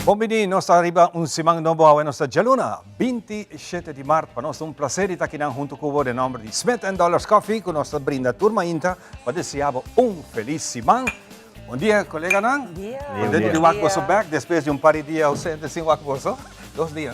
Bon bini, nos ta riba un siman nobo awe nos ta djaluna 27 di mart. Pa nos ta un placer di ta akinan hunto cu bo den nomber di Smith and Dollars Coffee cu nos ta brinda tur mainta pa desea bo un feliz siman. Bon dia coleganan. Contento di wak boso bek despues di un par di dia ausente sin wak boso. Dos dia.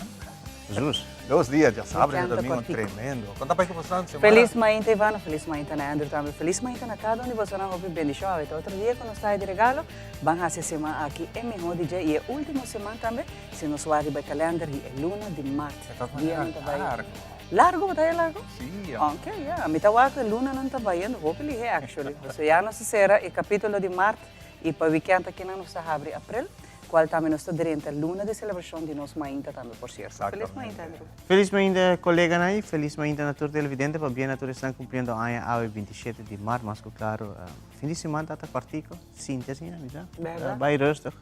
Jesus. Dos dia, djasabra y djadomingo tremendo. Con ta bai cu bosonan semana? Feliz mainta Ivano, feliz mainta na Andrew tambe, feliz mainta na cada un di bosonan hopi bendicion awe ta otro dia cu nos ta di regalo, ban haci e siman aki e miho di dje y e ultimo siman tambe si nos wak riba e calender di e luna di mart. E ta manera largo. Largo bo ta haya largo? Si. Ok ya, mi ta wak e lunanan ta bayendo hopi lihe actually, pasobra ya nos a cera e capitulo di mart y pa weekend akinan nos ta habri april. Cual tambe nos ta drenta luna di celebracion di nos mainta tambe por cierto. Feliz mainta Andrew. Feliz mainta coleganan y feliz mainta na tur televidente pabia na tur esnan cumpliendo aña awe 27 di mart mas cu claro fin di siman ta ta cortico sinti asina mi sa Berdad. Bay rustig.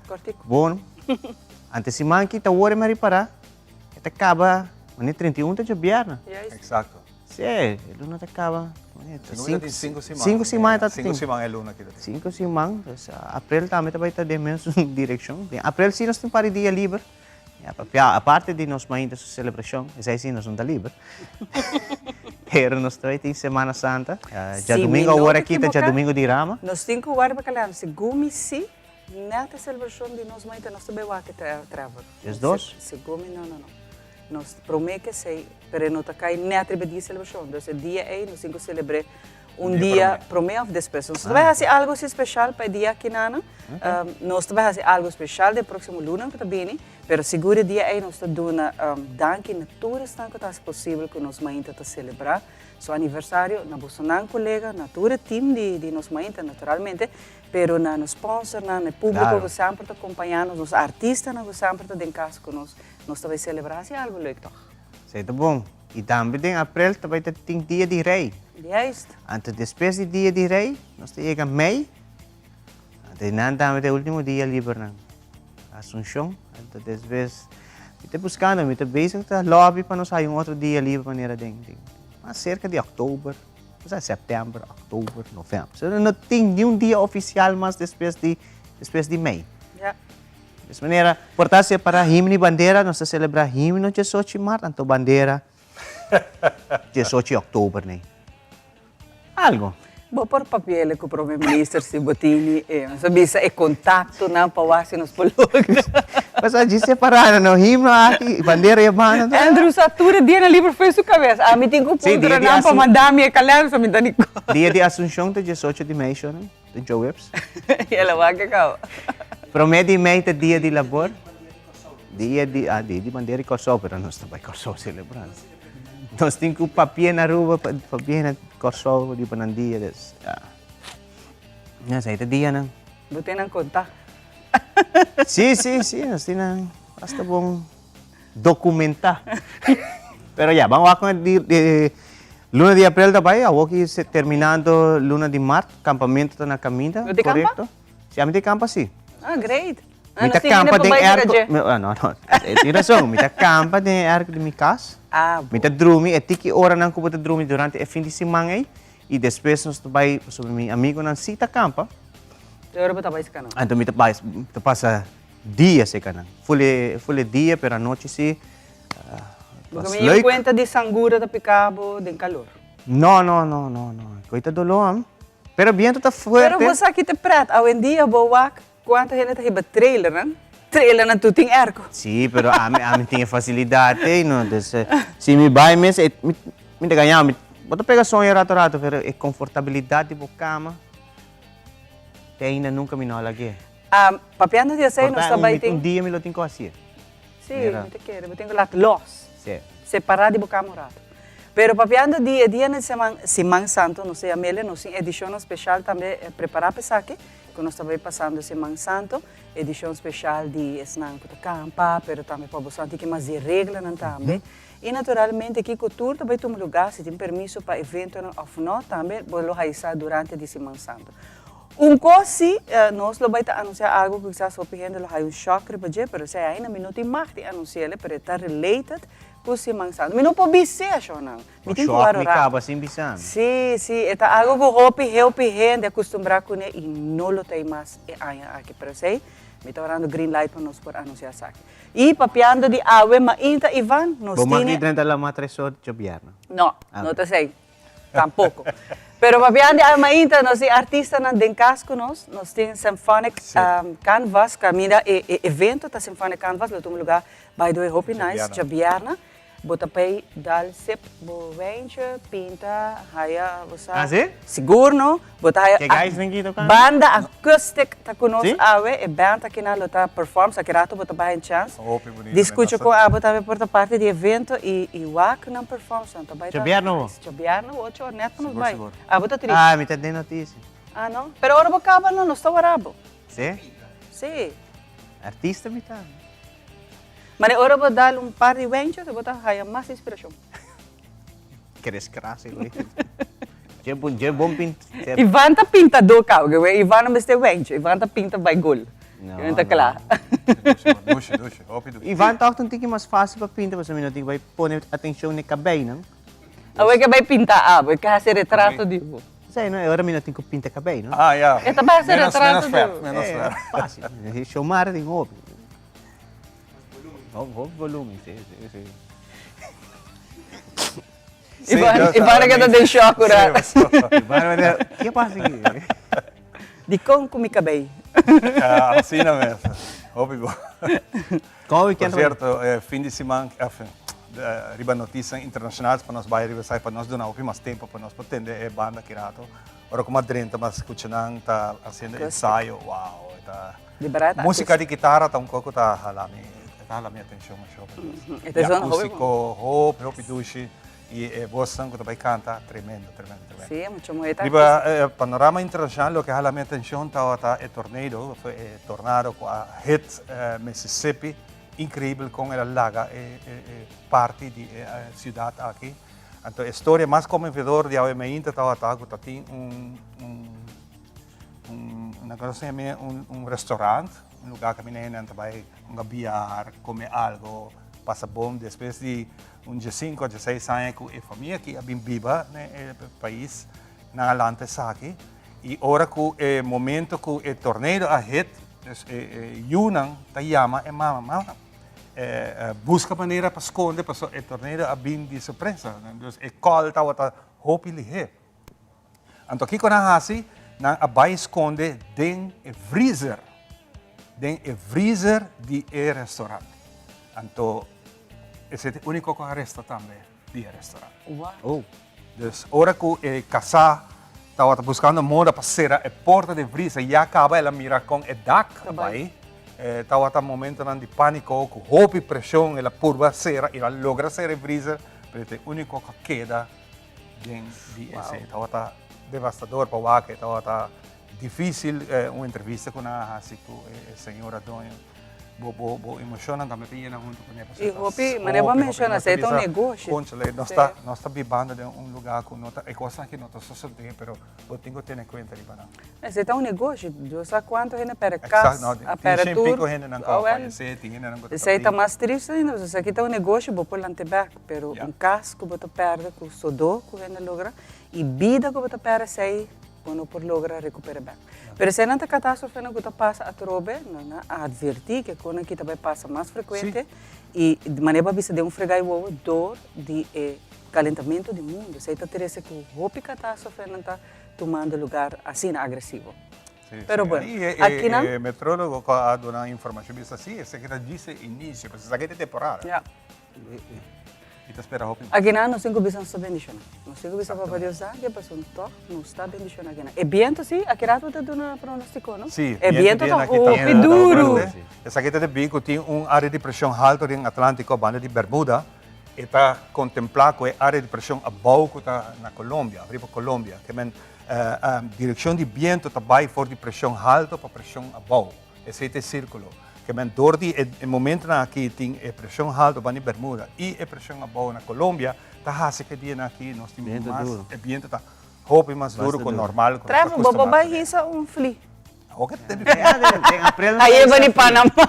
Cortico. Bon ante siman ki ta worde mi a ripara e ta caba mane 31 ta djabierna. Juist. Exacto. Sí, e luna ta caba. Luna tin cinco siman. Cinco siman ta tin. Cinco siman e luna ki ta tin. Cinco siman, pues aprel tambe ta bay ta den mes direccion. Den aprel si nos tin par di dia liber. Ya, papia, aparte di nos mainta su celebracion, esey si nos no ta liber. Pero nos ta bay tin Semana Santa. Djadomingo awor aki ta djadomingo di Rama. Nos tin cu warda pa kalender. Segun mi si, net e celebracion di nos mainta nos ta bay wak e Trevor. Diesdos? Segun mi, no, no, no. Nos promé ke esei, pero e no ta kai nèt riba e dia di selebrashon. Dus e dia ei nos tin ku selebr'é un dia promé òf despues. Nos ta bai hasi algu así speshal pa e dia akinanan. Nos ta bai hasi algu speshal den próksimo lunan ku ta bini, pero sigur e dia ei nos ta duna danki na tur esnan ku ta hasi posibel ku nos mainta ta selebrá su aniversario, na bosonan kolega, na tur e tim di nos mainta naturalmente, pero na nos sponsornan, na e públiko ku semper ta kompañá nos, nos artistanan ku semper ta den kas ku nos. Nos ta bai selebrá hasi algu leuk tòg? Esei ta bon. I tambe den aprel ta bai ta tin Dia di Rei. Juist. Anto despues di Dia di Rei nos ta yega mei. Anto einan tambe ta e ultimo dia libernan. Asunshon. Anto despues mi ta buskando, mi ta bezig ta lobby pa nos haya un otro dia liber manera den den mas serka di oktober, osea sèptèmber, oktober, novèmber. So no tin niun dia ofisial mas despues di despues di mei. Ja. Des manera, por ta separá himno i bandera, nos ta selebrá himno diesocho mart, anto bandera diesocho òktober nei. Algo. Bo por papiele ku Prome Minister si bo tini e, nos a bisa e kontaktonan pa wak si nos por logra. Pasobra djis separá nan, no himno aki, bandera e banda. Andrew sa tur e dianan liber fo'i su kabes. Ami tin ku puntra nan pa manda mi e kalènder, so mi ta di kòrda. Dia di Asunshon ta diesocho di mei, shornan. De djoweps. I el a wak e kaba. Promé di mei ta dia di labor. Dia di, ah, dia di bandera di Kòrsou, pero nos ta bai Kòrsou selebrá. Nos tin ku papia na Aruba, papia na Kòrsou riba nan dia, dus, ja. Ja, esei ta dianan. Bo tin nan kontá. Sí, sí, sí, nos tin nan basta bon documentá. Pero ya, ban wak con di, di, luna di april ta bai, awor ki se terminando luna di mart, campamento ta na caminda, Bo tin campa? correcto? Si, ami tin campa si. Ah, great. Mi ta campa den airco, ah, no, no, e tin razon, mi ta campa den e airco di mi cas. Ah, Mi ta drumi e tiki oranan cu bo ta drumi durante e fin di siman ey, y despues nos ta bai, pasobra mi amigonan si ta campa. Te ora bo ta bai si cana? Anto mi ta bai, mi ta pasa Dia seca nan. Ful ful e dia pero anochi si Bo was leuk. Cuenta di sangura ta pica bo den calor. No no no no no koe ta dolor am. Pero biento ta fuerte. Pero bo sa ki ta pret awendia bo wak cuanto hende ta hiba trailer nan. Trailer nan tur tin airco. Si pero ami ami tin e facilidad ey no dus si mi bay mes e mi ta gaña mi bo ta pega soño rato rato pero e confortabilidad di bo cama te ainda nunca mi no a lag'e. Papiando di esei nos ta bai tin. Un dia mi lo tin ku hasié. Sí, mi ta kere. Bo tin ku laat los. Sí. Separá di bo kama un rato. Pero papiando di e dianan di seman, Siman Santu nos ta yam'el, nos tin edishonnan speshal tambe prepará pa esaki, ku nos ta bai pasando Siman Santu, edishon speshal di esnan ku ta kampa, pero tambe pa boso tin ke mas di e reglanan tambe. I naturalmente kiko tur ta bai tuma lugá, si tin permiso pa eventonan òf nò, tambe bo lo haisa durante di Siman Santu. Un kos si, nos lo bai ta anunsiá algu ku kisas hopi hende lo haya un shòk riba dje, pero esei ainda mi no tin mag di anunsi'el, pero e ta related ku Siman Santu. Mi no por bis'é ashònan. Mi tin ku Shòk mi wòrdu kaba sin bisa mi. Sí, sí, e ta algu ku hopi hopi hende a kustumbrá kuné i no lo ta ei mas e aña aki. Pero esei. Mi ta orando green light pa nos por anuncia esaki. Y papiando di awe mainta Ivan, nos Bo tine. mag di drenta lama tres or djobièrnè. No, no ta esei. Tampoco. Pero papiando di awe mainta nos tin artistanan den cas cu nos. Nos tin Symphonic Canvas, caminda e e evento ta Symphonic Canvas lo tuma lugar by the way hopi nice djobièrnè. Bo ta pay dal sip bo wijntje, pinta, haya bo sa. Ah, si? Sigur no. Bo ta haya Ke guys den ki tocando? Banda acoustic ta cu nos Si? awe. E band aki nan lo ta perform. Sa ki rato bo ta bay haña chance Hopi bunito di scucha men con abo tambe por ta parti di evento y y wak nan perform. So nan ta bay ta Djabièrnè bo? Djabièrnè ocho or net pa nos Sigur, bay. sigur. Abo ta triste? Ah, mi ta den noticia. Ah, no? Pero ora bo caba no, nos ta wara bo. Si? Si. Artista mi ta. Mane ora bo dal un par di wenchos bo ta haya mas inspiracion. Kere scrasi güey. Dje bon, dje bon pint. Ivan ta pintador cabo ke güey. Ivan no mester wencho. Ivan ta pinta bay gol. No, Ivan ta cla. Dushi, dushi, hopi dushi. Ivan ta un tiki mas facil pa pinta pasobra mi no tin ku bay pone atencion n'e cabeynan. Awor ke bay pinta abo, e ke haci retrato di bo. Esei no, e ora mi no tin ku pinta kabei, no? Ah, ya. E ta bai hasi Menos, retrato menos verf, di- menos Eh, verf. fácil. Shomar tin hopi. Hopi, hopi volumen, si, si, si. Sí, Ivan, yo Ivan a keda den shock Sí, ora. paso. Ivan a keda, ke pasa aki? Dikon ku mi kabei? Ah, asina mes. Hopi bo. Kon weekend Por cierto, eh, fin di siman, eh, fin, eh, riba noticianan internacional pa nos bai riba esai pa nos duna hopi mas tempo pa nos por tende e banda ki rato. Ora ku mas drenta mas skucha nan ta haciendo ensayo, wow, e ta Di berdad ta Música di guitarra ta un kos ku ta hala mi, ta hala mi atencion masha hopi. E ta E zona hopi acústico hopi hopi dushi y e bosnan ku ta bai canta tremendo, tremendo, tremendo. Sí, mucho muhe ta Riba e panorama internacional loke a hala mi atencion tabata e tornado, of e tornado ku a hit Mississippi. Increibel con el a laga e e parti di e ciudad aki. Anto e storia mas conmovedor di awe mainta tabata ku ta tin un un un nan kono se yama un un restaurant, un lugar kaminda hendenan ta bai hunga biar, come algo, pasa bon despues di Un diesinco, dieseis aña cu e famia aki a bin biba na e pais, nan a lanta esaki y ora cu e momento cu e tornado a hit, dus e e yunan ta yama e mama, mama busca manera pa sconde pasobra e tornado a bin di sorpresa, dus e call tabata hopi lihe. Anto kiko nan a hasi? Nan a bai skonde den e vriezer, den e vriezer di e restaurant. Anto esei ta e úniko ku a resta tambe di e restaurant. Wow. Dus ora ku e kasá tabata buskando moda pa sera e porta di e vriezer, ya kaba el a mira kon e dak a bai. Tabata momentonan di pániko ku hopi preshon el a purba sera, el a logra sera e vriezer, pero e ta e úniko ku a keda. Den di esei tabata devastador pa wak, e tabata difícil un entrevista ku nan a hasi ku e señora doño. Bo bo bo emoshonnan tambe ta yena huntu kuné pasobra I ta hopi, manera bo a hopi, hopi. menshoná, Nos ta esei ta un bisa, negoshi. Kónchale, nos ta nos ta bibando den un lugá ku no ta e kosnan aki no ta sosodé, pero bo tin ku tene kuenta riba nan. Esei ta un negoshi. Dios sa kuantu hende a pèrdè kas, Exacto, no, a tin pèrdè shen tur. piko hendenan ku a Awel, fayesé, tin hendenan ku ta esei ta pèrdí. mas tristu ainda, pasobra esaki ta un negoshi, bo por lant'é bèk, pero Ya. un kas ku bo ta pèrdè ku sodó ku hende logra i bida ku bo ta pèrdè esei bo no por logra rekuperá bèk. Pero eseinan ta katastrofenan ku ta pasa atrobe, nan a atvertí ku e konan aki ta bai pasa mas frekuente i di manera bo a bisa den un fregá i wowo dor di e kalentamentu di mundu. Esei ta trese ku hopi katastrofenan ta tumando lugar asina agresivo. Sí, Pero sí. bueno, Y e, aki nan. e meteorólogo cu a duna informacion bisa si, esaki ta djis e inicio, pues esaki ta e temporada. Ja. Y ta spera hopi mas. Aki nan nos tin cu bisa nos ta bendiciona. Nos tin cu bisa Papa Dios danki pasobra toch nos ta bendiciona aki nan. E biento si, aki rato ta duna pronostico, no? Sí, E biento ta biento aki ta hopi duro. fuerte. Esaki ta debí cu tin un area di presion halto den Atlantico banda di Bermuda. E ta kontemplá ku e área di preshon abou ku ta na Colombia, riba Colombia. Ke men direkshon di bientu ta bai for di preshon haltu pa preshon abou. Esei ta e sírkulo. Ke men dor di e momentunan aki tin e preshon haltu banda di Bermuda i e preshon abou na Colombia ta hasi ku e dianan aki nos tin mas, e bientu ta hopi mas duru ku normal ku nos ta Trevor, bo por kustumá bai kuné. hisa un fli. Awor ke te Ja, den, den april nos ta Aye isa bani flit. Panama.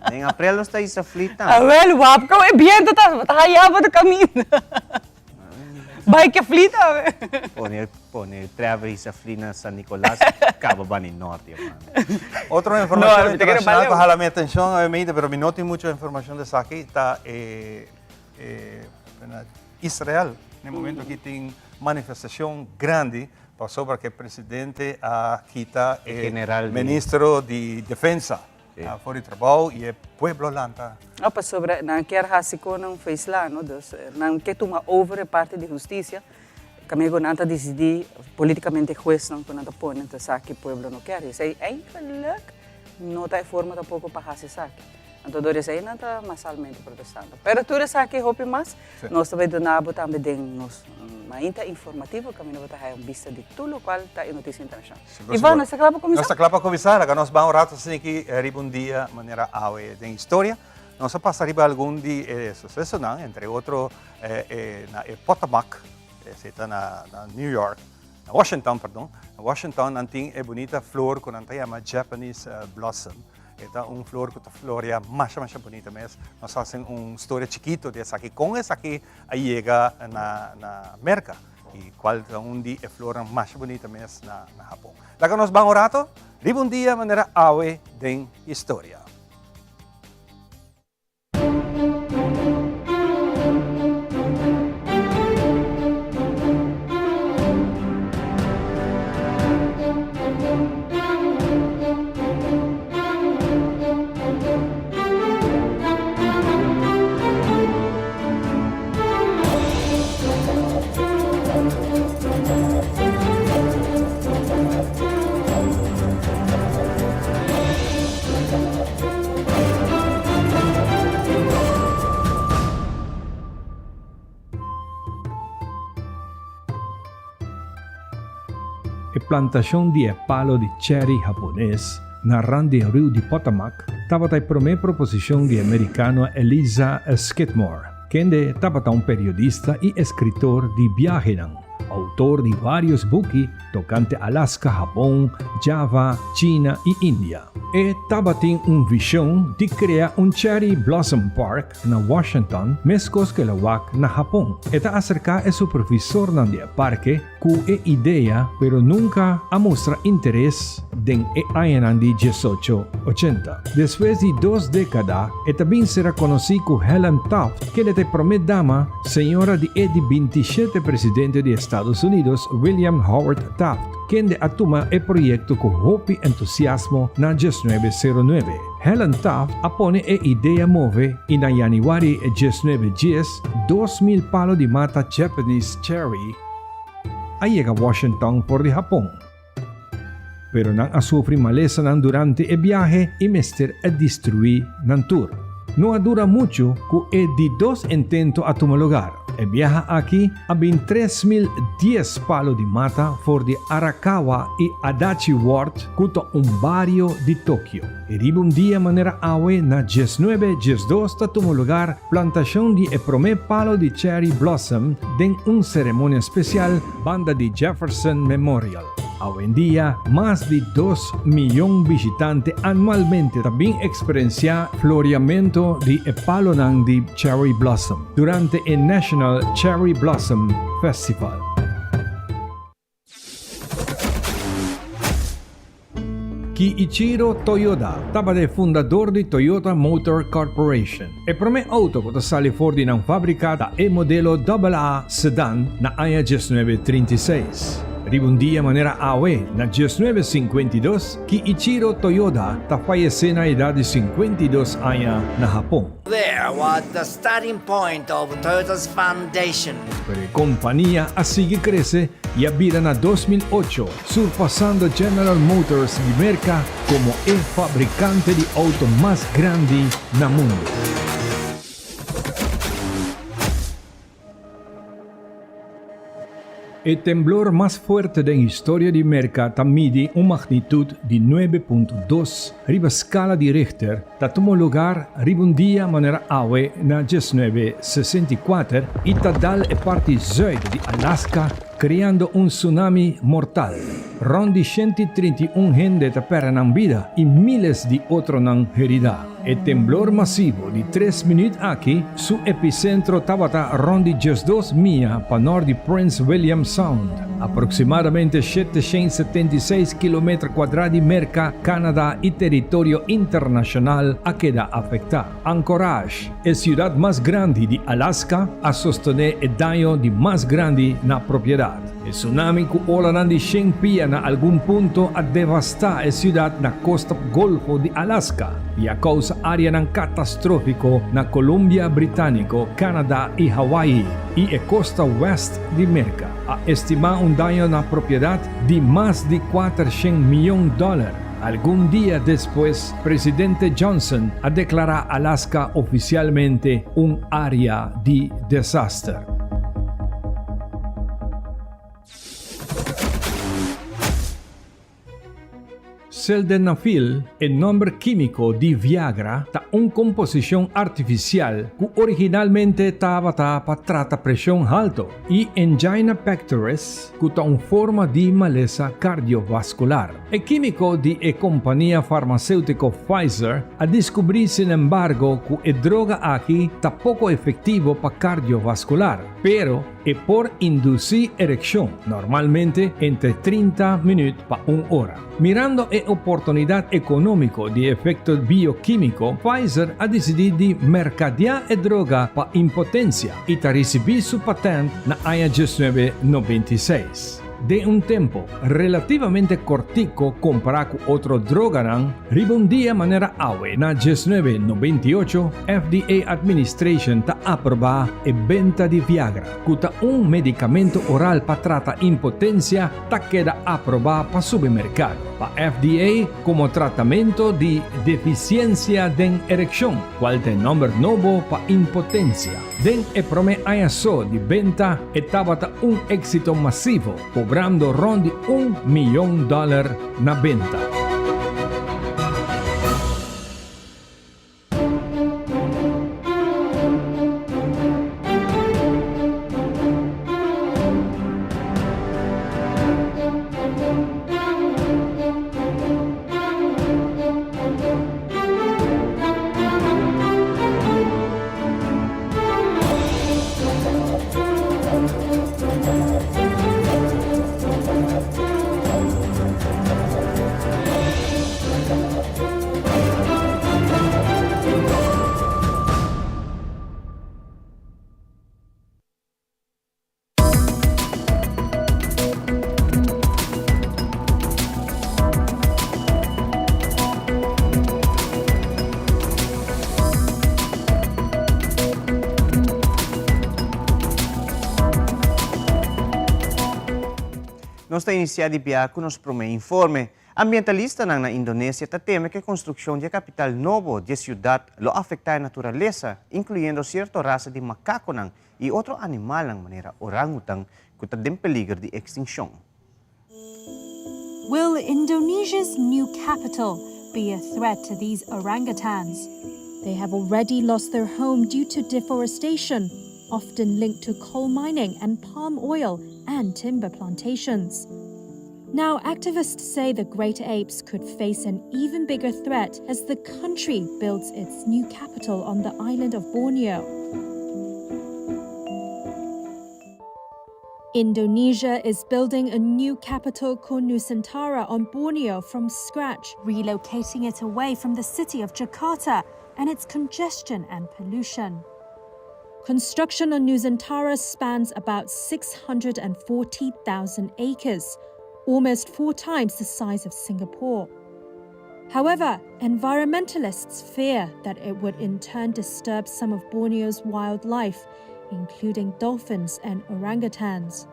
Den april nos ta isa flit tambe. Awel wap, como e biento ta, ta haya bo ta caminda. Bai ke fli tambe. Pone pone Trevor hisa fli na San Nicolas kaba bani norte man. Otro informacion internacional ku hala mi atencion obviamente pero mi no tin mucho informacion de esaki ta e e Israel. Na e momento aki tin manifestacion grandi pasobra ku e presidente a kita e ministro di defensa. For di trabou i e pueblo lanta. No, pasobra nan kier hasi kon nan feisla, no? Dus nan ke tuma over e parti di hustisia, kaminda ku nan ta disidí politikamente huesnan ku nan ta pone, enton esaki pueblo no kier. I esei eigenlijk no ta e forma tampoko pa hasi esaki. Anto dor esei nan ta masalmente protestando. Pero tur esaki hopi mas nos ta bai duna bo tambe den nos mainta informativo kaminda bo ta haya un bista di tur lokual ta e notisia internashonal. Ivan, nos ta kla pa kuminsá? Nos ta kla pa kuminsá. Laga nos ban un rato asina aki riba un dia manera awe den historia. Nos a pasa riba algun di e susesonan, entre otro na e Potomac, esei ta na New York, na Washington, perdon. Na Washington nan tin e bunita flor ku nan ta yama Japanese blossom. E ta un flor ku ta floria masha masha bunita mes. Nos a hasi un storia chikito di esaki, kon esaki a yega na Merka. Y cual ta un di e flornan masha bunita mes na Japon. Laga nos ban un rato riba un dia manera awe den historia. E plantashon di e palo di cherry hapones na rand di e riu di Potomac tabata e promé proposishon di e merikano Eliza Skidmore. Kende tabata un periodista i eskritor di biahenan, outor di vários buki tokante Alaska, Hapon, Java, China i India. E tabatin un vishon di krea un Cherry Blossom Park na Washington meskos ku el a wak na Hapon. E ta aserká e supervisornan di e parke ku e idea pero nunka a mustra interes den e añanan di diesocho ochenta. Despues di dos dékada e ta bin sera konosí ku Helen Taft, kende ta e promé dama señora di e di bintishete presidente di Estados Unidos, William Howard Taft, kende a tuma e proyekto ku hopi entusiasmo na diesnuebe sero nuebe. Helen Taft a pone e idea move i na yanüari diesnuebe dies, 2000 palo di mata Japanese cherry a yega Washington for di Hapon. Pero nan a sufri malesanan durante e biahe i mester a destruí nan tur. No a dura muchu ku e di dos intento a tuma lugar. E biaha aki a bin 3010 palo di mata for di Arakawa i Adachi Ward ku ta un bario di Tokio. I riba un dia manera awe na diesnuebe diesdos ta tuma lugar plantashon di e promé palo di cherry blossom den un seremonia spesial banda di Jefferson Memorial. Awendia mas di dos miyon bishitante anualmente ta bin eksperensiá floriamentu di e palonan di cherry blossom durante e National Cherry Blossom Festival. Kiichiro Toyoda tabata e fundador di Toyota Motor Corporation. E promé auto ku ta sali for di nan fábrika ta e modelo AA sedan na aña 1936. Riba un dia manera awe, na 1952, Kiichiro Toyoda ta fayesé na edat di 52 aña na Hapon. There was the starting point of Toyota's foundation. Pero e kompania a sigui krese i a bira na 2008, surpasando General Motors di Merka komo e fabrikante di outo mas grandi na mundu. E temblor mas fuerte den historia di Merka ta midi un magnitut di 9.2 riba skala di Richter, ta tuma lugar riba un dia manera awe na 1964 i ta dal e parti zuid di Alaska. kreando un tsunami mortal. Rònt di 131 hende ta pèrdè nan bida i míles di otronan heridá. E temblor masivo di tres minüt aki, su episentro tabata rònt di 12 mia pa nòrt di Prince William Sound, aproksimadamente 776 kilometer kuadrá di Merka, Canada i teritorio internashonal a keda afektá. Anchorage, e siudat mas grandi di Alaska, a sostené e daño di mas grandi na propiedat. E tsunami ku olanan di shen pia na algun punto a devastá e siudat na kosta Golfo di Alaska i a kousa áreanan katastrófiko na Columbia Britániko, Canada i Hawaii i e kosta wèst di Merka. A estimá un daño na propiedat di mas di 400 mion dòler. Algun dia despues, presidente Johnson a deklará Alaska ofisialmente un área di desaster. Sildenafil, e nòmber kímiko di Viagra, ta un komposishon artifisial ku originalmente tabata pa trata preshon halto i angina pectoris, ku ta un forma di malesa kardiovaskular. E kímiko di e kompania farmaséutiko Pfizer a diskubrí sinembargo ku e droga aki ta poko efektivo pa kardiovaskular, pero e por indusí erekshon, normalmente entre 30 minüt pa un ora. Mirando e oportunidat ekonómiko di e efekto biokímiko, Pfizer a disidí di merkadiá e droga pa impotensia i ta risibí su patènt na aña 1996. Den un tempo relativamente kortico kompará ku otro droganan, riba un dia manera awe na 1998, FDA Administration ta aprobá e benta di Viagra, ku ta un medikamento oral pa trata impotensia, ta keda aprobá pa subi merkado pa FDA komo tratamento di defisiensia den erekshon, kual ta e nòmber nobo pa impotensia. Den e promé aña so di benta e tabata un éksito masivo, kobrando rònt di un miyon dòler na benta. Nos ta inicia di bia cu nos prome informe. Ambientalistanan na Indonesia ta teme cu e construccion di e capital nobo di e ciudad lo afecta e naturalesa, incluyendo cierto rasa di macaconan y otro animalnan manera orangutan cu ta den peliger di extincion. Will Indonesia's new capital be a threat to these orangutans? They have already lost their home due to deforestation, often linked to coal mining and palm oil and timber plantations. Now, activists say the great apes could face an even bigger threat as the country builds its new capital on the island of Borneo. Indonesia is building a new capital called Nusantara on Borneo from scratch, relocating it away from the city of Jakarta and its congestion and pollution. Construction on Nusantara spans about 640,000 acres, almost four times the size of Singapore. However, environmentalists fear that it would in turn disturb some of Borneo's wildlife, including dolphins and orangutans.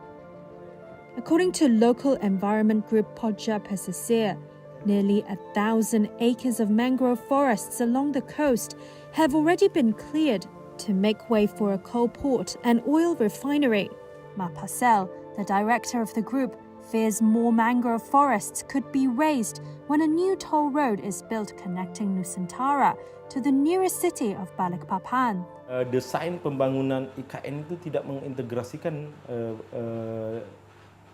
According to local environment group Pojak Pesisir, nearly 1,000 acres of mangrove forests along the coast have already been cleared to make way for a coal port and oil refinery. Mapasel, the director of the group, fears more mangrove forests could be razed when a new toll road is built connecting Nusantara to the nearest city of Balikpapan. Desain pembangunan IKN itu tidak mengintegrasikan.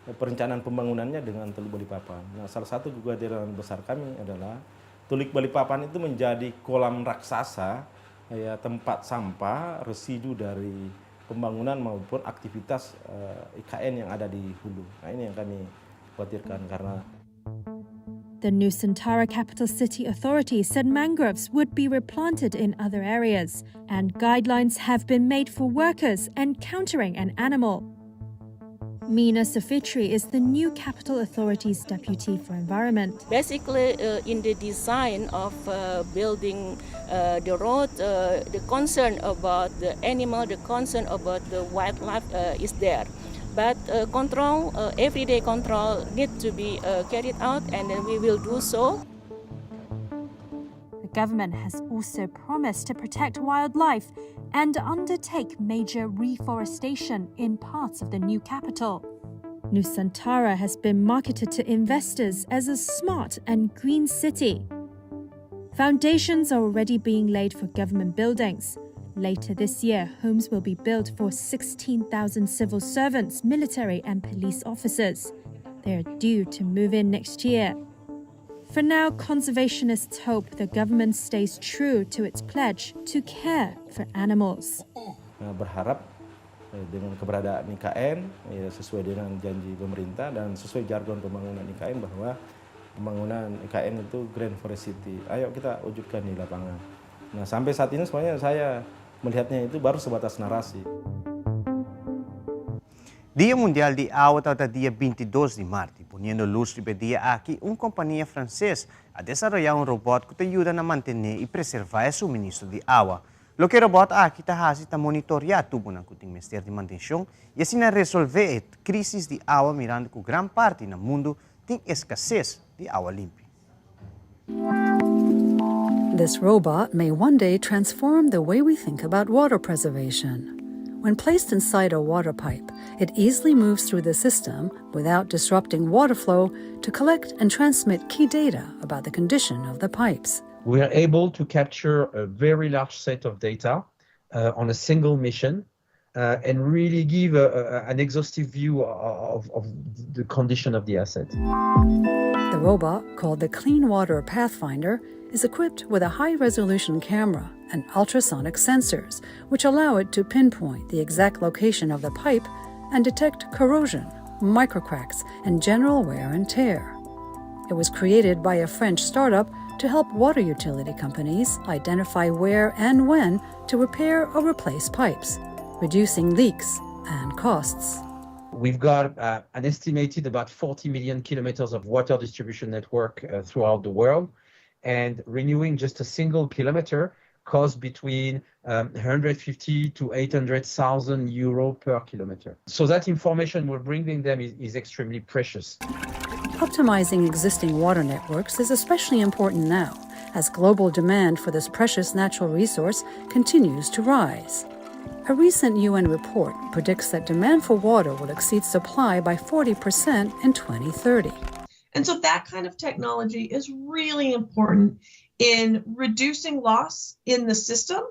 Perencanaan pembangunannya dengan Teluk Balikpapan. Nah, salah satu kekhawatiran besar kami adalah Teluk Balikpapan itu menjadi kolam raksasa ya, tempat sampah residu dari pembangunan maupun aktivitas IKN yang ada di hulu. Nah, ini yang kami khawatirkan karena The Nusantara Capital City Authority said mangroves would be replanted in other areas, and guidelines have been made for workers encountering an animal. Mina Safitri is the new Capital Authority's Deputy for Environment. Basically, in the design of building the road, the concern about the animal, the concern about the wildlife is there. But control, everyday control need to be carried out, and then we will do so. The government has also promised to protect wildlife and undertake major reforestation in parts of the new capital. Nusantara has been marketed to investors as a smart and green city. Foundations are already being laid for government buildings. Later this year, homes will be built for 16,000 civil servants, military, and police officers. They are due to move in next year. For now, conservationists hope the government stays true to its pledge to care for animals. Berharap dengan keberadaan IKN ya, sesuai dengan janji pemerintah dan sesuai jargon pembangunan IKN bahwa pembangunan IKN itu Green Forest City. Ayo kita wujudkan di lapangan. Nah, sampai saat ini sebenarnya saya melihatnya itu baru sebatas narasi. Dia Mundial di Awa ta dia 22 di maart. Poniendo lus riba e dia aki, un compania Frances a desaroya un robot cu ta yuda na mantene y preserva e suministro di awa. Loke e robot aki ta haci ta monitorea tubo cu tin mester di mantencion y asina resolve e crisis di awa, mirando cu gran parti na mundo tin escases di awa limpi. This robot may one day transform the way we think about water preservation. When placed inside a water pipe, it easily moves through the system without disrupting water flow to collect and transmit key data about the condition of the pipes. We are able to capture a very large set of data on a single mission and really give an exhaustive view of the condition of the asset. The robot, called the Clean Water Pathfinder, is equipped with a high resolution camera and ultrasonic sensors, which allow it to pinpoint the exact location of the pipe and detect corrosion, microcracks, and general wear and tear. It was created by a French startup to help water utility companies identify where and when to repair or replace pipes, reducing leaks and costs. We've got an estimated about 40 million kilometers of water distribution network throughout the world, and renewing just a single kilometer costs between 150 to €800,000 per kilometer. So that information we're bringing them is extremely precious. Optimizing existing water networks is especially important now, as global demand for this precious natural resource continues to rise. A recent UN report predicts that demand for water will exceed supply by 40% in 2030. And so that kind of technology is really important in reducing loss in the system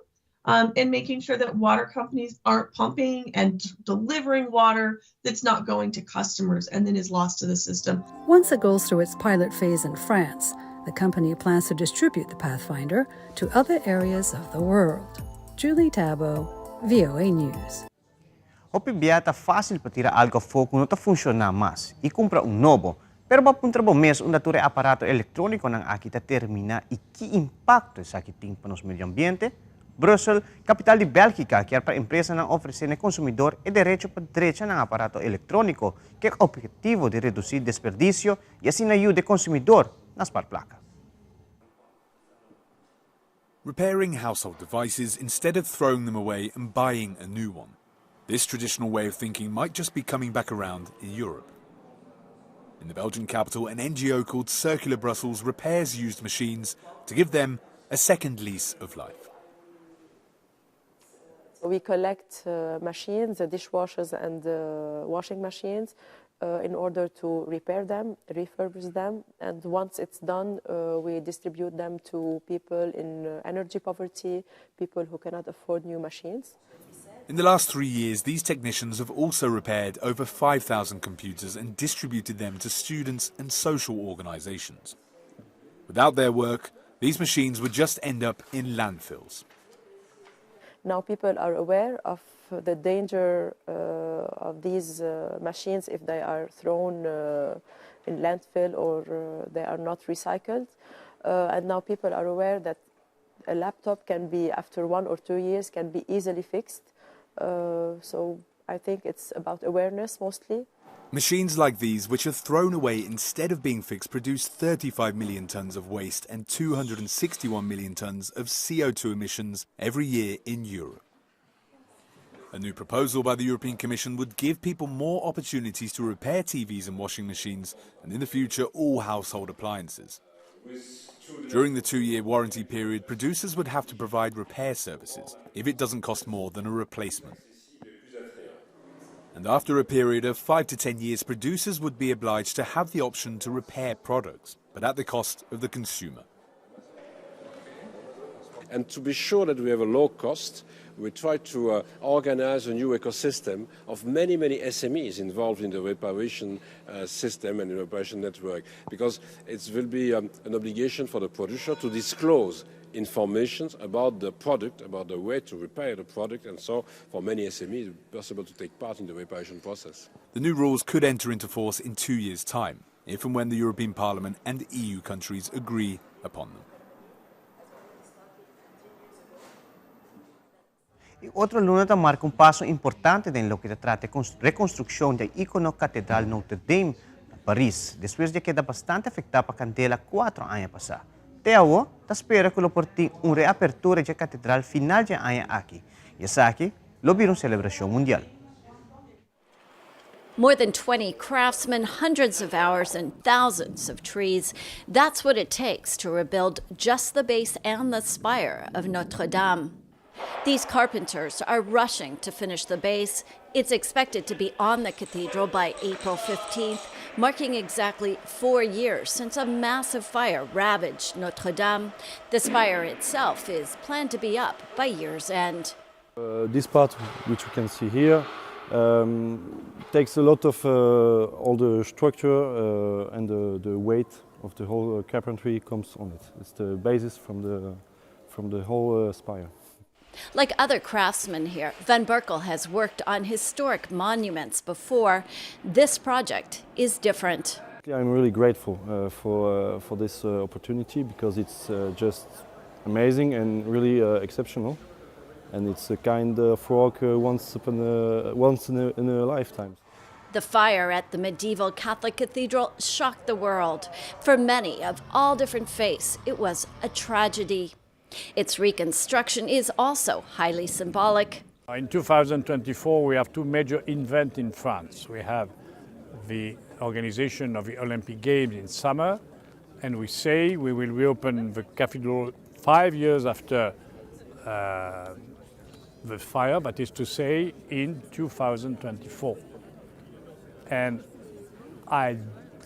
and making sure that water companies aren't pumping and delivering water that's not going to customers and then is lost to the system. Once it goes through its pilot phase in France, the company plans to distribute the Pathfinder to other areas of the world. Julie Tabo, VOA News. Hopi bia ta facil pa tira algo afo cu no ta funciona mas y cumpra un nobo. Pero bo a puntra bo mes unda tur e aparato electronico nan aki ta termina y ki impacto esaki tin pa nos medio ambiente? Brussel, capital di Belgica, kier pa empresanan ofrece na consumidor e derecho pa drecha nan aparato electronico, cu e obhetivo di reduci desperdicio y asina yuda e consumidor na spaar placa. Repairing household devices instead of throwing them away and buying a new one. This traditional way of thinking might just be coming back around in Europe. In the Belgian capital, an NGO called Circular Brussels repairs used machines to give them a second lease of life. We collect machines, dishwashers and washing machines, in order to repair them, refurbish them, and once it's done, we distribute them to people in energy poverty, people who cannot afford new machines. In the last three years, these technicians have also repaired over 5,000 computers and distributed them to students and social organizations. Without their work, these machines would just end up in landfills. Now people are aware of the danger uh, of these uh, machines if they are thrown uh, in landfill or uh, they are not recycled. Uh, and now people are aware that a laptop can be, after one or two years, can be easily fixed. Uh, so I think it's about awareness mostly. Machines like these, which are thrown away instead of being fixed, produce 35 million tonnes of waste and 261 million tonnes of CO2 emissions every year in Europe. A new proposal by the European Commission would give people more opportunities to repair TVs and washing machines, and in the future, all household appliances. During the two year warranty period, producers would have to provide repair services if it doesn't cost more than a replacement. And after a period of 5 to 10 years, producers would be obliged to have the option to repair products, but at the cost of the consumer. And to be sure that we have a low cost, we try to uh, organize a new ecosystem of many, many SMEs involved in the reparation uh, system and the reparation network, because it will be um, an obligation for the producer to disclose information about the product, about the way to repair the product, and so for many SMEs, it's possible to take part in the reparation process. The new rules could enter into force in two years' time, if and when the European Parliament and EU countries agree upon them. E otro luna ta marca un paso importante den loke ta trata e reconstruccion di e icono Catedral Notre Dame na Paris, despues di a keda bastante afecta pa candela cuatro aña pasa. Te awo, ta spera cu lo por tin un reapertura dje catedral final dje aña aki, y esaki lo bira un celebracion mundial. More than 20 craftsmen, hundreds of hours, and thousands of trees. That's what it takes to rebuild just the base and the spire of Notre Dame. These carpenters are rushing to finish the base. It's expected to be on the cathedral by April 15th, marking exactly four years since a massive fire ravaged Notre Dame. The spire itself is planned to be up by year's end. Uh, this part, which you can see here, um, takes a lot of uh, all the structure uh, and the, the weight of the whole uh, carpentry comes on it. It's the basis from the, from the whole uh, spire. Like other craftsmen here, Van Berkel has worked on historic monuments before. This project is different. I'm really grateful uh, for, uh, for this uh, opportunity because it's uh, just amazing and really uh, exceptional. And it's a kind of work uh, once, upon a, once in a, in a lifetime. The fire at the medieval Catholic cathedral shocked the world. For many of all different faiths, it was a tragedy. Its reconstruction is also highly symbolic. In 2024, we have two major events in France. We have the organization of the Olympic Games in summer, and we say we will reopen the cathedral five years after uh, the fire, that is to say, in 2024. And I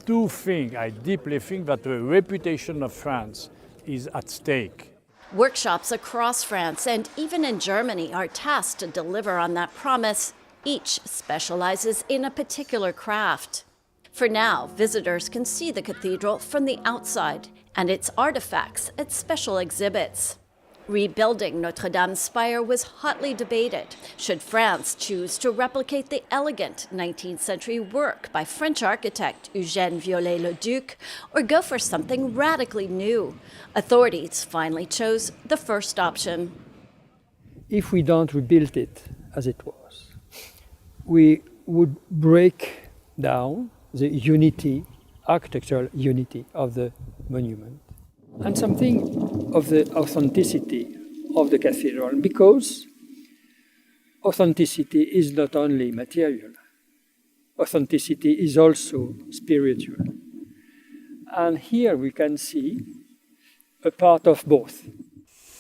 do think, I deeply think that the reputation of France is at stake. Workshops across France and even in Germany are tasked to deliver on that promise. Each specializes in a particular craft. For now, visitors can see the cathedral from the outside and its artifacts at special exhibits. Rebuilding Notre Dame's spire was hotly debated. Should France choose to replicate the elegant 19th century work by French architect Eugène Viollet-le-Duc or go for something radically new? Authorities finally chose the first option. If we don't rebuild it as it was, we would break down the unity, architectural unity of the monument and something of the authenticity of the cathedral because authenticity is not only material, authenticity is also spiritual. And here we can see a part of both.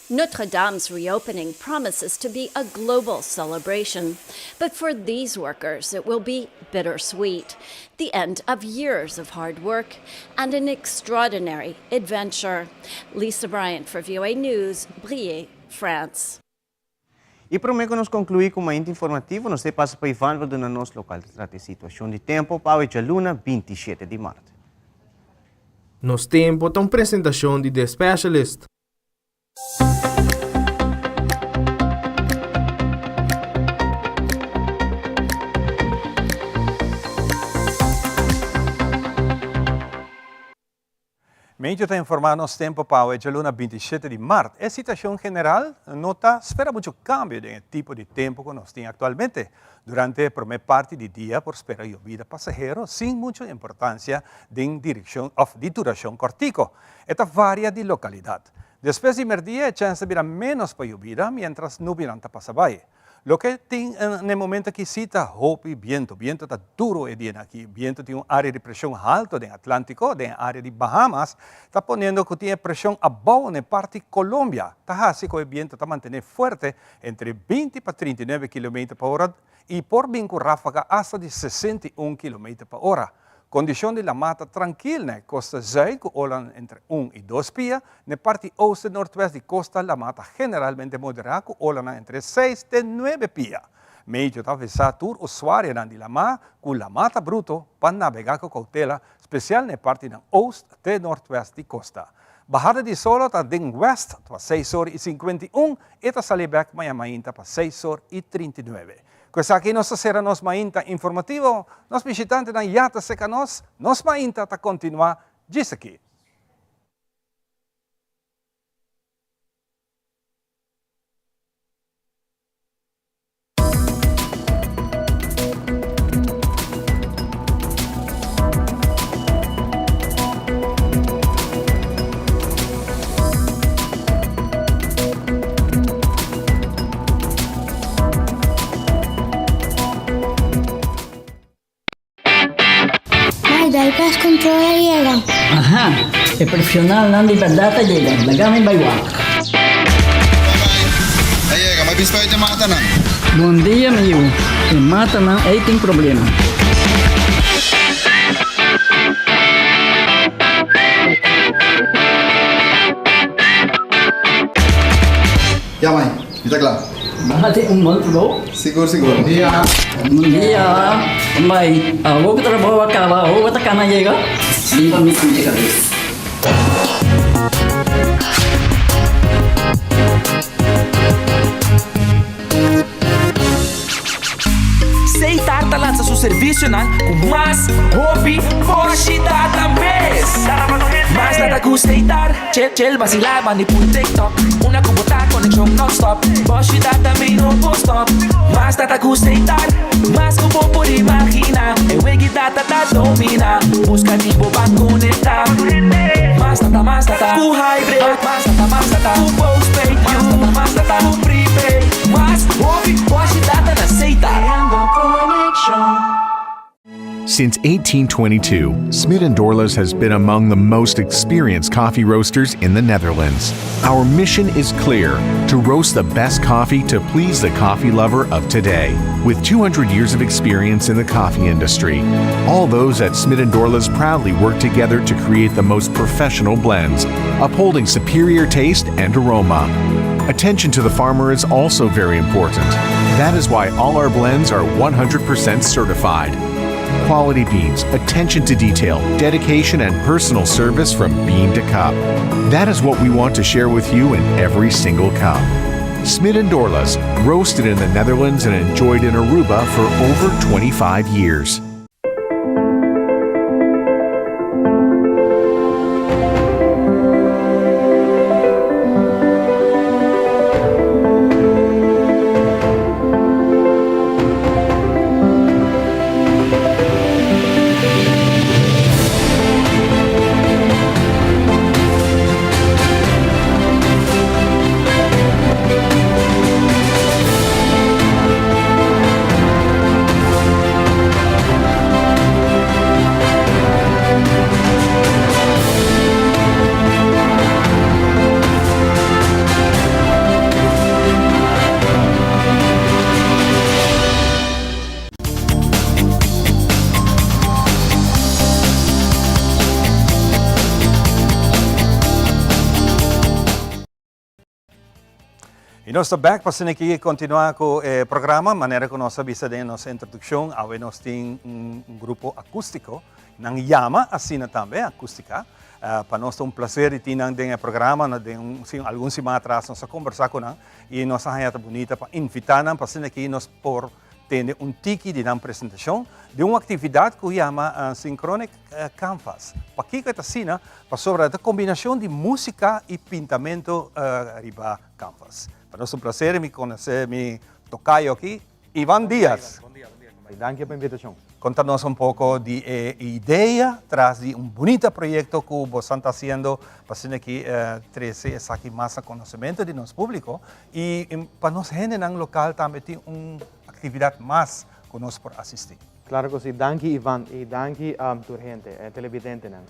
Notre Dame's reopening promises to be a global celebration. But for these workers, it will be bittersweet. The end of years of hard work and an extraordinary adventure. Lisa Bryant for VOA News, Briey, France. Y prome cu nos conclui cu Mainta Informativo, nos ta pasa pa Ivan pa duna nos local ta trata e situacion di tempo pa awe djaluna 27 di maart. Nos Tempo ta un presentacion di The Specialist. Medio ta informá nos tempu pa awe djaluna 27 di mart. E situashon general no ta spera muchu kambio den e tipo di tempu ku nos tin aktualmente. Durante e promé parti di dia por spera yobida pasahero sin muchu importansia den direkshon òf di durashon kòrtiko. E ta varia di lokalidat. Despues di merdia e chèns ta bira ménos pa yobida miéntras nubianan ta pasa bai. Loke tin na e momento aki si ta hopi biento. Biento ta duro e dianan aki. Biento tin un area di presion halto den Atlantico, den e area di Bahamas, ta poniendo cu tin e presion abou na e parti Colombia. Ta haci cu e biento ta mantene fuerte entre 20 pa 39 kilometer pa ora y por bin cu rafaga hasta di 61 kilometer pa ora. Kondishon di lamá ta trankil na e kosta zùit ku olanan entre un i dos pia, na e parti oost i nortwèst di kosta lamá ta generalmente moderá ku olanan entre seis te nuebe pia. Meteo ta avisá tur usuarionan di lamá ku lamá ta bruto pa nabegá ku koutela, spesial na e partinan oost te nortwèst di kosta. Bahada di solo ta den wèst pa seis or i 51 i ta sali bèk maña mainta pa seis or i 39. Ku esaki nos ta sera nos mainta informativo. Nos bishitantenan ya ta seka nos. Nos mainta ta kontinuá djis aki. Mai, dai pest control a yega. Aha, e profesionalnan di berdad a yega. Laga mi bai wak. A yega, mi a bista hoy te matanan. Bon dia, mi yu. E matanan ei tin problema. Ya mai, mi ta kla. Bati un bon trabou. Sigur sigur. Bon dia. Bon dia. Mai, awor ku trabou a kaba, awor bo ta kana yega? Riba mi punta kabes. Setar ta lansa su servicionan cu mas hopi boshi data mes. Mas data cu Setar, chill chill vacila bandi pul TikTok. Una cu bo ta conexion non stop, boshi data mi no por stop. Mas data cu Setar, mas cu bo por imagina. E wegi data ta domina, busca di bo ban conecta. Mas data, mas data cu hybrid, mas data, mas data cu postpaid, mas data, mas data cu prepaid. Mas hopi boshi data na Setar. Since 1822, Smit & Dorlas has been among the most experienced coffee roasters in the Netherlands. Our mission is clear to roast the best coffee to please the coffee lover of today. With 200 years of experience in the coffee industry, all those at Smit & Dorlas proudly work together to create the most professional blends, upholding superior taste and aroma. Attention to the farmer is also very important. That is why all our blends are 100% certified. Quality beans, attention to detail, dedication, and personal service from bean to cup. That is what we want to share with you in every single cup. Smit and Dorlas, roasted in the Netherlands and enjoyed in Aruba for over 25 years. nos ta bek pa asina aki continua cu e programa. Manera cu nos a bisa den nos introduccion, awe nos tin un grupo acustico. Nan yama asina tambe, Acustica. Pa nos ta un placer di tin nan den e programa. Den un, algun siman atras nos a conversa cu nan y nos a haña ta bunita pa invita nan pa asina aki nos por tende un tiki di nan presentacion di un actividad cu yama Synchronic Canvas. Pakico e ta asina? Pasobra e ta combinacion di musica y pintamento riba canvas. Pa nos ta un placer mi conoce mi tocayo aki, Ivan Diaz. Bon dia, bon dia, bon dia. Danki pa invitacion. Conta nos un poco di e idea tras di un bunita proyecto cu bosan ta haciendo pa asina aki trece esaki mas na conocemento di nos publico y pa nos hendenan local tambe tin un actividad mas cu nos por asisti. Claro cu si. Danki Ivan y danki tur hende, e televidentenan.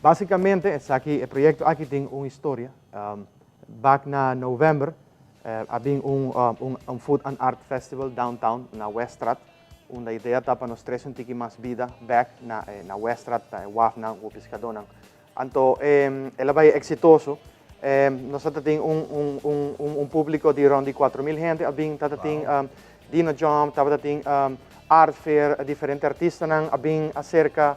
Basicamente esaki, e proyecto aki tin un historia. Bak na november a bin un un Food and Art Festival downtown na Weststraat, unda idea ta pa nos trece un tiki mas bida bek na na Weststraat, na e wafnan ku piskadónan. Anto el a bai eksitoso. Nos tabata tin un un un un públiko di rònt di 4000 hende a bin, tabata tin Dino Jump, tabata tin art fair, diferente artistanan a bin aserka.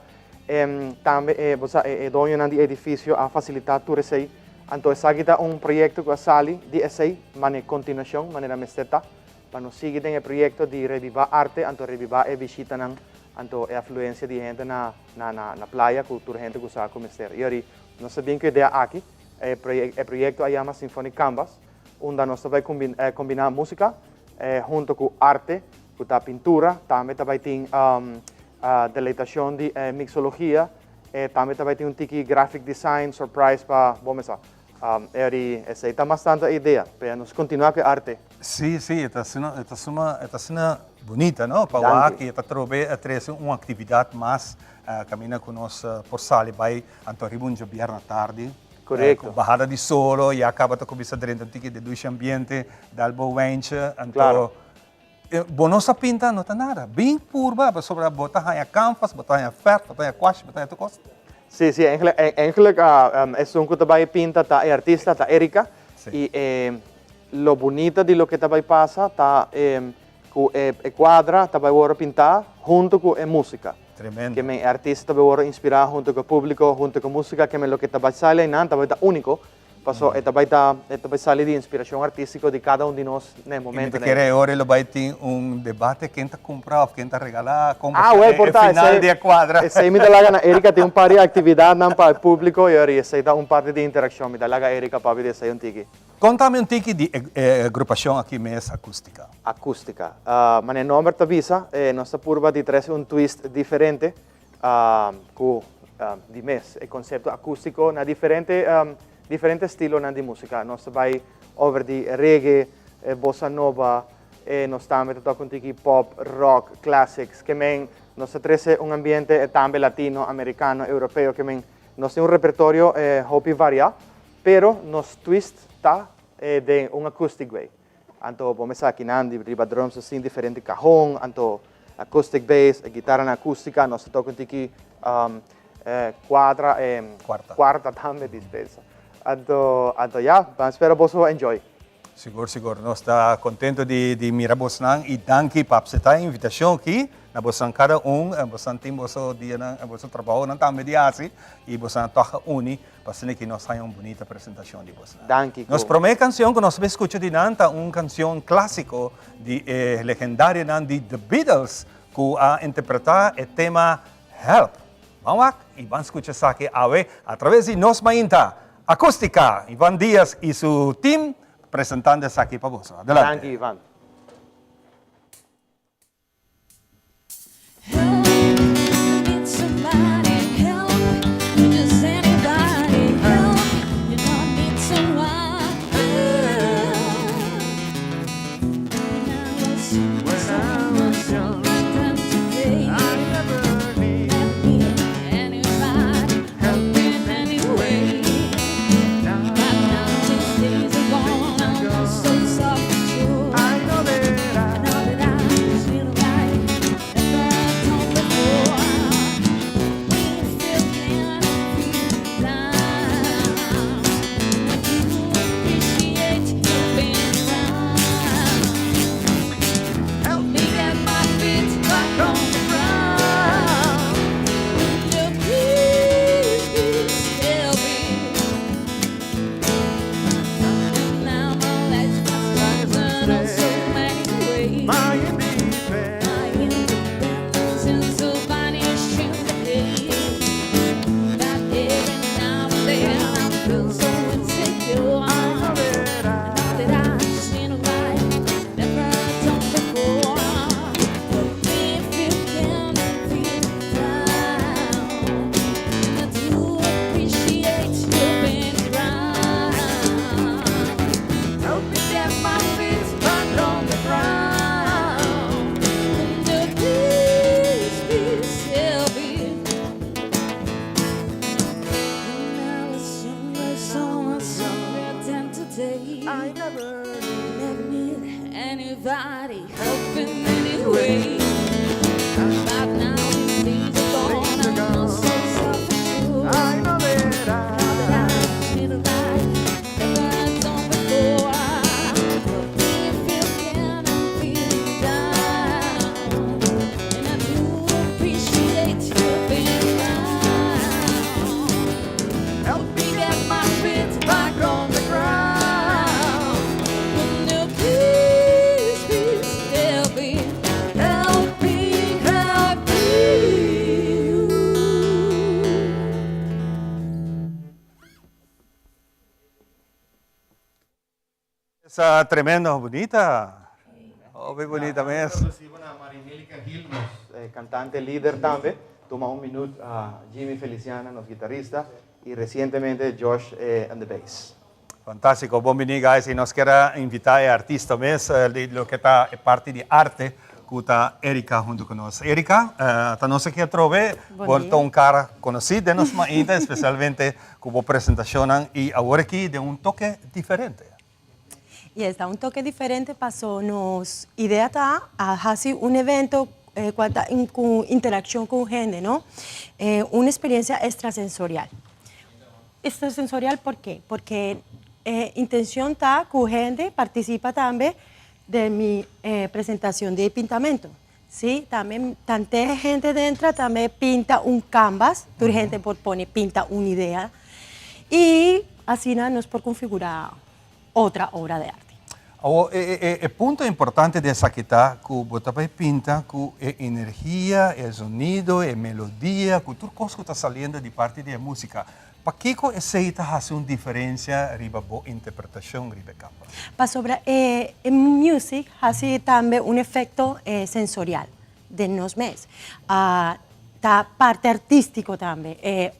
Tambe e bo sa e doñonan di edifisio a fasilitá tur esei. Anto esaki ta un proyekto ku a sali di esei, mane kontinuashon manera mester ta, pa nos sigui den e proyekto di rebibá arte, anto rebibá e bishitanan, anto e afluensia di hende na na na playa ku tur hende ku sa ku mester. I ori nos ta bin ku idea aki, e e proyekto a yama Symphonic Canvas, unda nos ta bai kombiná músika hunto ku arte, ku ta pintura, tambe ta bai tin Deleitacion di mixologia, e tambe ta bay tin un tiki graphic design surprise pa bo mesa. Eri esey ta mas tanto e idea, pero nos continua cu e arte. Si, si, e ta asina, e ta suma, e ta asina bunita, no? Pa wak y e ta trobe a trece un actividad mas caminda cu nos por sali bay anto riba un djobierna tardi. Correcto. Cu bahada di solo, ya caba ta cuminsa drenta un tiki di dushi ambiente, dal bo wijntje, anto Claro. Bo no sa pinta no ta nada. Bin purba pasobra bo ta haña canvas, bo ta haña verf, bo ta haña kwashi, bo ta haña tur kos. Sí, sí, eigenlijk, eigenlijk esun ku ta bai pinta ta e artista, ta Erika. I e lo bunita di loke ta bai pasa ta ku e kuadra ta bai wòrdu pintá huntu ku e músika. Tremendo. Ke men e artista ta bai wòrdu inspirá huntu ku e públiko, huntu ku e músika, ke men loke ta bai sali einan ta bai ta úniko. Paso e ta bai ta e ta bai sali di inspiracion artistico di cada un di nos na e I mi momento ta nei. kere ora lo bai tin un debate ken ta cumpra of ken ta regala, con Ah, bo wel, e por ta, final esei, di e cuadra. esei mi ta laga na Erika tin un par di actividadnan pa e publico y ora esei ta un parti di interaccion mi ta laga Erika papia di esei un tiki. Contami un tiki di e e agrupacion aki mes Acustica. Acustica. Manera e nomber ta bisa, nos ta purba di trece un twist diferente Ku di mes e konsepto akústiko na diferente diferente estilonan di músika. Nos ta bai over di reggae, bossa nova, nos tambe ta toka un tiki pop, rock, classics. Ke men nos ta trese un ambiente tambe latino, amerikano, europeo. Ke men nos tin un repertorio hopi variá, pero nos twist ta den un acoustic way. Anto bo mester aki nan di riba drums nos tin diferente cajon, anto acoustic bass, e guitaranan acustica, nos ta toca un tiki cuadra, Cuarta. cuarta tambe dispensa. Anto, anto ya, ban spera boso enjoy. Sigur, sigur. Nos ta contento di di mira bosnan y danki pa acepta e invitacion aki na bosnan cada un. Bosnan tin boso dianan, boso trabahonan tambe di haci y bosnan a toca uni Pa asina ki nos haña un bunita presentashon di bosnan. Danki ku. Nos promé kansion ku nos bai skucha di nan ta un kansion klásiko di e legendarionan di The Beatles ku a interpretá e tema Help. Ban wak i ban skucha esaki awe atraves di Nos Mainta Akústika. Ivan Diaz i su tim presentando esaki pa boso. Adelante. Danki Ivan. My independence is to vanish in the haze. That every now and then I feel so insecure. Now that I've seen a life never done before. Help me if you can feel down. And I do appreciate you being around. Help me get my feet back on the ground. And please, please help me. When I was younger, so much younger than today. I never, never need anybody helping anyway. But now things are gone, I'm not so self-assured. I know that I've seen a life never done before. Help me if you can, I'm feeling down. And I do appreciate you being around. Help me get my feet back on the ground. Will you please, please help me, help me, help me? Esa tremendo, bunita. Oh, masha bunita mes. Marinelika Gil, nos cantante lider tambe. Tuma un minuut, Jimmy Feliciana, nos guitarista, y recientemente Josh on the bass. Fantastico, bon bini guys, y nos kier invita e artista mes, di loke ta parti di arte, cu ta Erika hunto cu nos. Erika, ta nos aki atrobe, Bon dia. Un cara conoci den nos mainta, especialmente cu e presentacion y awor aki di un toke diferente. Y ta un toke diferente, paso nos idea ta a haci un evento cu interaccion cu hende, no? Un experiencia extrasensorial. Extrasensorial, por ke? Porque intencion ta cu hende participa tambe di mi presentacion di pintamento. Si, tambe tanto hende dentro tambe pinta un canvas, tur hende por pone pinta un idea y asina nos por configura otro obra di arte. O, e punto importante di esaki ta cu bo ta pinta cu e energia, e sonido, e melodia, cu tur cos cu ta saliendo di parti di musica. Pakico esey ta haci un diferencia riba bo interpretacion riba canvas? Pasobra e music haci tambe un efecto sensorial den nos mes. Ta parti artistico tambe.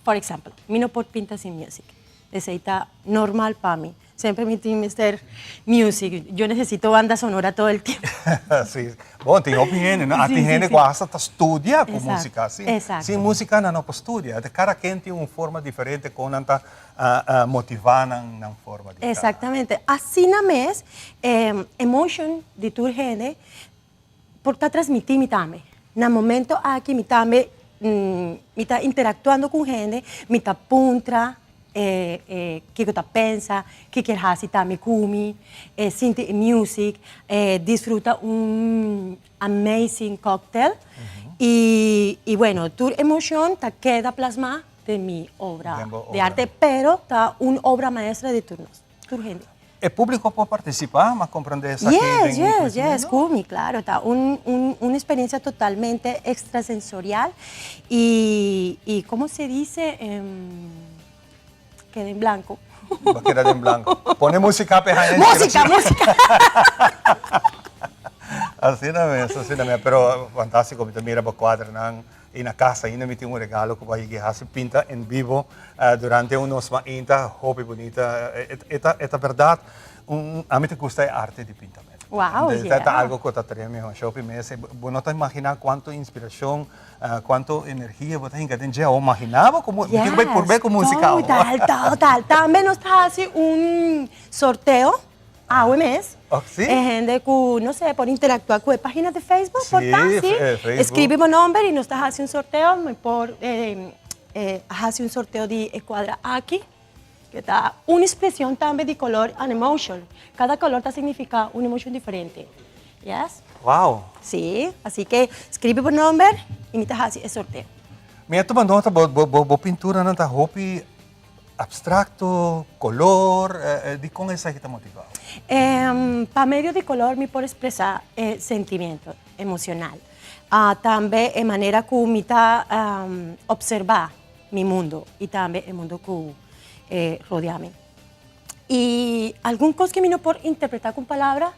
For example, mi no por pinta sin music. Esey ta normal pa mi. Semper mi tin mester music. Yo necesito banda sonora todo el tiempo. Si. Bon, tin hopi hende, no? Tin hende cu hasta ta studia cu musica. Si, sin musica nan no por studia. Cada ken tin un forma diferente con nan ta motiva nan, nan forma di Exactamente. Asina mes, emotion di tur hende por ta transmiti mi tambe. Na momento aki mi tambe mi ta interactuando cu hende, mi ta puntra kico ta pensa, kico kier haci tambe cu mi, sinti e music, disfruta un amazing cocktail y bueno, tur emocion ta keda plasma den mi obra di arte, pero ta un obra maestra di tur nos, tur hende. E publico por participa, m'a comprende esaki? Yes, cu mi, claro. Ta un experiencia totalmente extrasensorial y ¿cómo se dice? Queda en blanco. Va keda en blanco. Pone musica pa Musica, musica. Asina mes, asina mes. Pero fantastico, mi mira pa cuadronan y na cas ainda mi tin un regalo cu bay haci pinta en vivo durante nos mainta, hopi bunita. E ta berdad, ami ta gusta e arte di pintamento. Ta algo cu ta tremendo. Hopi mes, bo no ta imagina cuanto inspiracion, cuanto energia bo ta hinca den dje, imagina bo con yes, por bay cu musica. Total, total. Tambe nos ta haci un sorteo awe mes. Oh, si? Hende cu, no sé, por interactua cu e pagina di Facebook, por ta, si. Facebook. Scirbi bo nomber y nos ta haci un sorteo, por haci un sorteo di cuadro aki, cu ta un expresion tambe di color and emotion. Cada color ta significa un emocion diferente. Yes? Si, asina cu scirbi bo nomber y mi ta haci e sorteo. Mi a tuma nota, bo pintura nan ta hopi. Abstracto, color, dicon esaki ta motiva bo? Pa medio di color mi por expresa e sentimiento emocional. Tambe e manera cu mi ta observa mi mundo y tambe e mundo cu rodea mi. Y algun cos cu mi no por interpreta cu palabra,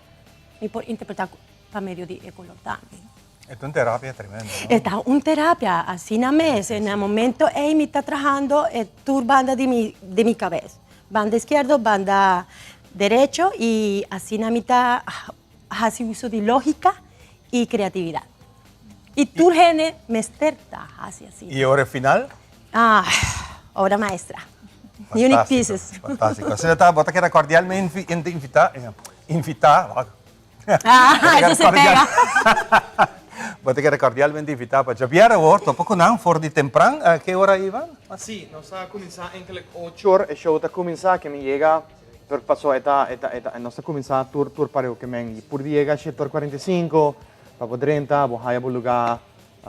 mi por interpreta pa medio di e color tambe. E ta un terapia tremendo, no? E ta un terapia, asina mes. Na e momento ei mi ta trahando e tur banda di mi di mi cabes. Banda izquierdo, banda derecho y asina mi ta haci uso di logica y creatividad. Y tur hende mester ta haci asina. Y e ora final? Ah, obra maestra. Unique pieces. Fantastico. Asina ta, bo ta keda cordialmente invita, invita, Ah, eso se pega. Bo ta keda cordialmente invita pa djabier awor, topa cu nan for di tempran. Ke ora Ivan? Si, nos ta cuminsa enkele ocho or, e show ta cuminsa, ke men yega, pero paso e ta, e ta, e ta, nos ta cuminsa tur, tur pareu ke men por di yega shete or 45, pa bo drenta, bo haya bo luga,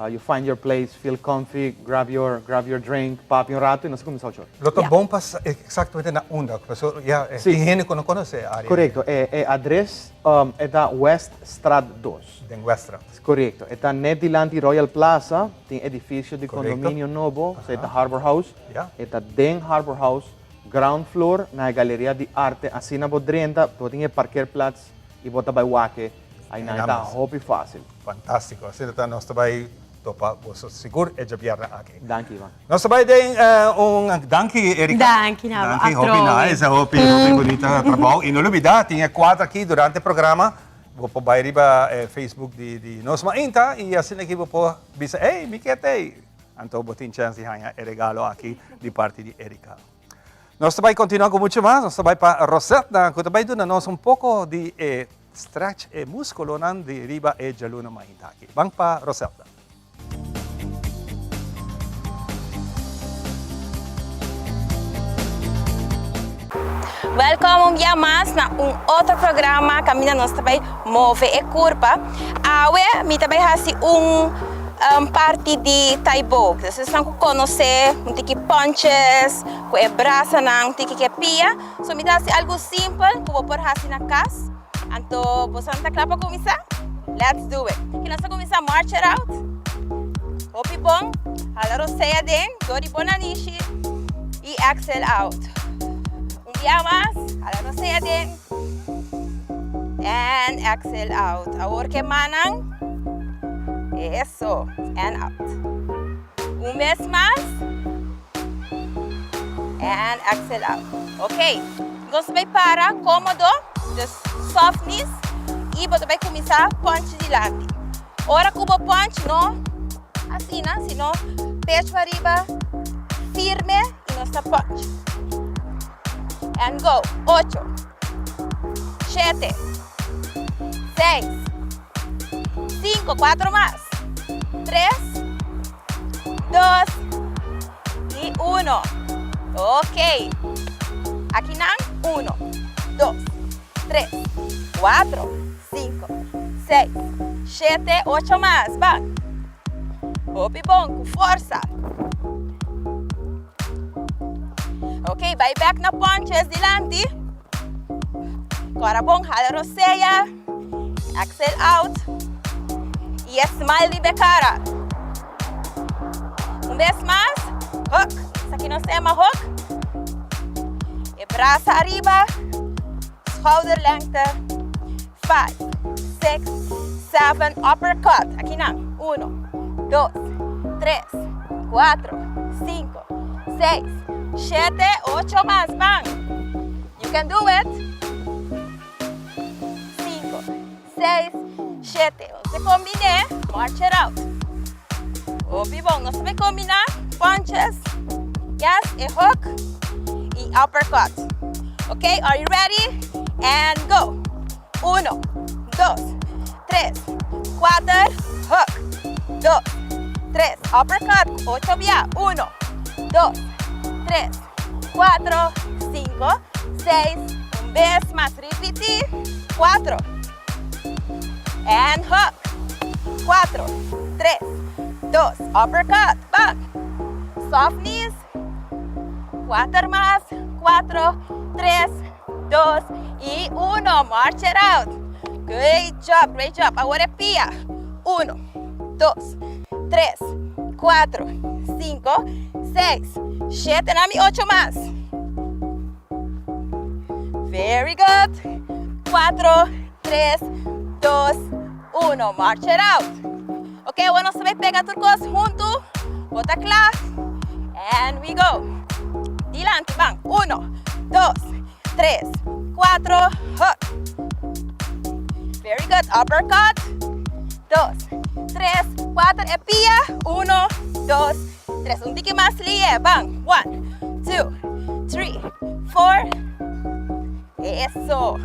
You find your place, feel comfy, grab your, grab your drink, papia un rato y nos a cuminsa ocho ora. Lo ta bon pa sa exactamente na unda, pasobra ya tin hende cu no conoce e area. Corecto, e e adres e ta Weststraat dos. Den Weststraat. Corecto, e ta net dilanti Royal Plaza, tin edificio di condominio nobo, esey ta Harbor House, e ta den Harbor House, ground floor, na e galeria di arte, asina bo drenta, bo tin e parkeerplaats y bo ta bay wak e Ainan ta hopi fácil. Fantástico. Asina ta nos ta bai topa boso sigur e djabièrnè aki. Danki Ivan. Nos ta bai den un danki Erika. Danki na bo Danki hopi nice hopi hopi bunita trabou y no lubida tin e cuadro aki durante e programa bo por bai riba e Facebook di di Nos Mainta y asina aki bo por bisa ey mi ke t'ey anto bo tin chance di haña e regalo aki di parti di Erika. Nos ta bai continua cu mucho mas, nos ta bai pa Rosetna cu ta bai duna nos un poco di e stretch e musculonan di riba e djaluna mainta aki. Ban pa Rosetna. Welkom un bia mas na un otro programa caminda nos ta bai move e curpa. Awe mi ta bai haci un parti di Thai box. Esnan cu conoce un tiki punches cu e brasanan, un tiki cu e pia. So mi ta haci algo simpel cu bo por haci na cas. Anto boso ta cla pa cuminsa? Let's do it! Aki nos ta cuminsa march it out. Hopi bon. Hala rosea den dor di bo nanishi y exhale out. Un bia mas. Hala rosea den. And exhale out. Awor ke mannan. Eso. And out. Un bes mas. And exhale out. Ok. Nos ta bay para komodo, dus soft knees, y bo ta bay kuminsá punch dilanti. Ora ku bo punch no asina, sino pecho ariba firme y nos ta punch. And go. Ocho, shete, seis, cinco, cuatro mas, tres, dos y uno. Ok. Aki nan, uno, dos, tres, cuatro, cinco, seis, shete, ocho mas. Ban. Hopi bon, cu forsa. Ok, bai bek na punches dilanti. Cora bon, hala rosea. Exhale out. Y e smile riba e cara. Un bes mas. Hook. Esaki nos ta yama hook. E brasa ariba. Schouderlengte. 5, 6, 7, uppercut. Aki nan. 1, 2, 3, 4, 5, 6, 7, 8 mas. Ban. You can do it. 5, 6, 7. Nos ta kombiné. March it out. Hopi bon. Nos ta bai kombiná punches, yes, e hook i uppercut. Ok, are you ready? And go. Uno, dos, tres, kuater, hook. Dos, tres, uppercut. Ocho bia. Uno, dos, tres, kuatro, sinku, seis, un bes mas. Ripití, kuatro, and hook, kuatro, tres, dos, uppercut, bak, soft knees, Cuater mas, cuatro, tres, dos y uno. March it out. Great job, great job. Awor e pia. Uno, dos, tres, cuatro, cinco, seis, shete, na mi ocho mas. Very good. Cuatro, tres, dos, uno. March it out. Ok, awor nos ta bay pega tur cos hunto. Bo ta kla? And we go. Dilanti, ban. Uno, dos, tres, cuatro, hook. Very good. Uppercut. Dos, tres, cuatro. E pia. Uno, dos, tres. Un tiki mas lie. Ban. One, two, three, four. Eso.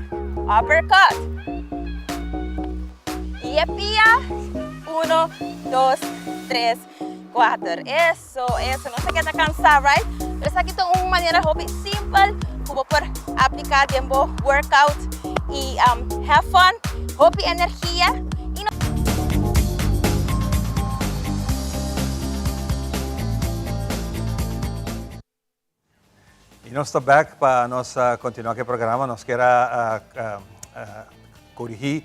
Uppercut. Y e pia. Uno, dos, tres, cuater. Eso, eso. No ta keda cansa, right? Pero esaki ta un manera hopi simpel cu bo por aplica den bo workout y have fun, hopi energia y no. Y nos ta back pa nos continua cu e programa. Nos kier a corigi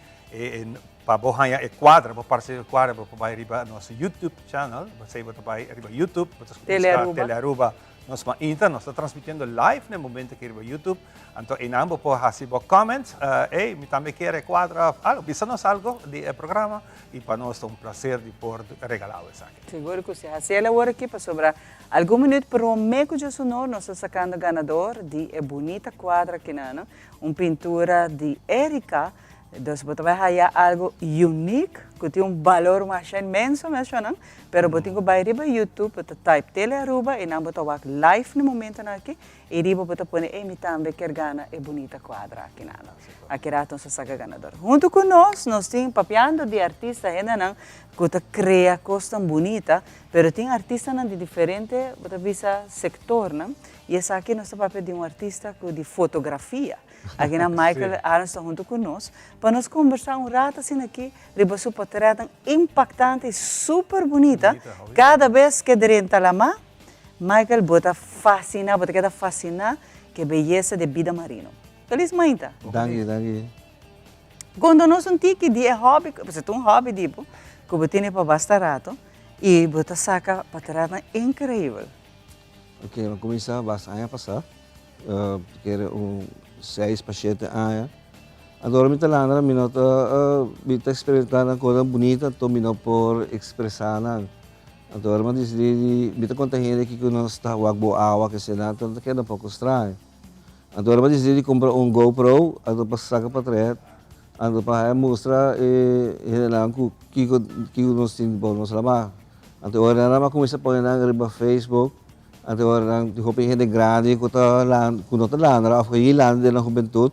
pa bo haya e cuadra, bo parse e cuadra, bo por bay riba nos YouTube channel. Bo say bo ta bay riba YouTube, bo ta busca Telearuba Nos Mainta. Nos ta transmitiendo live na e momento aki riba YouTube. Anto einan bo por haci bo comment. Ey, mi tambe kier e cuadra of algo. Bisa nos algo di e programa y pa nos ta un placer di por regala bo esaki. Seguro cu si. Haci el awor aki pasobra Algun minuut prome cu dje sonor nos ta sacando ganador di e bunita cuadra akinan, un pintura di Erika. Dus bo ta bay haya algo unique cu tin un balor masha inmenso meshonan, pero bo tin cu bay riba YouTube, bo ta type Tele Aruba y nan bo ta wak live na momentonan aki y riba bo ta pone ey mi tambe kier gana e bunita cuadra akinan. Aki rato nos ta saca ganador. Hunto cu nos, nos tin papiando di artista hendenan cu ta crea cosnan bunita, Pero tin artistanan di diferente, bo ta bisa, sectornan, y esaki nos ta papia di un artista cu di fotografia. Akinan Michael Arends ta hunto cu nos pa nos combersa un rato asina aki riba su potretnan impactante y super bunita. Cada bes ke drenta lama, Michael, bo ta fascina, bo ta keda fascina cu e beyesa di e bida marino. Feliz mainta! Danki, danki. Conta nos un tiki di e hobby, pasobra ta un hobby di bo, cu bo tene pa basta rato. Y bo ta saca patranan increibel. Ok, mi a cuminsa basta aña pasa, kere un seis pa shete aña. Anto ora mi ta landa mi no ta, mi ta experimenta nan cosnan bunita anto mi no por expresa nan. Anto ora mi a dicidi di, mi ta conta hende kico nos ta wak bo awa kese nan, anto nan ta keda un poco straño. Anto ora mi a dicidi di cumpra un GoPro anto pa saca patret. Anto pa haya mustra e hendenan ku kiko kiko nos tin bo nos lama. Anto e ora nan a kuminsá pone nan riba Facebook, anto e ora nan tin hopi hende grandi ku ta lan ku no ta landra òf ku a landa den nan hubentut,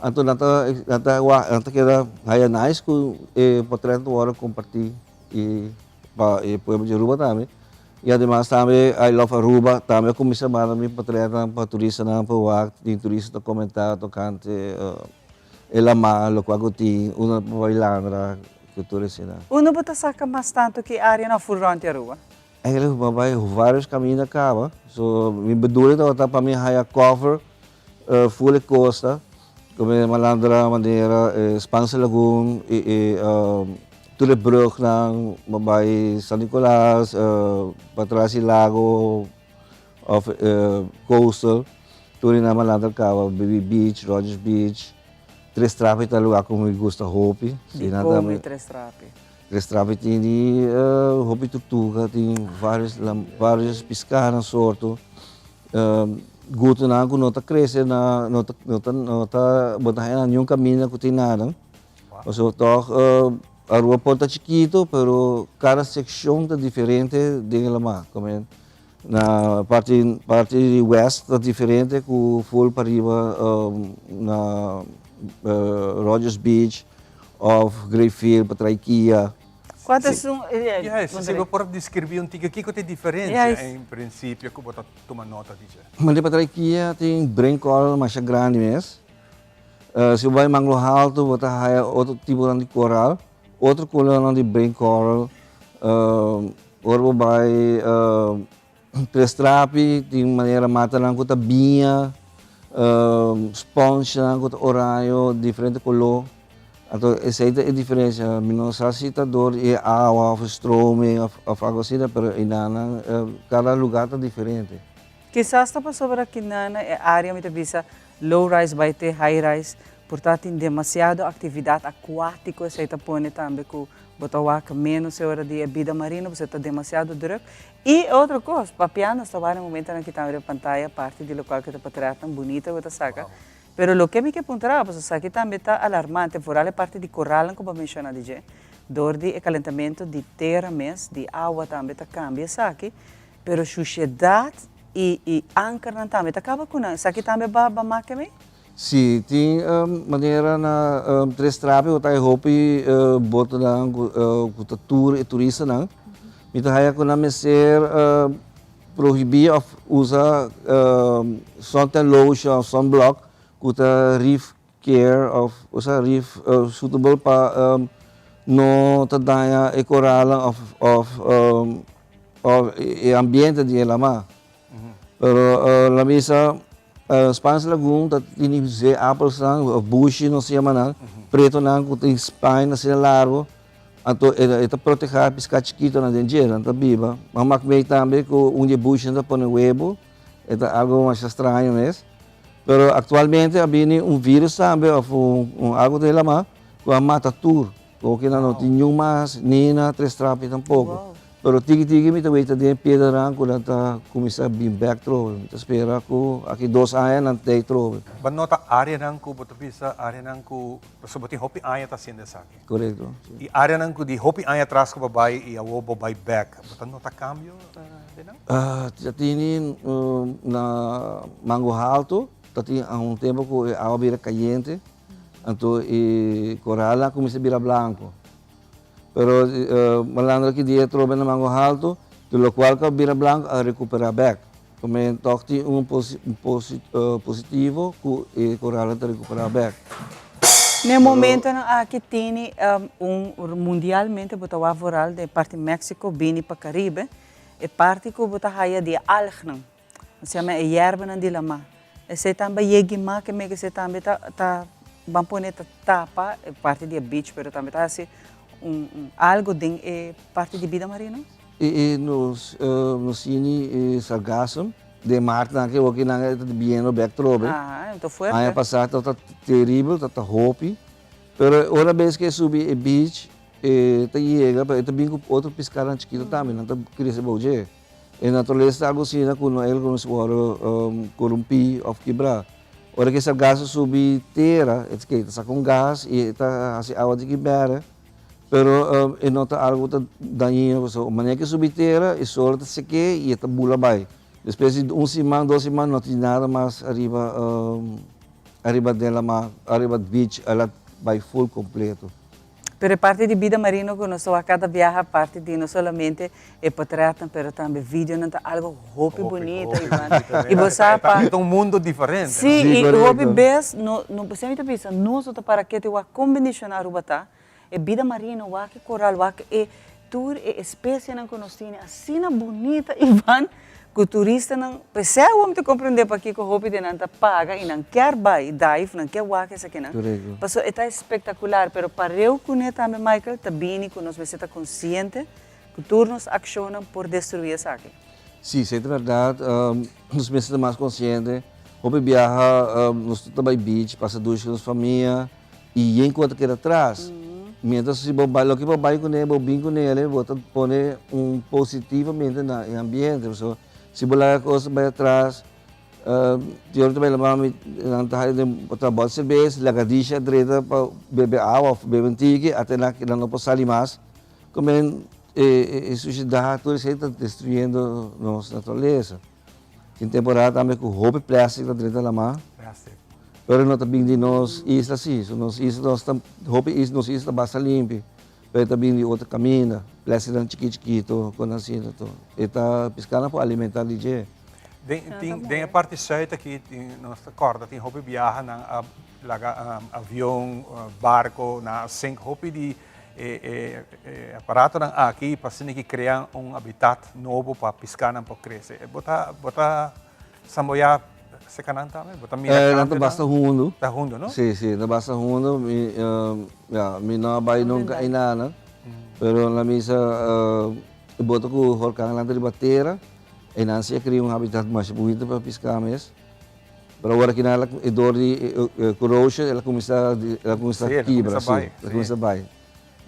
anto nan ta nan ta wak nan ta keda haya nice ku e potrèt ta wòrdu kompartí i pa e pueblo di Aruba tambe. I ademas tambe I love Aruba tambe a kuminsá manda mi potrètnan pa turistanan pa wak, tin turista ta komentá tokante. E lama lokual ku tin uno pa bai landra ku tur esina. Uno bo ta saka mas tantu ki área na ful rònt di Aruba? Eigenlijk bo a bai vários kaminda kaba. So mi bedoeling tabata pa mi haya cover ful e kosta, komo e landra manera e Spaanse Lagoon i e tur e brugnan, bo bai San Nicolas, patras di lago of coastal. Tur e nan malandra caba, Baby Beach, Rogers Beach, Tres Trapi ta lugar cu mi gusta hopi. Di con e Tres Trapi? Tres Trapi tin di hopi tortuga, tin varios, varios piscanan sorto. Gutonan cu no ta crece na, no ta, no ta, no ta, bo ta haya na niun caminda cu tin nada. Pasobra toch Aruba por ta chikito, pero cada seccion ta diferente den e lama. Na parti parti di west ta diferente ku full pariba na Rogers Beach of Greyfield pa Traikia. Kua ta esun? Yes, si bo por describi un tiki kiko ta e diferencia en principio ku bo ta tuma nota di dje? Mane pa Traikia tin brain coral masha grandi mes. Si bo bai Manglo Halto bo ta haya otro tiponan di coral, otro colornan di brain coral. Ora bo bai. Tres Trapi, tin manera matanan ku ta biña, spongenan ku ta oraño, diferente koló. Anto esei ta e diferensia. Mi no sa si ta dor di e awa òf e stroming òf algu asina, pero einanan kada lugá ta diferente. Kisas ta pasobra kinan e área mi ta bisa low rise bai te high rise por ta tin demasiado actividad acuatico esey ta pone tambe cu bo ta wak menos e ora di e bida marino pasobra ta demasiado druk y e otro cos papia nos ta wak na momentonan ki tambe riba pantaya parti di locual cu ta patretnan bunita cu ta saca pero loke mi ke puntra pasobra esaki tambe ta alarmante vooral e parti di coralnan cu bo a menciona di dje door di e calentamento di tera mes di awa tambe ta cambia esaki pero shushedad Y y ankernan tambe ta caba cu nan. Esaki tambe ba ba make mi? Si, tin manera na Tres Trapi cu ta hay hopi botonan cu ta tour e turistanan. Mi ta haya cu nan mester prohibi of usa suntan lotion of sunblock cu ta reef care of usa reef suitable pa no ta daña e coralnan of of of e ambiente di e lama. Pero la misa Spaans Lagoon ta tini zeeappelsnan of bushi nos ta yama nan, pretonan cu tin spine asina largo, anto e ta proteha pisca chikitonan den dje, nan ta biba. Nan mak mey tambe cu un di e bushinan ta pone webo, e ta algo masha straño mes. Pero actualmente a bini un virus tambe of un algo den lama cu a mata tur. Oke nan no tin niun mas, ni na Tres Trapi tampoco. Pero tiki tiki mi ta weta den e piedranan cu nan ta cuminsa bin bek trobe. Mi ta spera cu aki dos aña nan t'ey trobe. Bo nota areanan cu bo ta bisa areanan cu pasobra bo tin hopi aña ta haciendo esaki. Corecto, si. Y areanan cu di hopi aña atras cu bo bay y awor bo bay bek, bo ta nota cambio den nan? Ta tini na Mango Halto, ta tin un tempo cu e awa bira cayente, anto e coralnan a cuminsa bira blanco. Pero malandro aki dia trobe na Mango Halto, di locual cu a bira blanco a recupera bek. Come toch tin un positivo cu e coralnan ta recupera bek. Na e momentonan aki tini un mundialmente bo ta wak vooral den parti Mexico bini pa Caribe, E parti ku bo ta haya di e algnan, nos yama e yerbanan di lamá. Esei tambe a yegi mas ke meke esei tambe ta ta ban pone ta tapa e parti di e beach pero tambe ta hasi un un algo den e parti di bida marino. E e nos nos tini e sargassum den martnan aki awor ki nan ta biendo bek trobe. Aha, e ta fuerte. Aña pasá tabata teribel, tabata hopi, pero ora bes ke subi e beach E ta yega, pero e ta bin ku otro piskanan chikito tambe, nan ta krese bou dje. E naturalesa ta algu asina ku no el ku nos wòrdu korumpí òf kibrá. Ora ku e sargaso subi tera, e ta saka un gas i e ta hasi awa diki bèrdè, pero e no ta algu ku ta dañino pasobra manera ku e subi tera e sol ta sek'é i e ta bula bai. Despues di un siman, dos siman no tin nada mas ariba ariba den lamá, ariba beach, el a bai ful kompleto. Pero e parti di bida marino ku nos ta wak kada biaha parti di no solamente e potretnan pero tambe videonan ta algo hopi bunita Ivan. I bo sa pa. E ta un mundo diferente. Si i hopi bes no no bo semper ta bisa nos no ta para kete wak kon bendiciona Aruba ta e bida marino wak e koral wak e tur e especienan ku nos tene asina bunita Ivan. Ku turistanan, p'esei awor mi ta komprendé pakiko hopi di nan ta paga i nan kier bai dive, nan kier wak esakinan, pasobra e ta espektakular, pero pareu kuné tambe Michael ta bini ku nos mester ta konsiente ku tur nos akshonnan por destruí esaki. Sí, esei ta bèrdat, nos mester ta mas konsiente, hopi biaha nos ta bai beach, pasa dushi ku nos famia i yen ku a ta keda atras. Mientras si bo bai, loke bo bai kuné, bo bin kuné, bo ta pone un positivamente na e ambiente. Pasobra si bo laga kos bai atras, di ora ta bai lama mi, nan ta haña den bo ta bòt serbes, lagadisha drenta pa bebe awa òf bebe un tiki, ate nan nan no por sali mas. Komen e sushedat tur esei ta destruyendo nos naturalesa. Tin temporada tambe ku hopi plastic ta drenta lama. Plastic. Pero no ta bin di nos isla si. So nos isla nos ta hopi isla nos isla ta basta limpi. Pero e ta bin di otro kaminda. Plasticnan chikito chikito kon asina to. E ta piskanan por alimenta di dje. Den tin den e parti zuid aki tin nos ta kòrda tin hopi biaha nan a laga avion, barko nan a sink hopi di. E e aparatonan aki pa asina ki krea un habitat nobo pa piskanan por krese. Bo ta bo ta samboyá sekanan tambe? Bo ta mira Eh, nan kante ta basta hundu. Ta hundu, no? Sí, sí, ta basta hundu. Mi, ya, mi no a bai nunka einanan, pero na misa e boto ku horkan nan ta riba tera, einan sí a kria un habitat masha bunita pa piska mes. Pero awor aki nan e dor di corrosion el a cuminsa el a cuminsa kibra si el a cuminsa bay.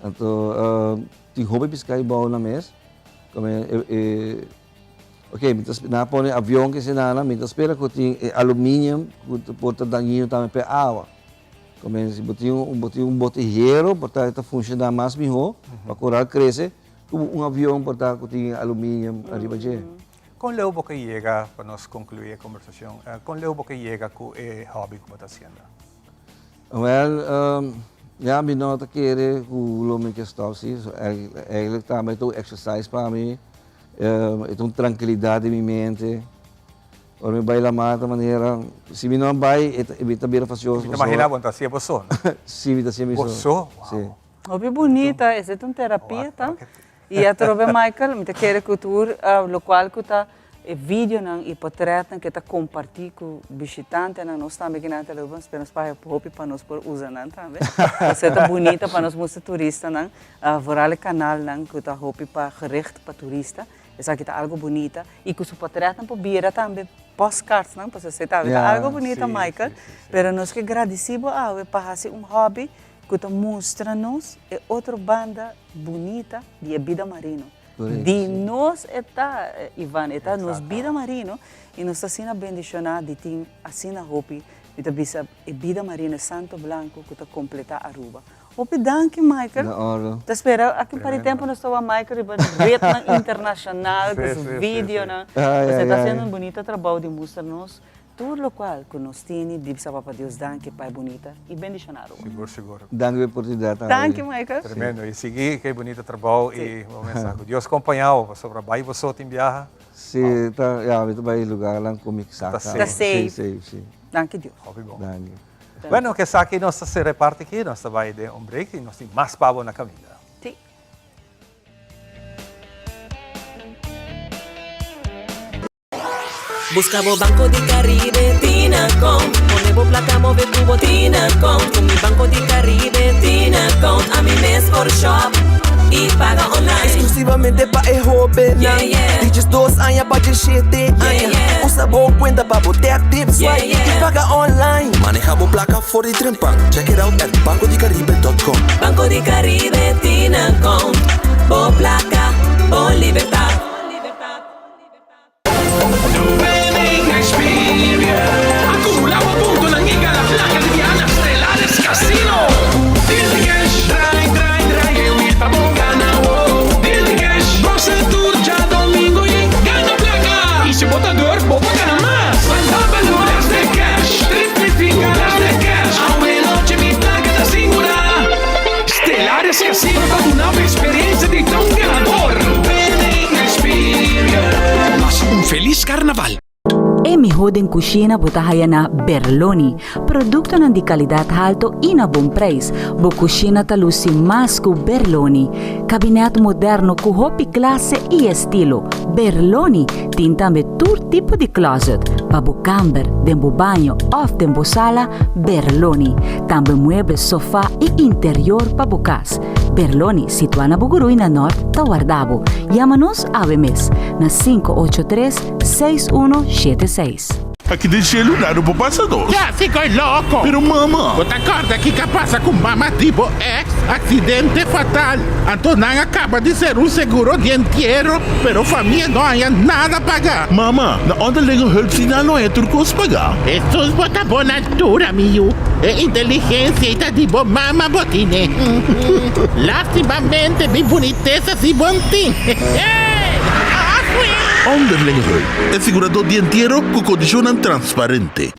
Anto tin hopi pisca abao nan mes como e ok mi ta nan a pone avion kese nan mi ta spera cu tin e aluminium cu por ta dañino tambe pa e awa. Como si bo tin bo tin un bote hero por ta e ta funciona mas miho pa coral crece cu un avion por ta cu tin aluminium ariba dje. Kon leu bo ke yega, pa nos konkluí e kombersashon, kon leu bo ke yega ku e hòbi ku bo ta hasiendo? Wèl, ya mi no ta kere ku lo mi ke stòp si. Eigentlik tambe ta un exercise pa mi, e ta un trankilidat den mi mente. Ora mi bai lamar ta manera, si mi no bai mi ta bira fastioso. Mi ta imaginá bo no ta hasié bo so, no? Si, mi ta hasié mi so. Bo so? Wow. Si. Hopi bunita, esei ta un terapia ta. I atrobe Michael, mi ta kere ku tur lokual ku ta e videonan i potretnan ke ta kompartí ku bishitantenan, nos tambe ki nan ta Aruba, spera nos paga hopi pa nos por usa nan tambe. Esei ta bunita pa nos mustra turistanan, vooral e kanalnan ku ta hopi pa gericht pa turista. Esaki ta algo bunita i ku su potretnan por bira tambe postcardsnan, pasobra esei tambe ta algo bunita Michael. Pero nos ke gradisí bo awe pa hasi un hobby ku ta mustra nos e otro banda bunita di e bida marino. Di nos e ta, Ivan, e ta nos bida marino i nos ta asina bendishoná di tin asina hopi, mi ta bisa e bida marino, e santo blanco ku ta kompletá Aruba. Hopi danki Michael. Na orde. Ta spera aki un par di tempu nos ta wak Michael riba rednan internashonal ku su videonan. Pasobra e ta hasiendo un bunita trabou di mustra nos Tur locual cu nos tini di bisa Papa Dios danki pa e bunita y bendiciona Aruba. Sigur sigur. Danki pa e oportunidad tambe. Danki Michael. Tremendo y sigui cu e bunita trabou y bo mester sa cu Dios compaña bo pasobra bay bo so tin biaha. Si ta ya mi ta bay lugarnan cu mi sa Ta safe. Si safe si. Danki Dios. Hopi bon. Danki. Bueno cu esaki nos ta cera e parti aki nos ta bay den un break y nos tin mas pa bo na caminda. Si. Busca bo Banco di Caribe Tinacom Pone bo placa move cu bo Tinacom Cu mi Banco di Caribe Tinacom Ami mes por shop y paga online Exclusivamente pa e hobennan Yeah, yeah. Di 12 aña pa 17 aña Yeah, yeah. Usa bo cuenta pa bo tap, tip, swipe Yeah, yeah. y paga online Maneha bo placa for di trempan Check it out at bancodicaribe.com Banco di Caribe Tinacom Bo placa, bo libertad. Acumula bo puntonan y gana placa di biaha na Stellaris Casino. Deal di cash, draai, draai, draai e wiel pa bo gana wo. Deal di cash, gosa tur djadomingo y gana placa. Y si bo ta durf, bo por gana mas. Manda balores de cash, triplifica las de cash. Awe noche mi placa ta sigura. Stellaris Casino ta duna bo experiencia di ta un ganador. Winning experience. Pasa un felis Carnaval. E mihó den kushina bo ta haya na Berloni. Produktonan di kalidat halto i na bon preis. Bo kushina ta lusi mas ku Berloni. Kabinèt moderno ku hopi klase i estilo. Berloni tin tambe tur tipo di klòzet pa bo kamber, den bo baño òf den bo sala, Berloni. Tambe mueble, sofá i interior pa bo kas. Berloni, situá na Bugurui na Nort, ta warda bo. Yama nos awe mes na 583 6176. Aki den shelu nada por pasa nos. Ya si koe loko. Pero mama. Bo ta korda kiko a pasa ku mama di bo ex? Aksidente fatal. Anto nan a kaba di ser un seguro di entiero, pero famia no haña nada paga. Mama, na onderlinge hulp si nan no haña tur kos paga. Hesus bo ta bon altura mi yu. E inteligensia ei ta di bo mama bo tine. Lastimamente mi bunitesa si bon tin. Onderlinge hulp, e siguradó di entiero ku kondishonnan transparente.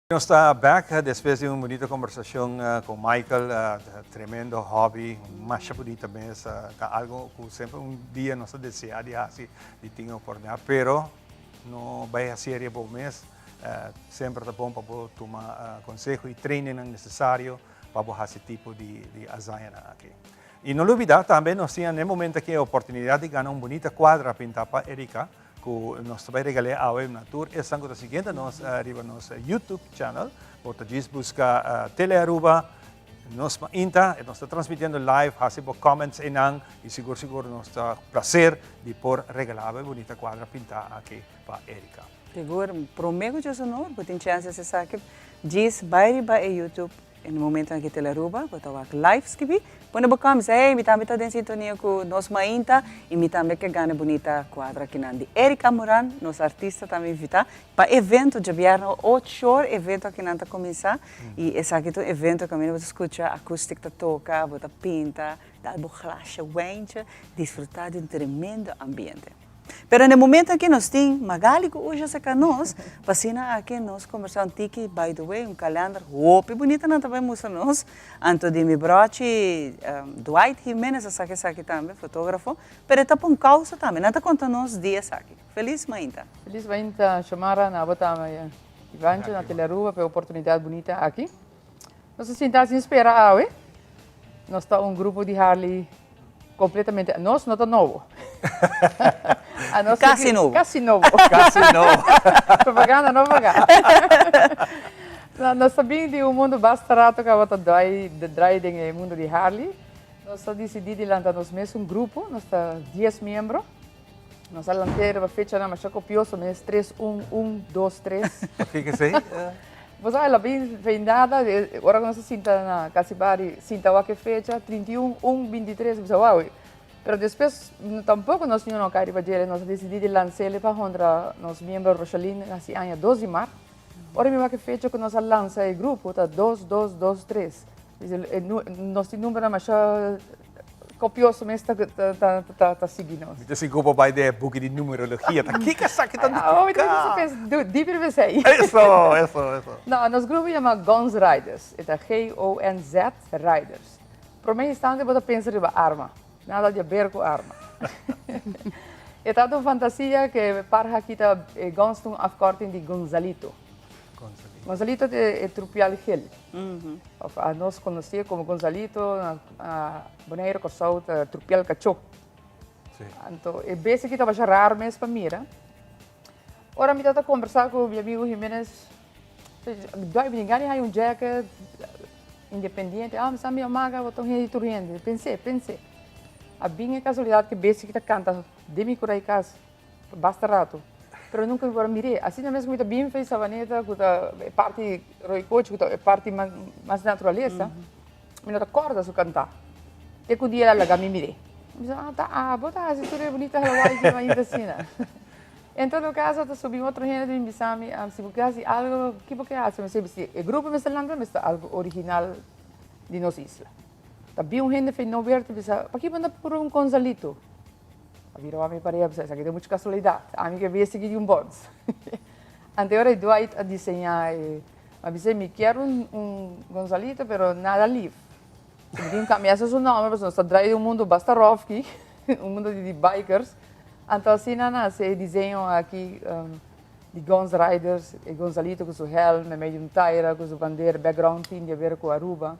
Nos ta back despues di un bunita conversacion cu Michael, tremendo hobby, masha bunita mes, ta algo cu semper un dia nos ta desea di haci, di tin oportunidad, pero. No bai hacié riba bo mes. Semper ta bon pa bo tuma conseho y trainingnan necesario pa bo haci tipo di di hazañanan aki. Y no lubida tambe nos tin na e momento aki e oportunidad di gana un bunita cuadra pinta pa Erika cu nos ta bai regal'é awe na tur esnan cu ta siguiendo nos riba nos YouTube channel. Bo ta djis busca Telearuba Nos mainta e nos ta transmitiendo live, haci bo comments einan y sigur sigur nos ta placer di por regala bo e bunita cuadra pinta aki pa Erika. Sigur, prome cu djos honor bo tin chance haci esaki, djis bay riba e YouTube en e momentonan aki Telearuba, bo ta wak live skibi, pone bo comments, hey mi tambe ta den sintonia cu nos mainta y mi tambe ke gana e bunita cuadra akinan di Erika Moran, nos artista tambe invita pa evento djabièrnè ocho or evento akinan ta cuminsa. Y esaki ta un evento caminda bo ta scucha acoustic ta toca, bo ta pinta, dal bo glasje wijntje, disfruta di un tremendo ambiente. Pero na e momento aki nos tin Magali cu Usha cerca nos, pa asina aki nos combersa un tiki, by the way, un kalender hopi bunita nan ta bay mustra nos, anto di mi brochi Dwight Jimenez a saca esaki tambe, fotografo, pero e ta pa un causa tambe, nan ta conta nos di esaki. Feliz mainta. Feliz mainta Xiomara, na bo tambe. Ivancho na Telearuba pa e oportunidad bunita aki. Nos a sinta sin spera awe. Nos ta un grupo di Harley completamente, nos no ta nobo. A nos Casi nobo. Casi nobo. Casi nobo. Propaganda no paga. No, nos ta bin di un mundo basta rato cu awor ta draai, draai den e mundo di Harley. Nos a dicidi di lanta nos mes un grupo, nos ta dies miembro. Nos a lant'é riba fechanan masha kopioso mes, tres, un, un, dos, tres. Pakiko esei? Bo sa, el a bin fei nada, ora ku nos a sinta na Casibari, sinta wak e fecha, 31, un, 23, bo sa, wou. Pero despues tampoko nos niun no kai riba djele, nos a disidí di lans'el pa honra nos miembro Roshalyn hasi aña dos di mart. Ora mi wak e fecha ku nos a lansa e grupo ta dos, dos, dos, tres. Nos tin numbernan masha Copioso mes ta ta ta ta sigui nos. Mi ta sigur bo bai den e buki di numerologia. Ta kiko esaki ta nifiká? Oh, mi ta pensa di primer esei. Eso, eso, eso. No, nos grupo yama Gonz Riders. E ta G-O-N-Z Riders. Prome instante bo ta pensa riba arma. Nada di haber ku arma. E tabata un fantasia ku e parha aki ta e Gonz ta un afkorting di Gonzalito. Gonzalito ta e trupial gel. Of nos konosé komo Gonzalito na Bonaire, Kòrsou ta trupial kachó. Anto e bes aki tabata raro mes pa mira. Ora mi tabata kombersá ku mi amigu Jimenez, dòi mi tin gana di haña un jacket independiente. Ah, mi sa mi amaga bo ta un hende di tur hende. Pensé, pensé. A bin e kasualidat ku e bes aki ta kanta den mi kura di kas. Basta rato. Pero nunca mi por a mir'é. Asina mes cu mi ta bin fei Savaneta cu ta e parti Rooi Cochi cu ta e parti mas naturalesa, mi no ta corda su cantá. Te cu un dia el a laga mi mir'é. Mi bisa, ah, ta abo ta haci tur e bunita lawaai ki mainta asina. En todo caso ta subi un otro hende ta bin bisa mi, si bo ke haci algo, ki bo ke haci? Mi bisa, si e grupo mester lanta mester algo original di nos isla. Ta bin un hende fei Noord ta bisa, paki bo no ta puru un Gonzalito? A bira wak mi pareha bisa esaki ta muchu kasualidat. Ami ke bia sigui di un bons. Ante ora Dwight a diseñá e mi a bisa mi kier un un Gonzalito pero nada lif. Mi tin kambia su nomber pasobra nos ta drai den un mundu basta rof aki, un mundu di bikers. Anto asina a nase e diseño aki di Gonz Riders, e Gonzalito ku su helm, meimei di un taira ku su bandera, background tin di haber ku Aruba.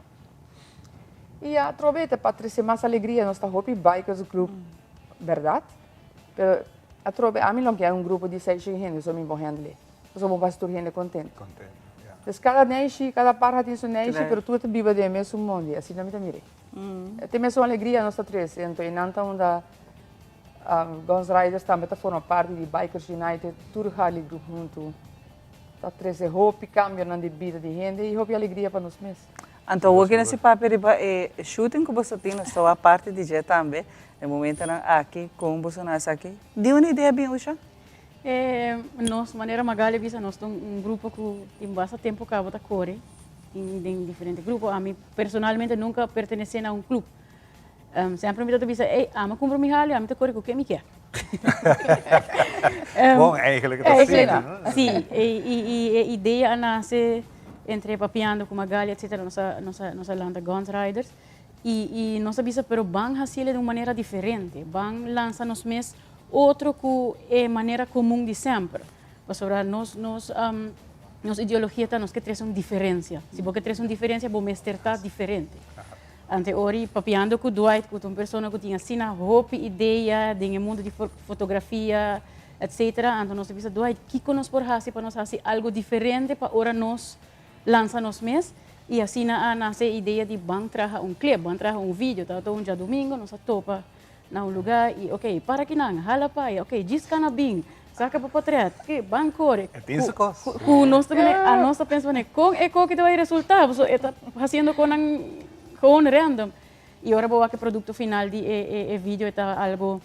Y atrobe ta pa trece mas alegria, nos ta hopi bikers group, berdad, pero atrobe ami lo kier un grupo di seis hende so mi por handle, pasobra bo haci tur hende contento. Contento, ya. Pues cada neishi, cada parha tin su neishi, pero tur ta biba den e mesun mondi, asina mi ta mira. E mesun alegria nos ta trece, anto e nan ta unda Guns Riders tambe ta forma parti di Bikers United, tur Harley group hunto ta trece hopi cambionan di bida di hende y hopi alegria pa nos mes. Anto awor ki nos papia riba e shooting ku boso tin, nos ta wak parti di dje tambe, e momentonan aki kon boso na esaki. Di un idea bin Usha? Nos, manera Magali a bisa, nos ta un grupo ku tin basta tempu kaba ta kore, tin den diferente grupo. Ami personalmente nunka pertenesé na un klup. Semper mi ta bisa, ey, ami a kumpra mi Harley, ami ta kore ku ken mi kier. Bon, eigenlijk ta asina, no? Si, i e idea a nase entre papiando ku Magali etcetera, nos a nos a nos a lanta Guns Riders i i nos a bisa pero ban hasiel di un manera diferente, ban lansa nos mes. otro ku e manera komun di semper. Pasobra nos nos nos ideologia ta nos ke trese un diferensia. Si bo ke trese un diferensia bo mester ta diferente. Ante ori papiando ku Dwight ku ta un persona ku tin asina hopi idea den e mundu di fotografia etcetera anto nos ta bisa Dwight kiko nos por hasi pa nos hasi algo diferente pa ora nos lansa nos mes y asina a nace e idea di ban traha un clip, ban traha un video, tabata un djadomingo nos a topa na un lugar y ok para kinan, hala pa aya, ok djis cana bin, saca pa potret, ok ban core, E tin su cos. cu nos ta bini, a nos ta pensa bini con e coki ta bay resulta, pasobra e ta haciendo conan gewoon random y ora bo wak e producto final di e video e ta algo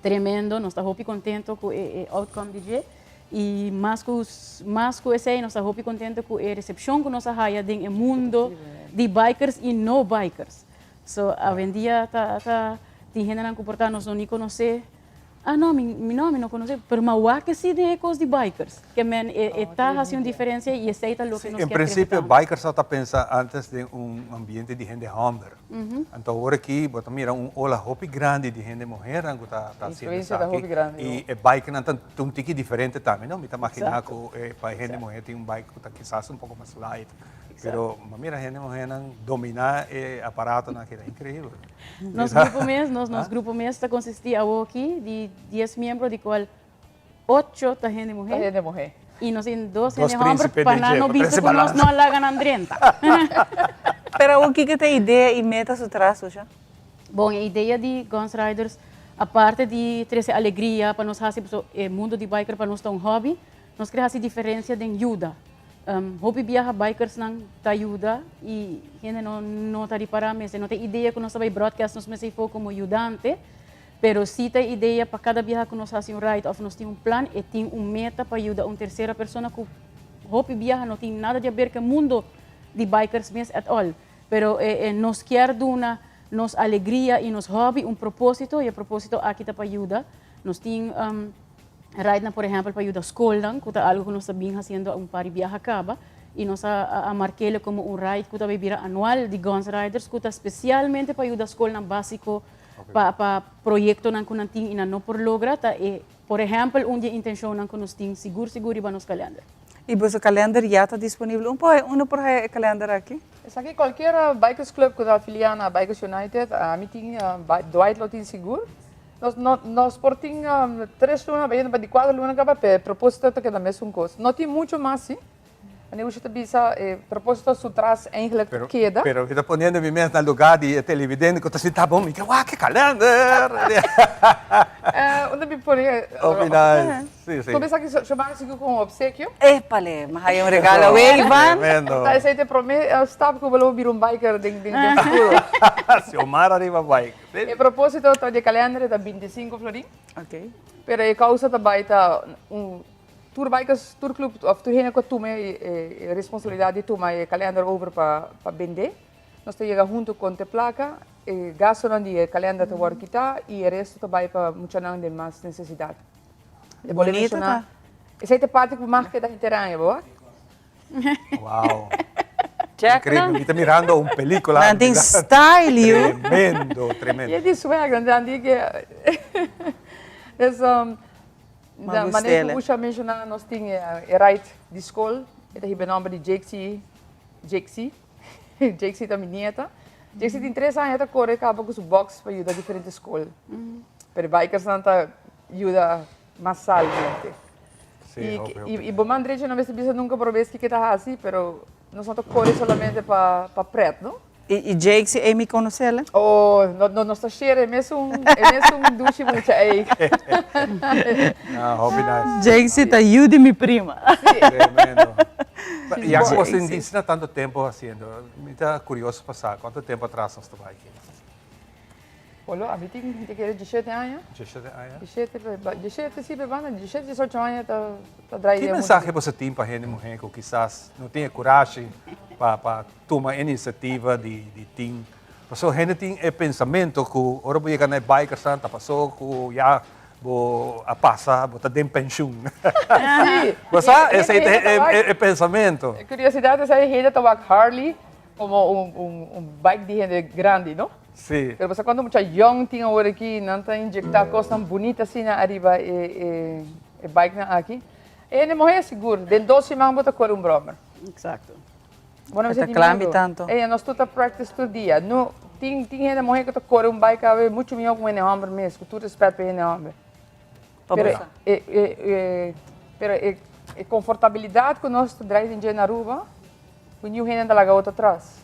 Tremendo, nos ta hopi contento cu e outcome di dje y mas cu mas cu esey nos ta hopi contento cu e recepcion cu nos a haya den e mundo di bikers y no bikers. So awendia ta ta tin hendenan cu por ta nos no ni conoce, ah no mi no mi no conoce pero mi a wak si den e cos di bikers ke men e ta haci un diferencia y esey ta loke nos En kier principio trece tambe. bikers a ta pensa antes den un ambiente di hende homber. Anto awor aki bo ta mira un ola hopi grandi di hende muhernan ku ta ta hasiendo Influencia ta esaki. hopi grandi, I no? e bikenan ta un tiki diferente tambe, no? Mi ta magina Exacto. ku e pa e hende muher tin un bike ku ta kisas un poko mas light. Pero mi a mira hende muhernan domina e aparatonan aki, ta increibel. Nos grupo mes, nos nos grupo mes ta consisti awoki di dies miembro di cual Ocho ta hende muhé. Ta hende muhé. I nos tin dos Dos hende hòmber príncipe pa den nan dje, no pa bisa trese ku nos balansa. no a laga nan drenta. Pero awor kiko ta e idea i meta su tras, Usha? Bon, e idea di Guns Riders, aparte di trese alegria pa nos hasi, pasobra e mundo di biker pa nos ta un hobby, nos kere hasi diferensia den yuda. Hopi biaha bikersnan ta yuda i hende no no ta ripará mester. No ta e idea ku nos ta bai broadcast nos mester ifo komo yudante, Pero si ta e idea pa cada biaha cu nos haci un ride of nos tin un plan, e tin un meta pa yuda un tercera persona cu hopi biaha no tin nada di haber cu e mundo di bikers mes at all. Pero e nos kier duna nos alegria y nos hobby un proposito y e proposito aki ta pa yuda. Nos tin ridenan por ehempel pa yuda scolnan cu ta algo cu nos ta bin haciendo un par di biaha caba y nos a markele como un ride cu ta bay bira anual di Guns Riders cu ta specialmente pa yuda scolnan basico pa pa proyectonan cu nan tin y nan no por logra ta e por ehempel un di e intencionnan cu nos tin sigur sigur riba nos kalender. Y boso kalender ya ta disponibel? Un por unda por haya e kalender aki? Esaki cualkier bikers club cu ta afilia na Bikers United, ami tin, Dwight lo tin sigur. Nos no nos por tin tres luna bayendo pa di cuater luna caba pero e proposito ta keda mesun cos. No tin mucho mas si. Meneer Usha ta bisa e proposito su tras eigenlijk Pero, keda. pero mi ta poniendo mi mes na lugar di e televidente cu ta sinta bon, mi ke wak e kalender. Eh, unda mi pone. Hopi nice. Si, si. Cu esaki so ban sigui cu un obsequio. Epale, mi haya un regalo awe, Ivan. Tremendo. Ta esey ta e prome stap cu bo lo bira un biker den den futuro. Xiomara riba bike. E proposito ta di e kalender ta binticinco florin. Ok. Pero e causa ta bay ta un Tur bikers, tur club of tur hende cu a tuma e responsabilidad di tuma e kalender over pa pa bende, nos ta yega hunto con te placa, e gastonan di e kalender ta wordo kita y e resto ta bay pa muchanan den mas necesidad. E bolbe Bonito menciona, ta. Esey ta e parti cu mag keda henter aña, bo wak? Wow. Check Increíble. nan. Mi ta mirando un película. Nan tin style, yu. Tremendo, tremendo. Y e di swag, nan di ke Dus, Ma Manera gustele. ku Usha menshoná nos tin e ride di skol, e ta hiba e nòmber di Jakesy, Jakesy, Jakesy ta mi nieta. Jakesy tin tres aña ta kore kaba ku su box pa yuda diferente skol. Pero e bikersnan ta yuda masalmente. Sí, I hopi, hopi. i bo man drechi no mester bisa nunka por bes kiko e ta hasi, pero nos no ta kore solamente pa pa pret, no? I Jake si Amy konosel? Oh, no, no, nos ta share e mesun, e mesun dushi mucha ei. Ah, hopi nice. Jake si ta yu di mi prima. Si. Tremendo. Ya ku boso Jake si. inicia tanto tempo haciendo, mi ta curioso pa sa cuanto tempo atras nos ta bai aki. Olo, ami tin, mi ta kere diesshete aña. Diesshete aña? Diesshete, diesshete si, pe banda, diesshete, diesocho aña ta, ta draai Ki den mensahe boso tin pa hende muhé ku kisas no tin e kurashi pa pa tuma e inisiativa di di tin? Pasobra hende tin e pensamentu ku ora bo yega na e bikersnan ta paso ku ya bo a pasa, bo ta den penshun. Si. Bo sa? Esei ta e pensamentu. E kuriosidat esei hende ta wak Harley komo un un un bike di hende grandi, no? Si. Pero pasobra cuanto mucha young tin awor aki, nan ta inyecta cosnan bunita asina ariba e e e bikenan aki. E hende muher sigur, den dos siman bo ta core un brommer. Exacto. Bo no E mester ta tin kla mi miedo. tanto. Ey, nos tur ta practice tur dia. No, tin tin hende muher cu ta core un bike awe mucho mihor cu hende homber mes, cu tur respet pa e hende homber. Pa Pero bo sa. e e e pero e e confortabilidad cu nos ta draai den dje na Aruba, cu niun hende ta laga otro atras.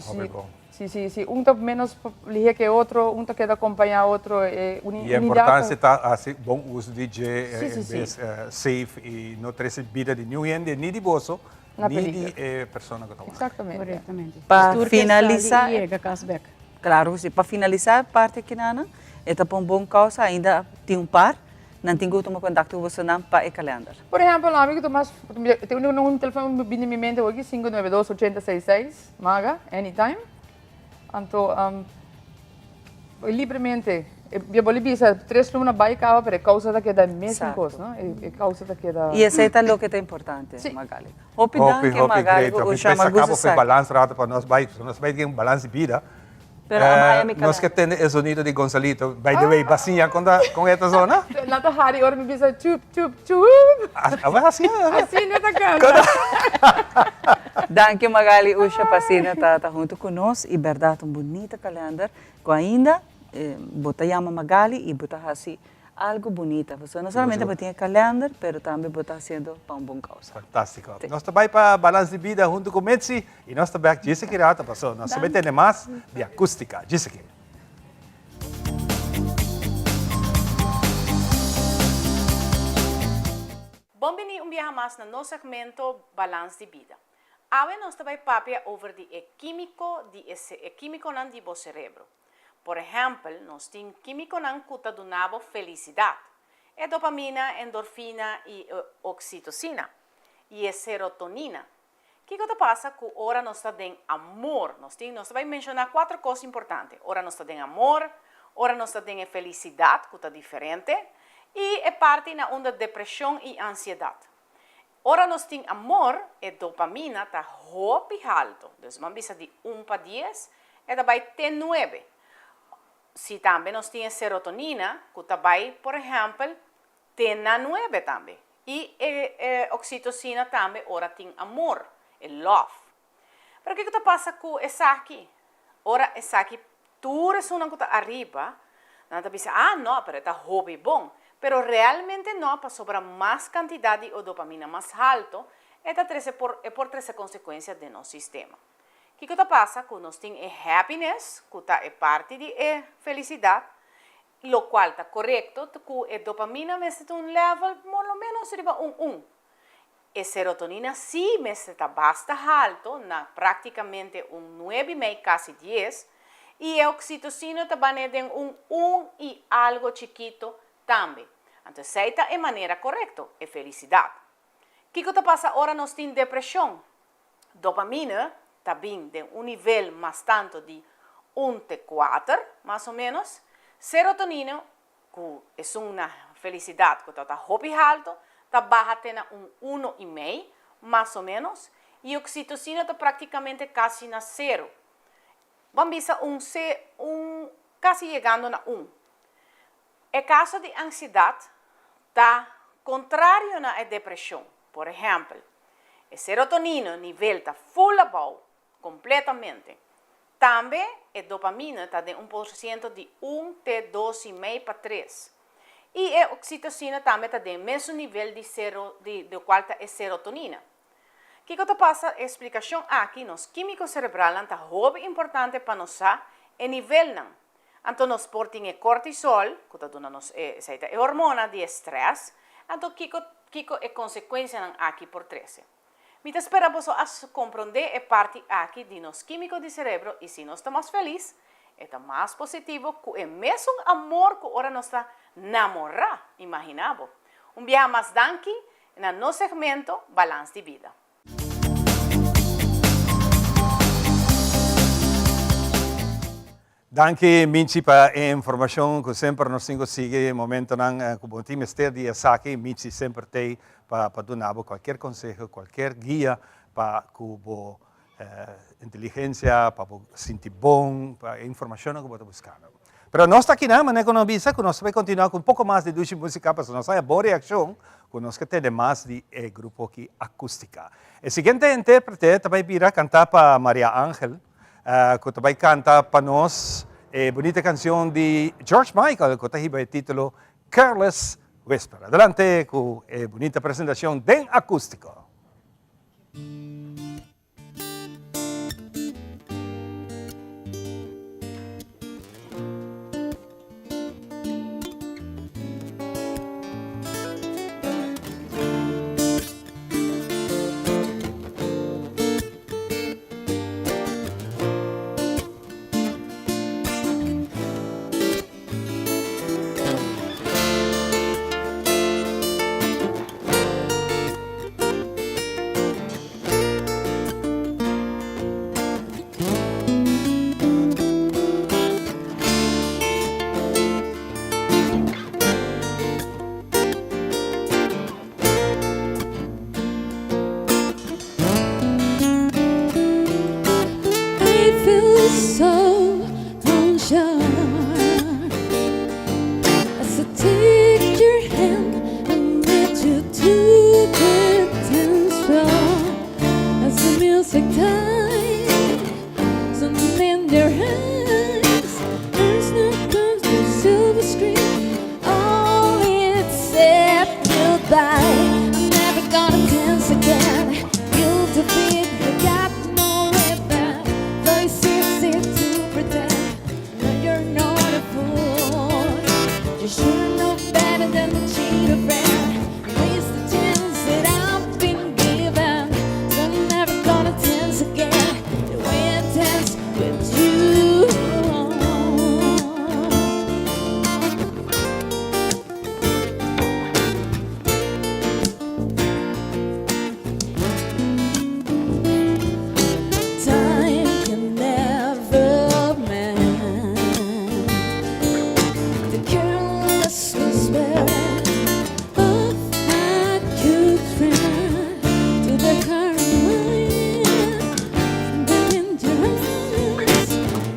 Hopi bon. Si, si, si un ta menos lihe ke otro, un ta keda acompaña otro, e I e unidad ta. importancia ta haci bon uso di dje Si, si, en si. bes safe i no trece bida di niun hende, ni di boso, Na ni di peligro. e persona cu ta wak. Exactamente. Correctamente. Pa Tur ke finalisa sali i yega cas bek. Claro cu si. Pa finalisa e parti aki nan, e ta pa un bon causa, ainda tin un par, nan tin cu tuma contacto cu bosonan pa e calender. Por ehempel, ami cu ta mas, tin un telefon bini mi mente hoy, 592 8066, Maga, anytime. Anto, libremente, e bo bisa tres luna bai caba, pero e causa ta keda e mesun cos, no? E causa ta keda. Y esey ta loke ta importante, Magali. Hopi Hopi, danki, hopi Magali, great. cu Hopi Usha pensa Magusa cabo fe sa. balans rato pa nos bai, nos bai tin un balans di bida. Pero ama mi Nos ke tende e sonido di Gonzalito. By the way, ba siña con ta con e ta zona? Nan ta hari ora mi bisa chup chup chup. Aba asina? Asina ta canta. Danki Magali Usha pa asina ta ta hunto cu nos y berdad un bunita calender cu ainda bo ta yama Magali y bo ta haci Algo bunita, pasobra no solamente bo tin e kalender, pero tambe bo ta hasiendo pa un bon kousa. Fantástiko. Nos ta bai pa Balans di Bida huntu ku Mitzi i nos ta bèk djis aki rato paso nos ta bai tende mas di akústika. Djis aki. Bon bini un biaha mas na nos segmento Balans di Bida. Awe nos ta bai papia over di e kímiko di e e kímikonan di bo serebro. Por ehèmpel, nos tin kímikonan ku ta duna bo felisidat, e dopamina, endorfina i e oksitosina, i e serotonina. Kiko ta pasa ku ora nos ta den amor? Nos tin, nos ta bai menshoná kuater kos importante, ora nos ta den amor, ora nos ta den e felisidat, ku ta diferente, i e parti na unda depreshon i ansiedat. Ora nos tin amor, e dopamina ta hopi halto, dus ban bisa di un pa dies, e ta bai te nuebe. Si tambe nos tin e serotonina, ku ta bai, por ehèmpel, te na nuebe tambe. I e oksitosina tambe ora tin amor, e love. Pero kiko ta pasa ku esaki? Ora esaki tur esunnan ku ta ariba, nan ta bisa, ah no, pero e ta hopi bon. Pero realmente no, pasobra mas kantidat di dopamina mas halto, e ta trese por e por trese konsekuensia den nos sistema. Kiko ta pasa ku nos tin e happiness, ku ta e parti di e felisidat, lokual ta korekto, ku e dopamina mester ta un level por lo menos riba un un. E serotonina sí mester ta basta halto, na práktikamente un nuebe i mei kasi dies, i e oksitosina ta ban'é den un un i algo chikito tambe. Anto esei ta e manera korekto, e felisidat. Kiko ta pasa ora nos tin depreshon? Dopamine ta bin den un nivel mas tanto di un te kuater, mas o ménos. Serotonina ku esun na felisidat ku ta ta hopi halto ta baha te na un uno i mei, mas o ménos, i oksitosina ta praktikamente kasi na sero. Ban bisa un se un kasi yegando na un. E kaso di ansiedat ta kontrario na e depreshon. Por ehèmpel, e serotonina nivel ta ful abou Completamente. Tambe e dopamina ta den un porciento di un te dos y mei pa tres. Y e oxitocina tambe ta den mesun nivel di sero di di cual ta e serotonina. Kico ta pasa? E explicacion aki nos quimico cerebralnan ta hopi importante pa nos sa e nivelnan. Anto nos por tin e cortisol cu ta duna nos e esey ta e hormona di e stress. Anto kico kico e consecuencianan aki por trece? Mi ta spera boso a komprondé e parti aki di nos kímiko di serebro i si nos ta mas felis, e ta mas positivo ku e mesun amor ku ora nos ta namorá, imaginá bo. Un biaha mas danki na nos segmento Balans di Bida. Danki Michi pa e informacion cu semper nos tin cu sigui momentonan cu bo tin mester di esaki. Michi semper tey pa pa duna bo cualkier conseho, cualkier guia pa cu bo. Inteligencia pa bo sinti bon, pa e informacionnan cu bo ta buscando. Pero nos ta akinan, manera cu nos bisa, cu nos ta bay continua cu un poco mas di dushi musica, pasobra nos haya bon reaccion cu nos ke tende mas di e grupo aki Acustica. E siguiente interprete ta bay bira canta pa Maria Angel, cu ta bay canta pa nos e bunita cancion di George Michael cu ta hiba e titulo Careless Whisper. Adelante cu e bunita presentacion den acustico. I feel so unsure As I take your hand and lead you to the dance floor As the music dies and in your eyes There's no comes the silver screen All except goodbye I'm never gonna dance again You'll defeat, you got no ribbon Though it's easy to pretend No, you're not a fool You should know better than to cheat a friend Waste the chance that I've been given So I'm never gonna dance again The way I dance with you Time can never mend The careless whisper of a good friend to the current Then in your eyes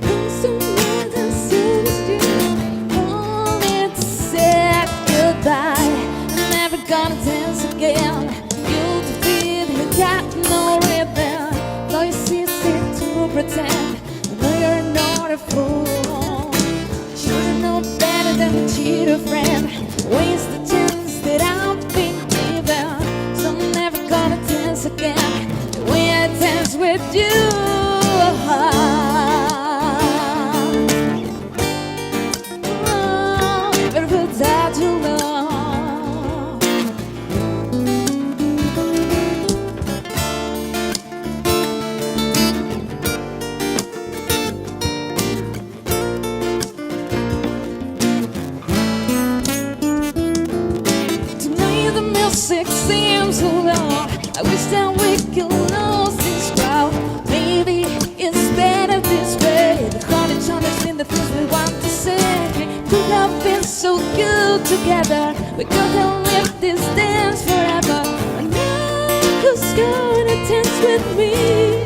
Consumer the silver All it said goodbye I'm never gonna dance again You'll defeat, you got no ribbon Though it's easy to pretend I know you're not a fool Should've known better than to cheat a friend Waste the chance that I've been given So I'm never gonna dance again The way I dance with you Oh, but without your love Tonight the music seems so loud. I wish that we could lose this crowd. Maybe it's better this way. The heart is understand the things we want to say. Could have been so good together. We could have lived this dance forever. And now who's gonna dance with me?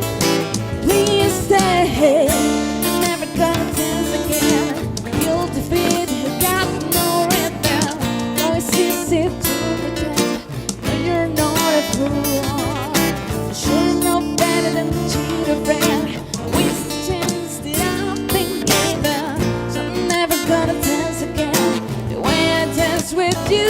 Please stay. I'm never gonna dance again. You'll defeat, you got no rhythm. No, it's easy to pretend that you're not a fool. You should know better than to cheat a friend. Waste the chance that I've been given. So I'm never gonna dance again the way I dance with you.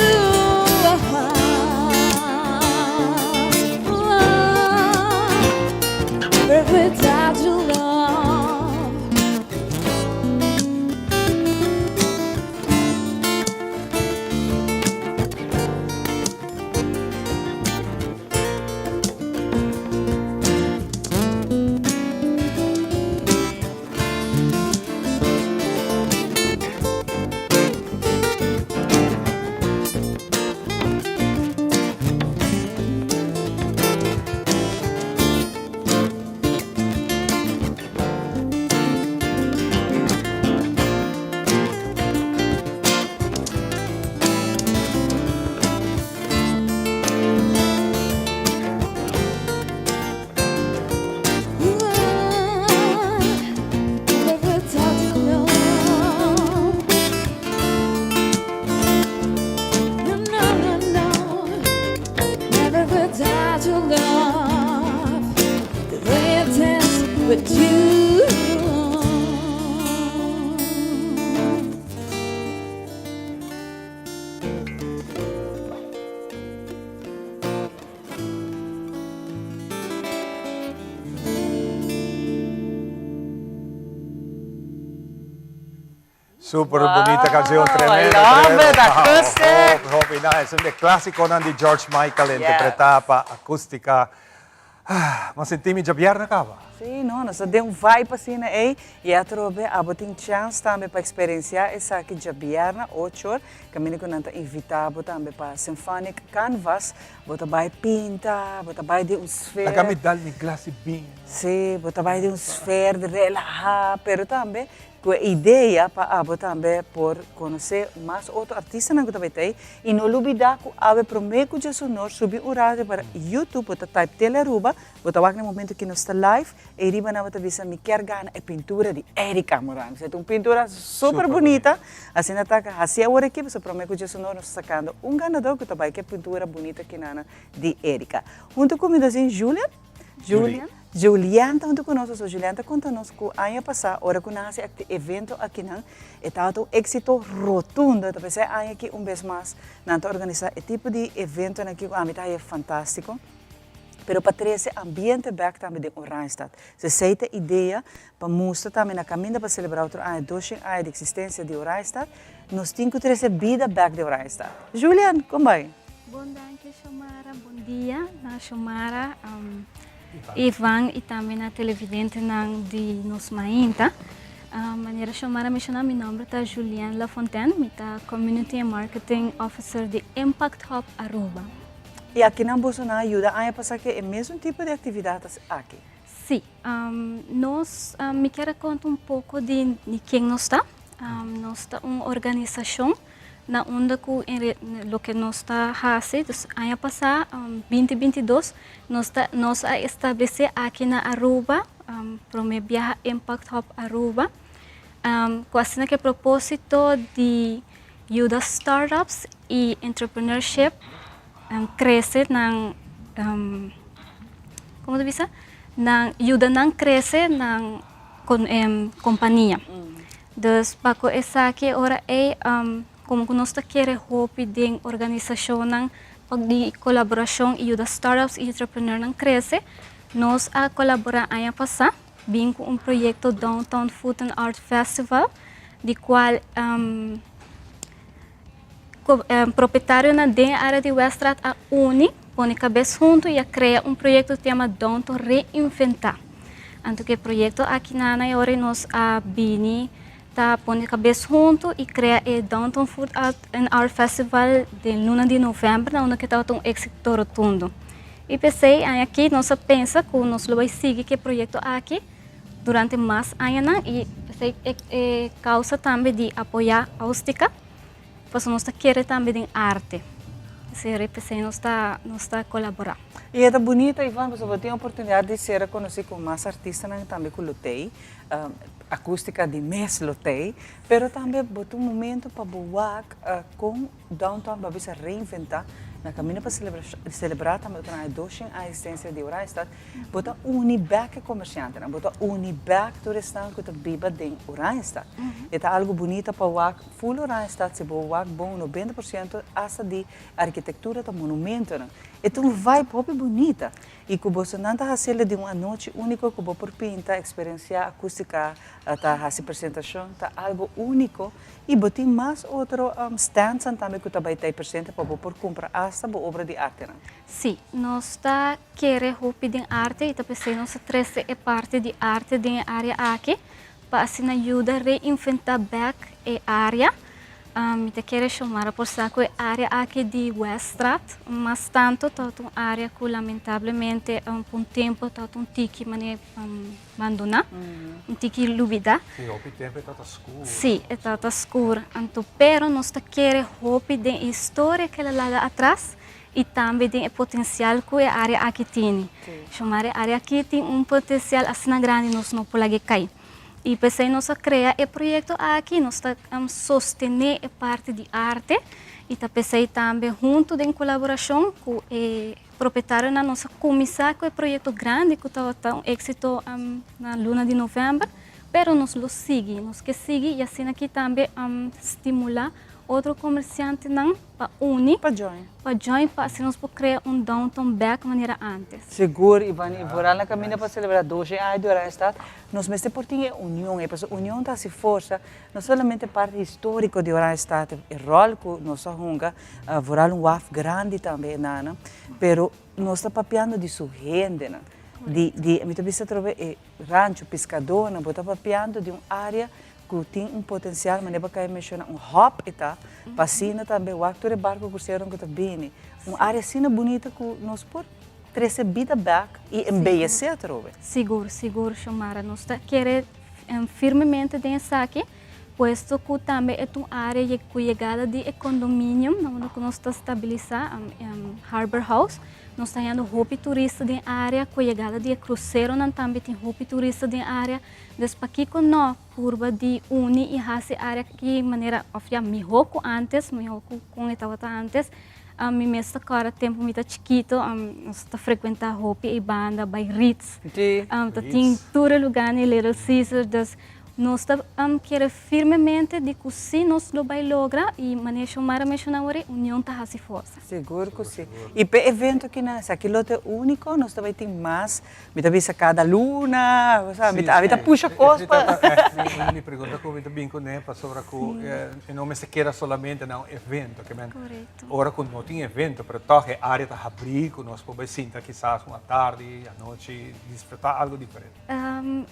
try to love the way it is with you. Super bunita canción, tremendo, I love tremendo. it, acoustic. Wow, hopi, hopi nice. Un di clasiconan di George Michael interpreta pa acustica. Ah, m'a sinti mi djabièrnè kaba. Sí, no, nos ta den un vibe asina ei i atrobe abo tin chans tambe pa eksperensiá esaki djabièrnè ocho or, kaminda ku nan ta invitá bo tambe pa Symphonic Canvas. Bo ta bai pinta, bo ta bai den un sfeer. Laga mi dal mi glas di biña. Sí, bo ta bai den un sfeer di relahá, pero tambe Ku e idea pa abo tambe por konosé mas otro artistanan ku ta bai ta ei. I no lubidá ku awe promé ku djasonor subi un radio para YouTube, bo ta type Tele Aruba, bo ta wak na e momento ku nos ta live, ei riba nan bo ta bisa mi kier gana e pintura di Erika Moran. Esei ta un pintura super bunita, asina ta hasi awor aki pasobra promé ku djasonor nos ta sakando un ganador ku ta bai ku e pintura bunita kinana di Erika. Huntu ku mi ta sin Julian. Julian. Julian ta huntu ku nos, pasobra Julian ta konta nos ku aña pasá ora ku nan hasi e evento akinan e tabata un éksito rotundo. Ta p'esei aña aki un bes mas nan ta organisá e tipo di eventonan aki ku ami ta haña fantástiko, pero pa trese ambiente bèk tambe den Oranjestad. Esei ta e idea pa mustra tambe na kaminda pa selebrá otro aña doshen aña di eksistensia di Oranjestad, nos tin ku trese bida bèk den Oranjestad. Julian, kon bai? Bon danki Xiomara, bon dia na Xiomara, Ivan y tambe na televidentenan di nos mainta. Manera Xiomara menciona mi nomber ta Julienne Lafontaine, mi ta Community and Marketing Officer di Impact Hub Aruba. Y akinan boso nan a yuda aña pasa ke e mesun tipo di actividad aki? Si, nos, mi kier a conta un poco di ken nos ta. Nos ta un organisacion na unda ku loke nos ta hasi, dus aña pasá binti 22 nos ta nos a establesé aki na Aruba promé biaha Impact Hub Aruba ku asina ku e propósito di yuda startups i entrepreneurship krese nan komo ta bisa nan yuda nan krese nan kompania. Dus pa ku esaki e ora ei komo ku nos ta kere hopi den organisashonnan di kolaborashon i yuda startups i entrepreneurnan krese, nos a kolaborá aña pasá bin ku un proyekto Downtown Food and Art Festival di kual Propietarionan den e área di Weststraat a uni, pone kabes huntu i a krea un proyekto ku yama Downtown Reinventá. Anto ku e proyekto aki nan e ora nos a bini ta pone kabes huntu i krea e Downtown Food Art and Art Festival den luna di novèmber na unda ku tabata un éksito rotundo. I p'esei aña aki nos a pensa ku nos lo bai sigui ku e proyekto aki durante mas añanan i p'esei e kousa tambe di apoyá Austica. Pasobra nos ta kere tambe den arte. Esei p'esei nos ta nos ta kolaborá. I e ta bunita Ivan pasobra bo tin oportunidat di ser konosí ku mas artistanan tambe ku lo tei, akustika di mes lo tei, pero tambe bo tin un momento pa bo wak kon Downtown bo a bisa reinventá na kaminda pa selebrá tambe otro aña doshen aña eksistensia di Oranjestad, bo ta uni bèk e komersiantenan, bo ta uni bèk tur esnan ku ta biba den Oranjestad. E ta algu bunita pa wak. Full Oranjestad si bo wak bon 90% hasta di arkitektura ta monumentonan. E ta un vibe hopi bunita y cu bosonan ta haciele di un anochi unico cu bo por pinta, experiencia acustica, ta haci presentacion, ta algo unico y bo tin mas otro standsnan tambe cu ta bay ta presente pa bo por cumpra hasta bo obra di artenan. Si, nos ta kere hopi den arte y ta pesey nos ta trece e parti di arte den e area aki. Pa asina yuda reinventá bèk e área. Mi ta kere Xiomara por sa ku e área aki di Weststraat mas tantu tabata un área ku lamentablemente pa un tempu tabata un tiki manera bandoná, un tiki lubidá. Sí, hopi tempu e tabata skur. Sí, e tabata skur. Anto pero nos ta kere hopi den e historia ku el a laga atras i tambe den e potensial ku e área aki tene. Shomar e área aki tin un potensial asina grandi nos no por lag'é kai. I p'esei nos a krea e proyekto aki, nos ta sostené e parti di arte i ta p'esei tambe huntu den kolaborashon ku e. Propietarionan nos a kuminsá ku e proyekto grandi ku tabata un éksito na luna di novèmber, pero nos lo sigui, nos ke sigui i asina aki tambe stimulá otro komersiantenan pa uni, Pa join. pa join pa asina nos por krea un downtown bèk manera ántes. Sigur, Ivan, i vooral na kaminda pa selebrá 12 aña di Oranjestad, nos mester por tin e union ei, pasobra union ta hasi forsa, no solamente parti historico di Oranjestad, e rol cu nos a hunga, vooral un waf grandi tambe e nana, pero nos ta papiando di su hendenan, di, di, mi ta bisa atrobe e rancho, piscadornan, bo ta papiando di un area cu tin un potencial, manera bo a cay menciona, un hub e ta, pa asina tambe wak tur e barco cruceronan cu ta bini, un area asina bunita cu nos por trece bida bek y embellece atrobe. Sigur, sigur Xiomara, nos ta kere firmemente den esaki, puesto cu tambe e ta un area cu yegada di e condominium na unda cu nos ta stabilisa, Harbor House, nos ta hayando hopi turista den area, cu yegada di e cruceronan tambe tin hopi turista den area, dus pakico no purba di uni y haci area aki manera of ya miho cu antes, miho cu con e tabata antes. Mi mes ta kòrda tempu mi ta chikito, nos ta frekuentá hopi ei banda, bai Ritz. Ta tin tur e lugá ni Little Caesar. Dus nos ta kere firmemente di ku si nos lo bai logra i manera Xiomara menshoná awor ei, union ta hasi forsa. Sigur ku si. I p'e evento aki nan, esaki lo ta e úniko, nos ta bai tin mas Mi ta bisa cada luna, o mi ta, mi ta pusha cos pa. Mi pregunta cu mi ta bin cune pasobra cu e no mester keda solamente na un evento, ke men ora cu no tin evento pero toch e area ta habri cu nos por bay sinta kisas un atardi, anochi, disfruta algo diferente.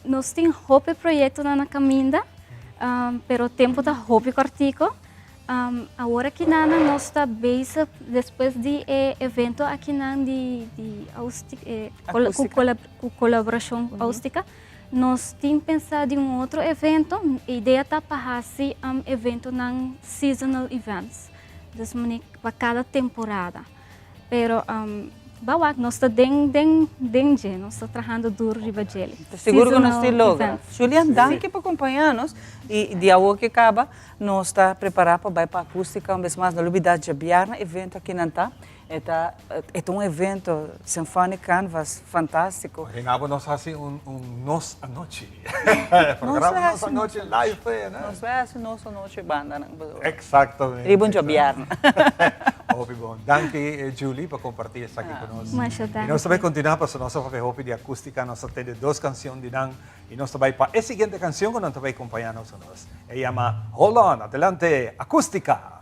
Nos tin hopi proyectonan na caminda, pero tempo ta hopi cortico. Awor akinan nos ta bezig despues di e evento akinan di di ku kolaborashon ku Austica, nos tin pensa di un otro evento. E idea ta pa hasi eventonan seasonal events, dus manera pa kada temporada. Pero ba wak nos ta den den den dje, nos ta trahando duro riba djele. Ta sigur ku nos tin logra. Julian, danki pa kompañá nos i di awor ke kaba nos ta prepará pa bai pa Acústica un bes mas. No lubidá djabièrnè evento akinan ta. E ta e ta un evento Symphonic Canvas fantástiko. Imagina bo nos hasi un un Nos Anochi. Programa Nos Anochi live. Nos bai hasi Nos Anochi bandanan. Exactamente. Riba un djabièrnè. Hopi bon. Danki Julie pa comparti esaki cu nos. Masha danki. Y nos ta bay continua pasobra nos a papia hopi di acustica, nos a tende dos cancion di nan y nos ta bay pa e siguiente cancion cu nan ta bay compaña nos anos. E yama Hold On. Adelante Acustica.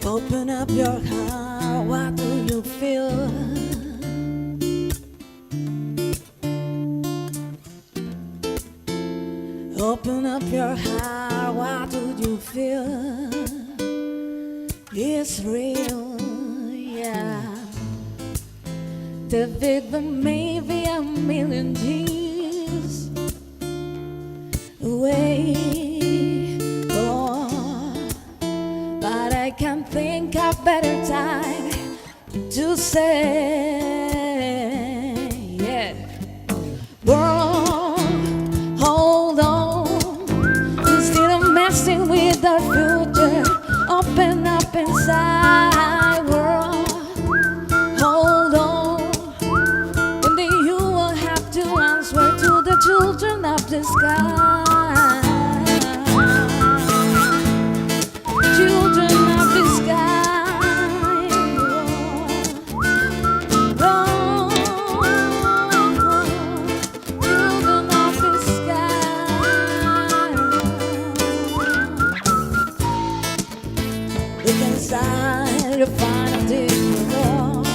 Open up your heart, what do you feel? Open up your heart, what do you feel? It's real, yeah. The big but maybe a million years away. Oh, but I can't think of better time to say, yeah. World, hold on. Instead of messing with our future, open up inside. World, hold on. And then you will have to answer to the children of the sky. Children of the sky. Oh, children of the sky. Look inside, you'll find a deeper love.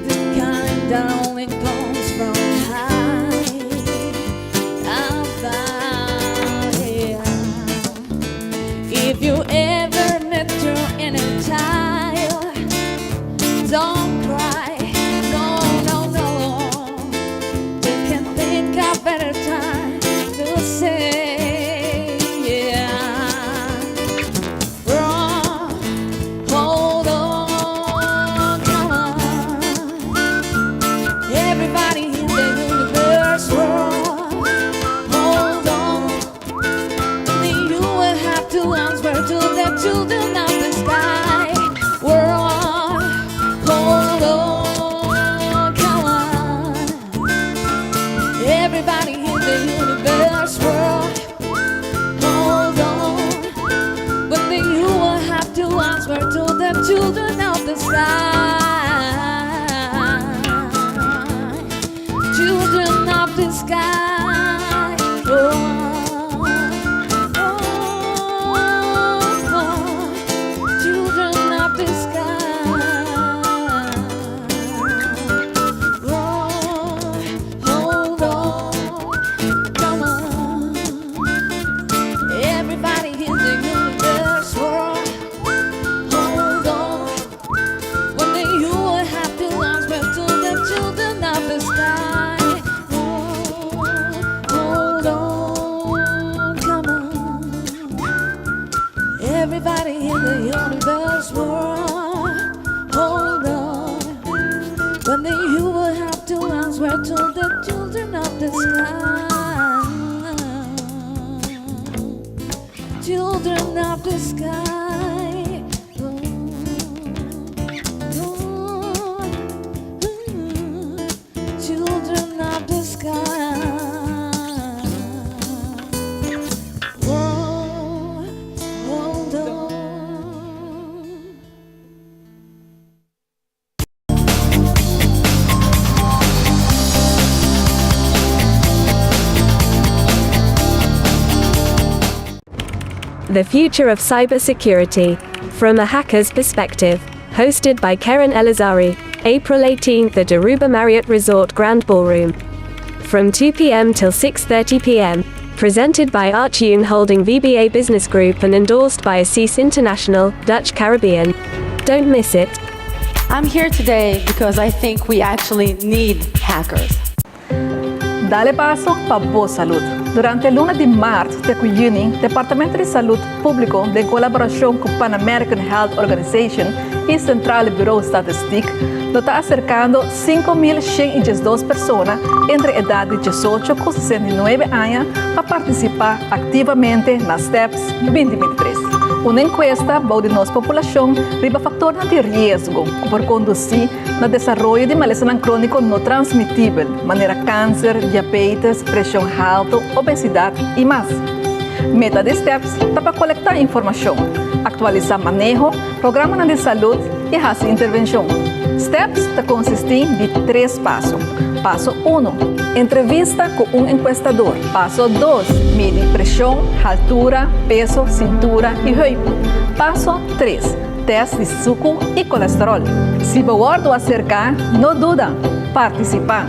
The kind that only comes from high above. Yeah. If you ever met your inner child, don't cry, no, no, no. You can think. better time to say, yeah. Run, hold on, come on. Everybody in the universe, run, hold on. Only you will have to answer to the children of the sky. World, hold on, come on. Everybody in the universe, world, hold on. But then you will have to answer to the children of the sky. Children of the sky. Oh, oh, oh, children of the sky. Oh, hold on, come on. Everybody in the universe, world, hold on. One day you will have to answer to the children of the sky. Oh, hold on, come on. Everybody in the universe, world, hold on. One day you will have to answer to the children of the sky. Children of the sky. Oh, oh, children of the sky. Oh, hold on. The Future of Cybersecurity. From a Hacker's Perspective. Hosted by Keren Elazari. April 18th at Aruba Marriott Resort Grand Ballroom. From 2 p.m. till 6:30 p.m. Presented by Archune Holding VBA Business Group and endorsed by Assis International, Dutch Caribbean. Don't miss it. I'm here today because I think we actually need hackers. Dal e paso pa bo salud. Durante luna di maart te cu juni, Departamento di Salud Publico den colaboracion cu Pan American Health Organization y Centrale Bureau Statistiek lo ta acercando 5112 persona entre edad di 18 cu 69 aña pa participa activamente na STEPS 2023. Un encuesta bou di nos populacion riba factornan di riesgo cu por conduci na desaroyo di malesanan crónico no transmitibel, manera cáncer, diabetes, presion halto, obesidad y mas. Meta di STEPS ta pa colecta informacion, actualisa maneho, programanan di salud y haci intervencion. STEPS ta consisti di tres paso. Paso uno, Entrevista cu un encuestador. Paso dos, Midi presion, haltura, peso, cintura y heup. Paso tres, Test di suku i kolesterol. Si bo wòrdu aserká, no duda, partisipá.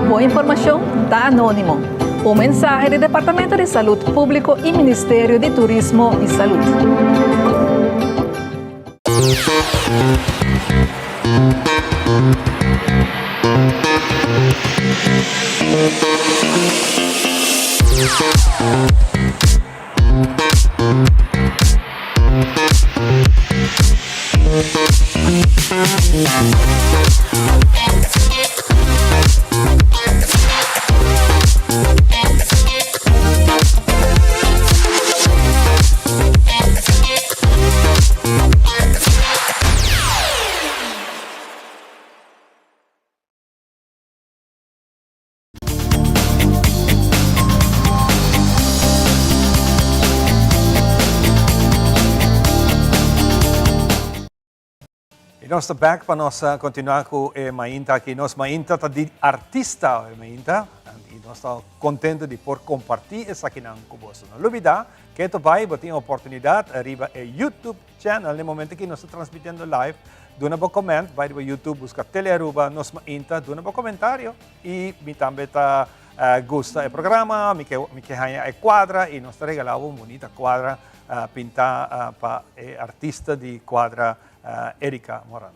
Bo informashon ta anónimo. Un mensahe di Departamento di Salud Públiko i Ministerio di Turismo i Salud. Y nos ta back pa nos continua cu e mainta aki. Nos mainta ta di artista e mainta. Y nos ta contento di por comparti esakinan cu boso. No lubida, keto bay bo tin oportunidad riba e YouTube channel. Na e momento aki nos ta transmitiendo live. Duna bo comment, bay riba YouTube, busca Telearuba, Nos Mainta, duna bo comentario. Y mi tambe ta gusta e programa, mi ke mi ke haña e cuadra y nos ta regala bo un bunita cuadra pinta pa e artista di cuadra Erika Moran.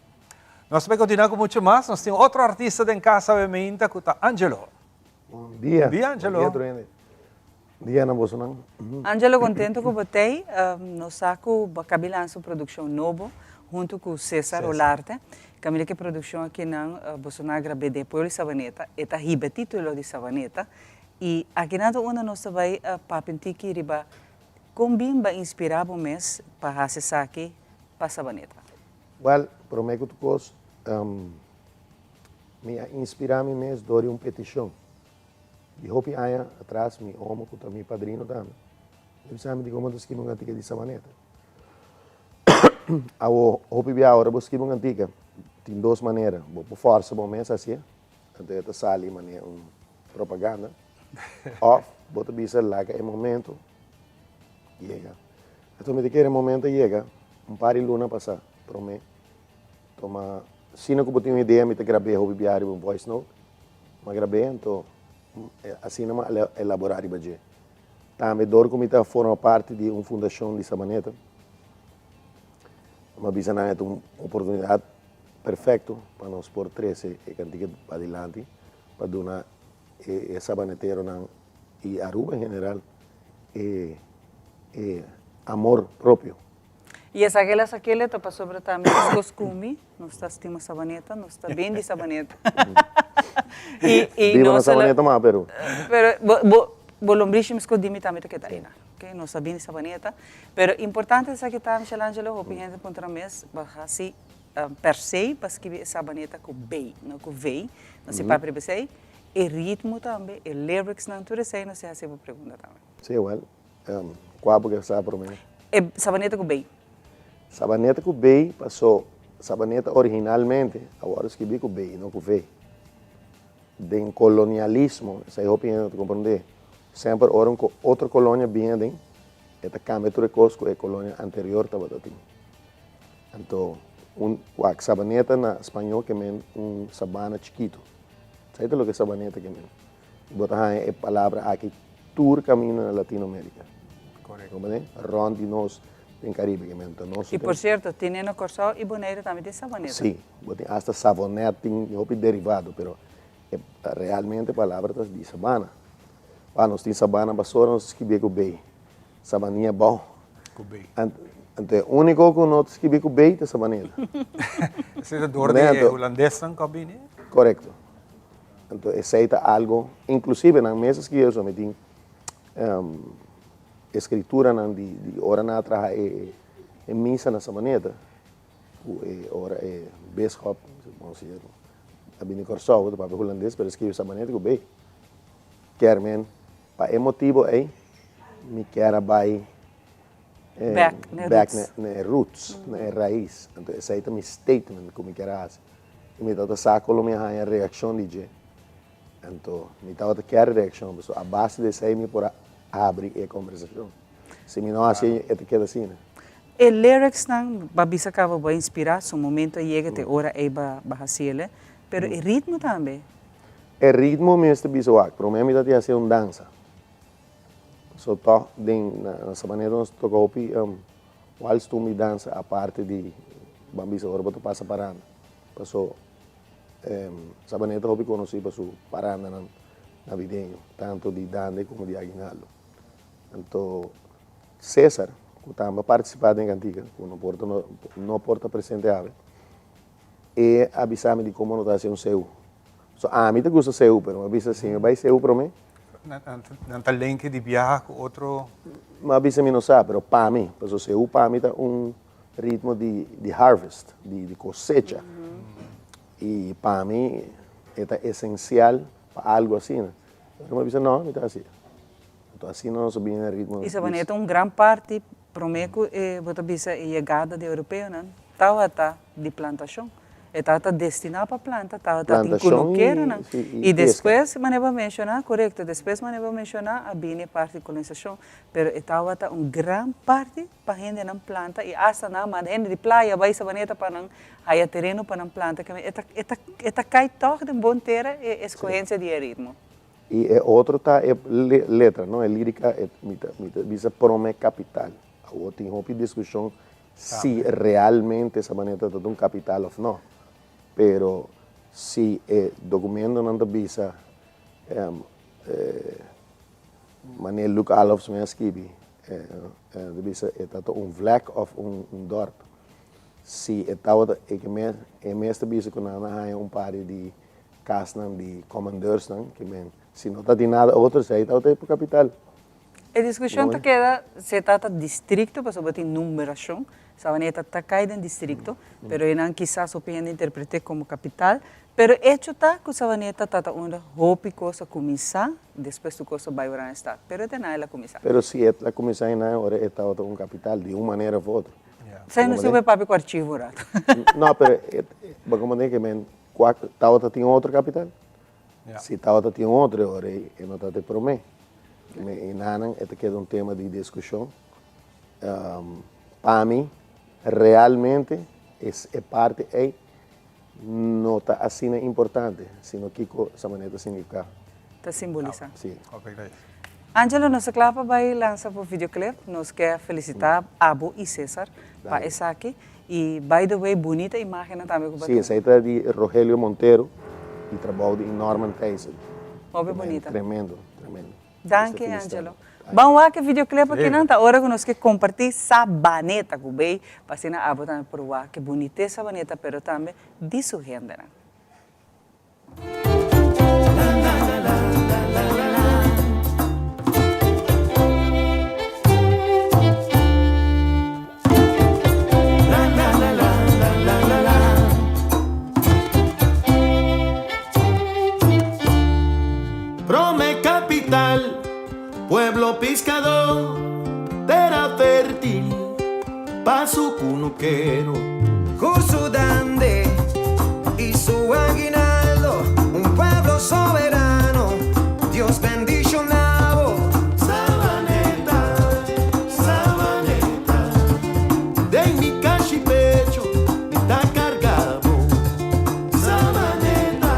Nos ta bay continua cu mucho mas, nos tin otro artista den casa awe mainta cu ta Angelo. Bon dia. Bon dia, Angelo. Bon dia tur hende. Bon dia na bosonan. Angelo contento cu bo t'ey. Nos sa cu bo a cabi lansa un produccion nobo hunto cu Cesar Olarte. Caminda cu e produccion akinan bosonan a grab'é den e pueblo di Savaneta. E ta hiba e titulo di Savaneta. Y akinan ta unda nos ta bay papia un tiki riba con bin ba inspira bo mes pa haci esaki pa Savaneta. Wel, prome cu tur cos, Mi a inspirá mi mes dor di un petishon. Di hopi aña atras mi omo ku ta mi padrino tambe, a bisa mi di komo ta skibi un kantika di Sabaneta. Awo hopi bia ora bo skibi un kantika tin dos manera, bo por fòrsa bo mes hasié, anto e ta sali manera un propaganda, òf bo ta bisa laga e momento yega. Anto mi ta kere e momento a yega un par di luna pasá promé. Toma, asina ku bo tin un idea mi ta grab'é hopi biaha riba un voice note. Mi a grab'é anto asina mi a elaborá riba dje. Tambe dor ku mi ta forma parti di un fundashon di Sabaneta, mi a bisa nan e ta un oportunidat perfekto pa nos por trese e kantika padilanti pa duna e sabaneteronan i Aruba en general e amor propio. Y esaki la sakele ta pasobra ta meskos ku mi, nos ta stima Sabaneta, nos ta bin di Sabaneta. Y, y Biba na nos Sabaneta ma, pero. Pero bo, bo, bo lombrishi meskos di mi tambe ta keda einan, ok? Nos ta bin di Sabaneta, pero importante esaki ta, Michelangelo, hopi hende puntra mes, bo hasi per se pa skibi e Sabaneta ku B, no ku V, nos si papia riba esei, e ritmo tambe, e lyricsnan, tur esei nos si hasi bo pregunta tambe. Sí, well, Kua bo ke sa promé? E sabaneta ku bei. Sabaneta ku bei paso sabaneta originalmente a wòrdu skibí ku bei no ku vei. Den kolonialismo, esei hopi hende no ta komprondé, semper ora un otro kolonia bini aden e ta kambia tur e kos ku e kolonia anterior tabata tin. Anto un wak sabaneta na spañó ke men un sabana chikitu. Esei ta loke sabaneta ke men. Bo ta haña e palabra aki tur kaminda na Latinoamérika. Korekto. Comprende? Rònt di nos den Karibe ke men ta nos. I por sierto, tin e na Kòrsou i Bonaire tambe tin saboneta. Sí, bo tin asta savonet, tin hopi derivado, pero e realmente e palabra ta di sabana. Wak, nos tin sabana basora, nos ta skibié ku bei. Sabania bou. Ku bei. Anto e úniko ku no ta skibi ku bei ta sabaneta. Esei ta dor di e hulandesnan ku a bini? Korekto. Anto esei ta algo, inclusive nan mes a skirbi eso, mi tin escrituranan di di ora nan a traha e e misa na Sabaneta, ku e ora e bisschop, monseñor, a bini Kòrsou, ta papia hulandes, pero e skirbi Sabaneta ku bei. Kier men, pa e motibo ei mi kier a bai Bek na e bek roots. na e roots, na e rais. Anto esei ta mi statement ku mi kier a hasi. I mi tabata sa ku lo mi a haña reakshon di dje. Anto mi tabata kier reakshon, pasobra a base di esei mi por a habri e kombersashon. Si mi no hasi e ta keda asina. E lyricsnan ba bisa kaba bo a inspirá, su momento a yega te ora ei ba ba hasiel, pero e ritmo tambe. E ritmo mi mester bisa wak, promé mi ta tin hasi un dansa. So tòg den na Sabaneta nos ta toka hopi wals tumba i dansa aparte di ban bisa ora bo ta pasa paranda. Paso Sabaneta hopi konosí pa su parandanan navideño, tanto di Dande komo di Aguinaldo. Anto Cesar ku tambe a partisipá den e kantika, ku no por ta no por ta presente awe, e a bisa mi di komo no ta hasi un seu. So ami ta gusta seu, pero mi a bisa si mi bai seu promé. Nan ta lenke di biaha ku otro. Mi a bisa mi no sa, pero pa mi, pasobra seu pa mi ta un ritmo di di harvest, di di kosecha. I pa mi e ta esensial pa algu asina. Pero mi a bisa no, mi ta hasi. Anto asina nos a bini na ritmo. I Sabaneta un gran parti promé ku e bo ta bisa e yegada di europeonan tabata di plantashon. E tabata destiná pa planta, tabata tin kunukeronan. I despues manera bo a menshoná, korekto, despues manera bo a menshoná a bini e parti di kolonisashon. Pero e tabata un gran parti pa hendenan planta i asta nan a manda hende di playa bai Sabaneta pa nan haya tereno pa nan planta. E ta e ta e ta kai tòg den bon tera e eskohensia di e ritmo. I e otro ta e letra, no, e lírika, e mi ta mi ta bisa prome kapital. Awor tin hopi diskushon si realmente Sabaneta ta un kapital òf no. Pero si e dokumentonan ta bisa. Manera Luc Alofs mi a skibi, ta bisa e ta ta un vlek of un dorp. Si e tabata e ke mes e mes ta bisa ku nan a haña un par di kasnan di komandeursnan ke men si no ta tin nada otro esei tabata e kapital. E diskushon ta keda si e tabata distrikto pasobra tin numerashon, Sabaneta ta kai den distrikto, pero einan kisas hopi hende interpret'é komo kapital. Pero echo ta ku Sabaneta ta ta unda hopi kos a kuminsá, despues tur kos a bai Oranjestad. Pero te nan el a kuminsá. Pero si el a kuminsá einan ora e tabata un kapital di un manera of otro. Esei no sirve papia ku archivo un rato. No, pero bo komprende ke men kua tabata tin otro kapital? Si tabata tin otro e ora ei e no tabata e promé. Einanan e ta keda un tema di diskushon. Pa mi realmente e parti ei no ta asina importante, sino kiko Sabaneta ta significa. Ta simbolisa. Si. Angelo, nos ta kla pa bai lansa bo videoclip. Nos ke felicita abo y Cesar pa esaki. Y by the way, bunita imagennan tambe ku bo a Si, tuma. esei ta di Rogelio Montero y trabou di Norman Thijssen. Hopi bunita. Tremendo, tremendo. Danki Angelo. Ban wak e videoclip akinan ta ora ku nos ke kompartí Sabaneta ku bay pa asina abo tambe por wak e bunitesa Sabaneta pero tambe di su hendenan. Prome capital, pueblo piscadó, tera fértil pa su cunukero. Cu su dande y su aguinaldo, un pueblo soberano, Dios bendiciona bo. Sabaneta, Sabaneta, den mi cashi pecho mi ta carga bo. Sabaneta,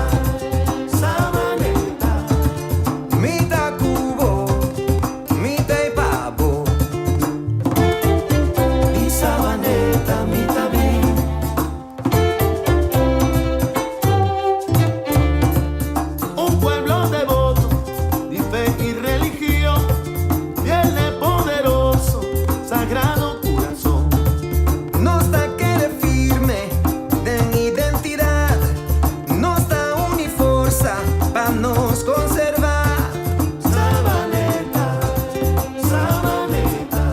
Sabaneta. Mi ta cu bo, mi ta e pa bo. Di Sabaneta mi ta bin. Un pueblo devoto di fe y religion, fiel e poderoso, sagrado curazon. Nos ta kere firme den identidad, nos ta uni forsa pa nos conserva. Sabaneta, Sabaneta,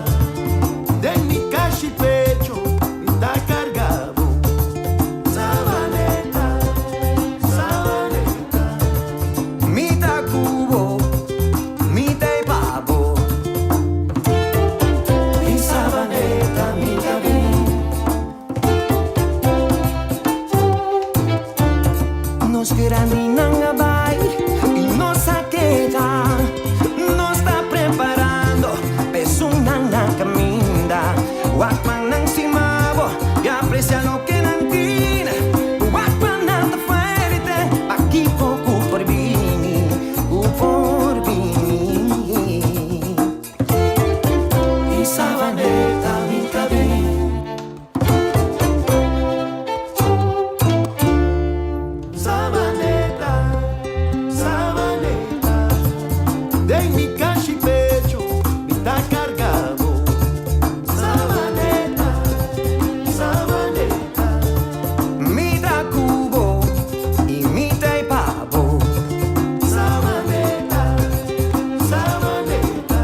den mi cashi pecho mi ta carga bo. Sabaneta, Sabaneta. Mi ta cu bo, mi ta e pa bo. Di Sabaneta mi ta bin. Nos grandinan a bai y nos a keda. Nos ta preparando pa esunnan na caminda. Wak pa nan stima bo y aprecia loke nan tin. Wak pa nan ta fuerte pa kiko cu por bini, cu por bini. Di Savaneta mi ta bin. Sabaneta, Sabaneta, den mi kashi pecho mi ta karga bo. Sabaneta, Sabaneta. Mi ta ku bo i mi ta e pa bo. Sabaneta, Sabaneta.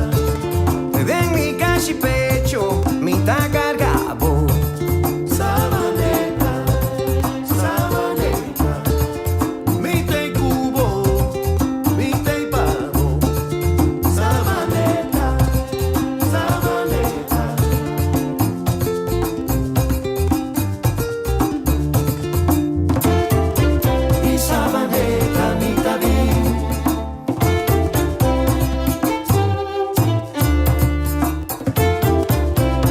Den mi kashi pecho mi ta karga bo. Sabaneta, Sabaneta, mi t'ei ku bo, mi t'ei pa bo. Sabaneta, Sabaneta. Di Sabaneta mi ta bin.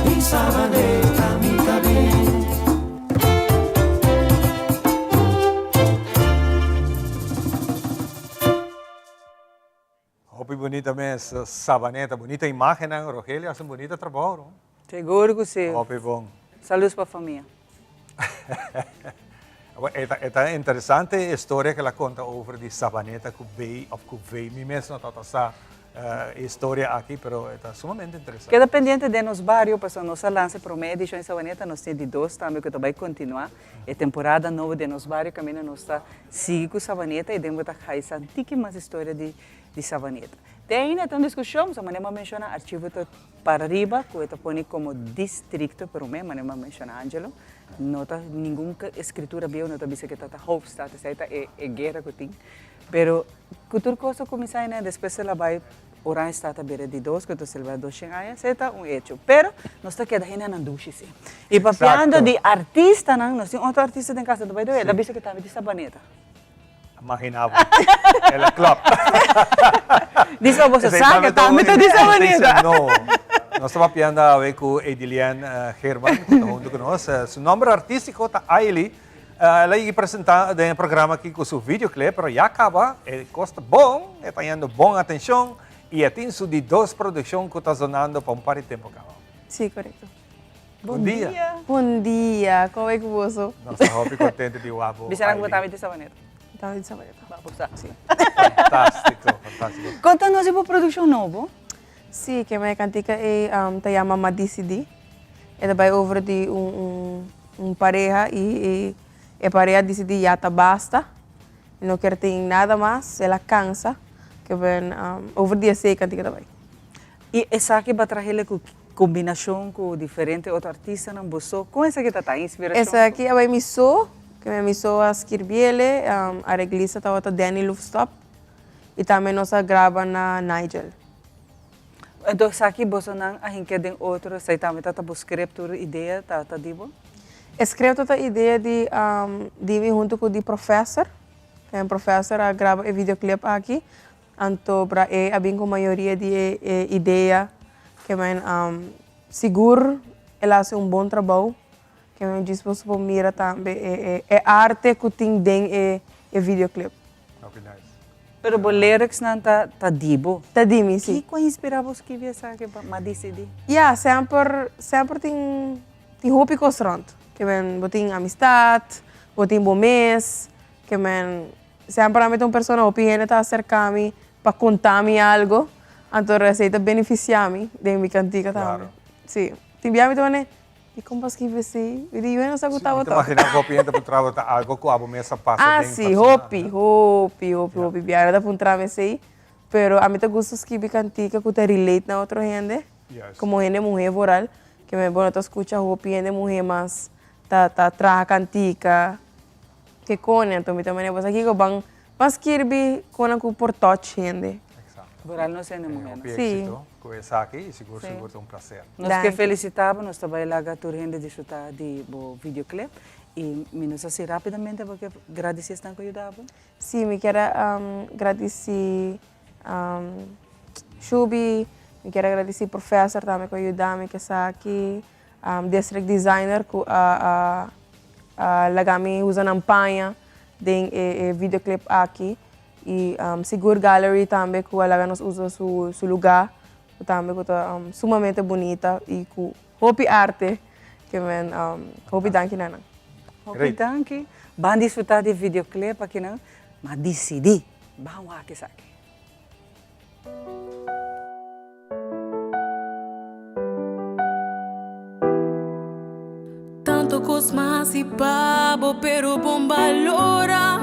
Di Sabaneta mi ta bin. Hopi bunita mes Sabaneta, bunita imagennan, Rogelio haci un bunita trabou no. Seguro cu si. Hopi bon. Saludos pa famia. E ta interesante e historia ku el a konta over di Sabaneta ku B òf ku V. Mi mes no tabata sa e historia aki, pero e ta sumamente interesante. Keda pendiente den nos bario pasobra nos a lansa e prome edishon di Sabaneta, nos tin e di dos tambe ku ta bai kontinuá e temporada nobo den nos bario kaminda nos ta sigui ku Sabaneta i den bo ta haisa un tiki mas historia di di Sabaneta. Te ainda ta un diskushon, pasobra manera bo a menshoná archivo ta para riba ku e ta pone komo distrikto prome, manera bo a menshoná Angelo, No ta ningun escritura bieu no ta bisa ke ta ta hoofdstad, esei ta e e guera ku tin. Pero ku tur kos a kuminsá einan despues el a bai Oranjestad a bira di dos ku ta selebrá doshen aña, esei ta un hecho. Pero nos ta keda hende nan dushi si. I papiando di artistanan, nos tin otro artista den kas, by the way, el a bisa ke tambe di Sabaneta. Imagina bo. El a klop. Dice bo boso sa que tambe ta di Sabaneta. No. Nos ta papiando awe cu Edilian Geerman, cu ta hunto cu nos. Su nomber artistico ta Aily. El a yega presenta den e programa aki cu su videoclip, pero ya caba. E cos ta bon, e ta yendo bon atencion y e tin su di dos produccion cu ta zonando pa un par di tempo caba. Sí, corecto. Bon dia. Bon dia, kon bai ku boso? Nos ta hopi kontento di wak bo. Bisa nan ku bo tambe di Sabaneta. Mi tambe di Sabaneta. Ba bo sa. Si. Fantástiko, fantástiko. Konta nos di bo produkshon nobo. Si, ke mi kantika ei ta yama Ma Disidí. E ta bai over di un un pareha i e pareha disidí ya ta basta, e no kier tin nada mas, el a kansa. Ke ben over di esei e kantika ta bai. I esaki bo a trahele ku kombinashon ku diferente otro artistanan, bo so? Kon esaki ta ta inspirashon? Esaki a bai mi so, ke mi so a skirbiele, areglista tabata Danny Loefstop i tambe nos a graba na Nigel. Enton esaki bosonan a hinke den otro, esei tambe ta ta bo script tur idea ta ta di bo? E script ta ta idea di di mi huntu ku di professor, ke professor a graba e videoclip aki. Anto bra e a bin ku mayoria di e idea ke men sigur el a hasi un bon trabou ke men djis boso por mira tambe e arte ku tin den e videoclip. Hopi nice. Pero bo lyrics nan ta ta di bo? Ta di mi, si. Kiko a inspira bo skibi esaki pa ma disidi? Ya, semper semper tin tin hopi kos rònt. Ke men bo tin amistat, bo tin bo mes, ke men Semper ami ta un persona hopi hende ta acerca mi pa conta mi algo, anto esey ta beneficia mi den mi cantica tambe. Si, tin bia mi ta pone, dicon bo a scribi así? Mi di, yu no sa cu tabata. Mi ta imagina cu hopi hende ta puntra bo ta algo cu abo mes a pasa Ah den si, persona. hopi, hopi, hopi, hopi bia hende ta puntra mi esey, pero ami ta gusta scribi cantica cu ta relate na otro hende, como hende muhe vooral, ke mi bo no ta scucha hopi hende muhe mas ta ta traha cantica. Ke kone anto mi ta manera bo sa kiko ban ban skirbi konan ku por touch hende. Vooral nos hende muhernan. Hopi éxito ku esaki i sigur sigur ta un placer. Nos ke felicita bo, nos ta bai laga tur hende disfruta di bo videoclip i mi no sa si rapidamente bo ke gradisi esnan ku a yuda bo? Si, mi kier a gradisi Shubi, mi kier a gradisi Professor tambe ku a yuda mi ku esaki. District designer ku a laga mi usa nan paña den e videoclip aki i Sigur Gallery tambe ku a laga nos usa su lugá ku tambe ku ta sumamente bunita i ku hopi arte ke men hopi danki na nan. Hopi danki. Ban disfruta di e videoclip akinan. Ma disidí ban wak esaki. Tanto cos m'a haci pa bo pero bon balora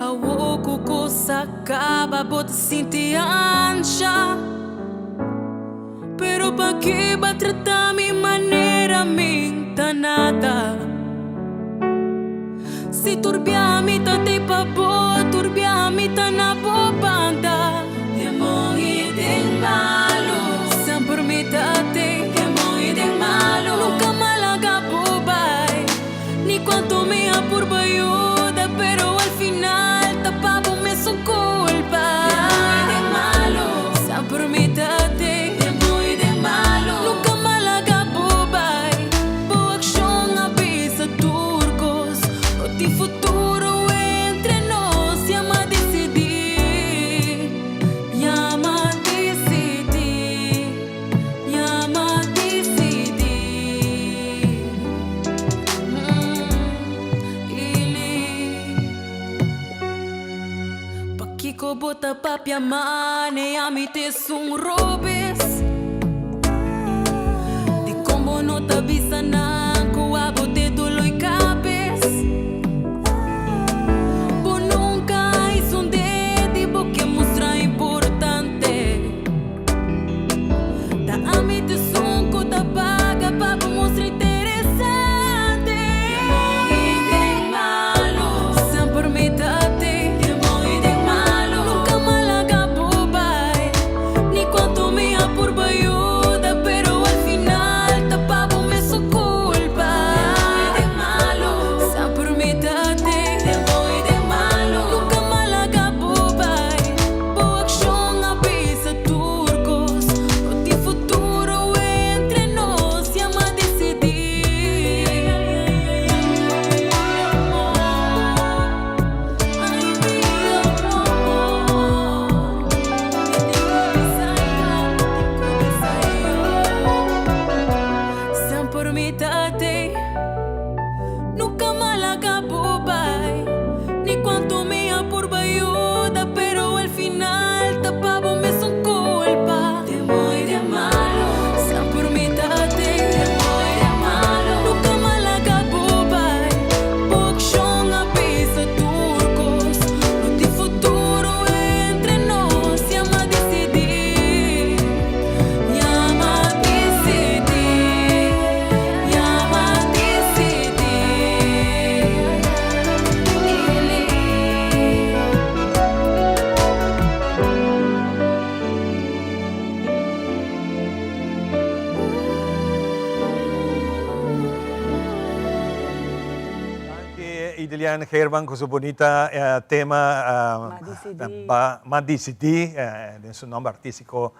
Awo cu cos a caba bo ta sinti ansha Pero paki bo a trata mi manera mi ta nada Si tur bia mi ta tei pa bo, tur bia mi ta na bo banda. Den bon i den malu, semper mi ta tei. Den bon i den malu, nunka m'a laga bo bai. Ni kuantu mi a purba yuda, pero al final ta pa bo mesun kulpa. Den bon i den malu, semper mi ta tei. Den bon i den malu, nunka m'a laga bo bai. Bo akshon a bisa tur kos, no tin futuro entre nos. mane ami t'esun robes Dikon bo no ta bisa nan ku abo t'e doloi kabes Bo nunka a isondé di bo ke mustra importante Ta ami t'esun ku ta paga pa bo mustra interesante Den bon i den malu semper mi ta te Den bon i den malu nunka m'a laga bo bai Ni kuantu mi a purba yuda pero al final ta pa bo mesun kulpa Den bon i den malu semper mi ta te Den bon i den malu nunka m'a laga bo bai Bo akshon a bisa tur kos No tin futuro entre nos Ya m'a disidí Semper mi ta tei Nunka m'a laga bo bai Ni kuantu mi a purba yuda Pero al final ta pa bo mesun kulpa Den bon i den malu Semper mi ta tei Den bon i den malu Nunka m'a laga bo bai Bo akshon a bisa tur kos No tin futuro entre nos Ya m'a disidí Ya m'a disidí Ya m'a disidí Danki Idelian Geerman cu su bunita tema Ma Dicidi den su nomber artistico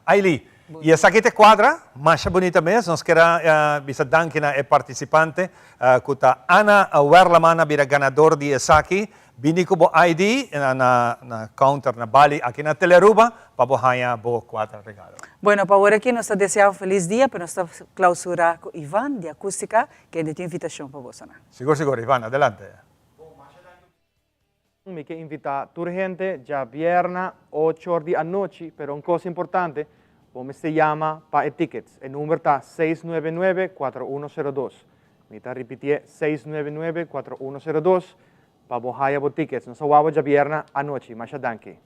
Aily. Y esaki te cuadra masha bunita mes. Nos kier a bisa danki na e participante cu ta Ana Werleman a bira ganador di esaki. Bini cu bo ID na counter na Bali aki na Telearuba pa bo haña bo cuadra regalo. Bueno, pa awor aki nos ta desea un feliz dia, pero nos ta clausura cu Ivan di Acustica, kende tin invitacion pa bosonan. Sigur, sigur. Ivan, adelante. Mi ke invitá tur hende djabièrna ocho or di anochi, pero un kos importante, bo mester yama pa e tickets. E number ta seis nuebe nuebe kuater uno sero dos. Mi ta ripitié seis nuebe nuebe kuater uno sero dos pa bo haya bo tickets. Nos a wou bo djabièrna anochi. Masha danki.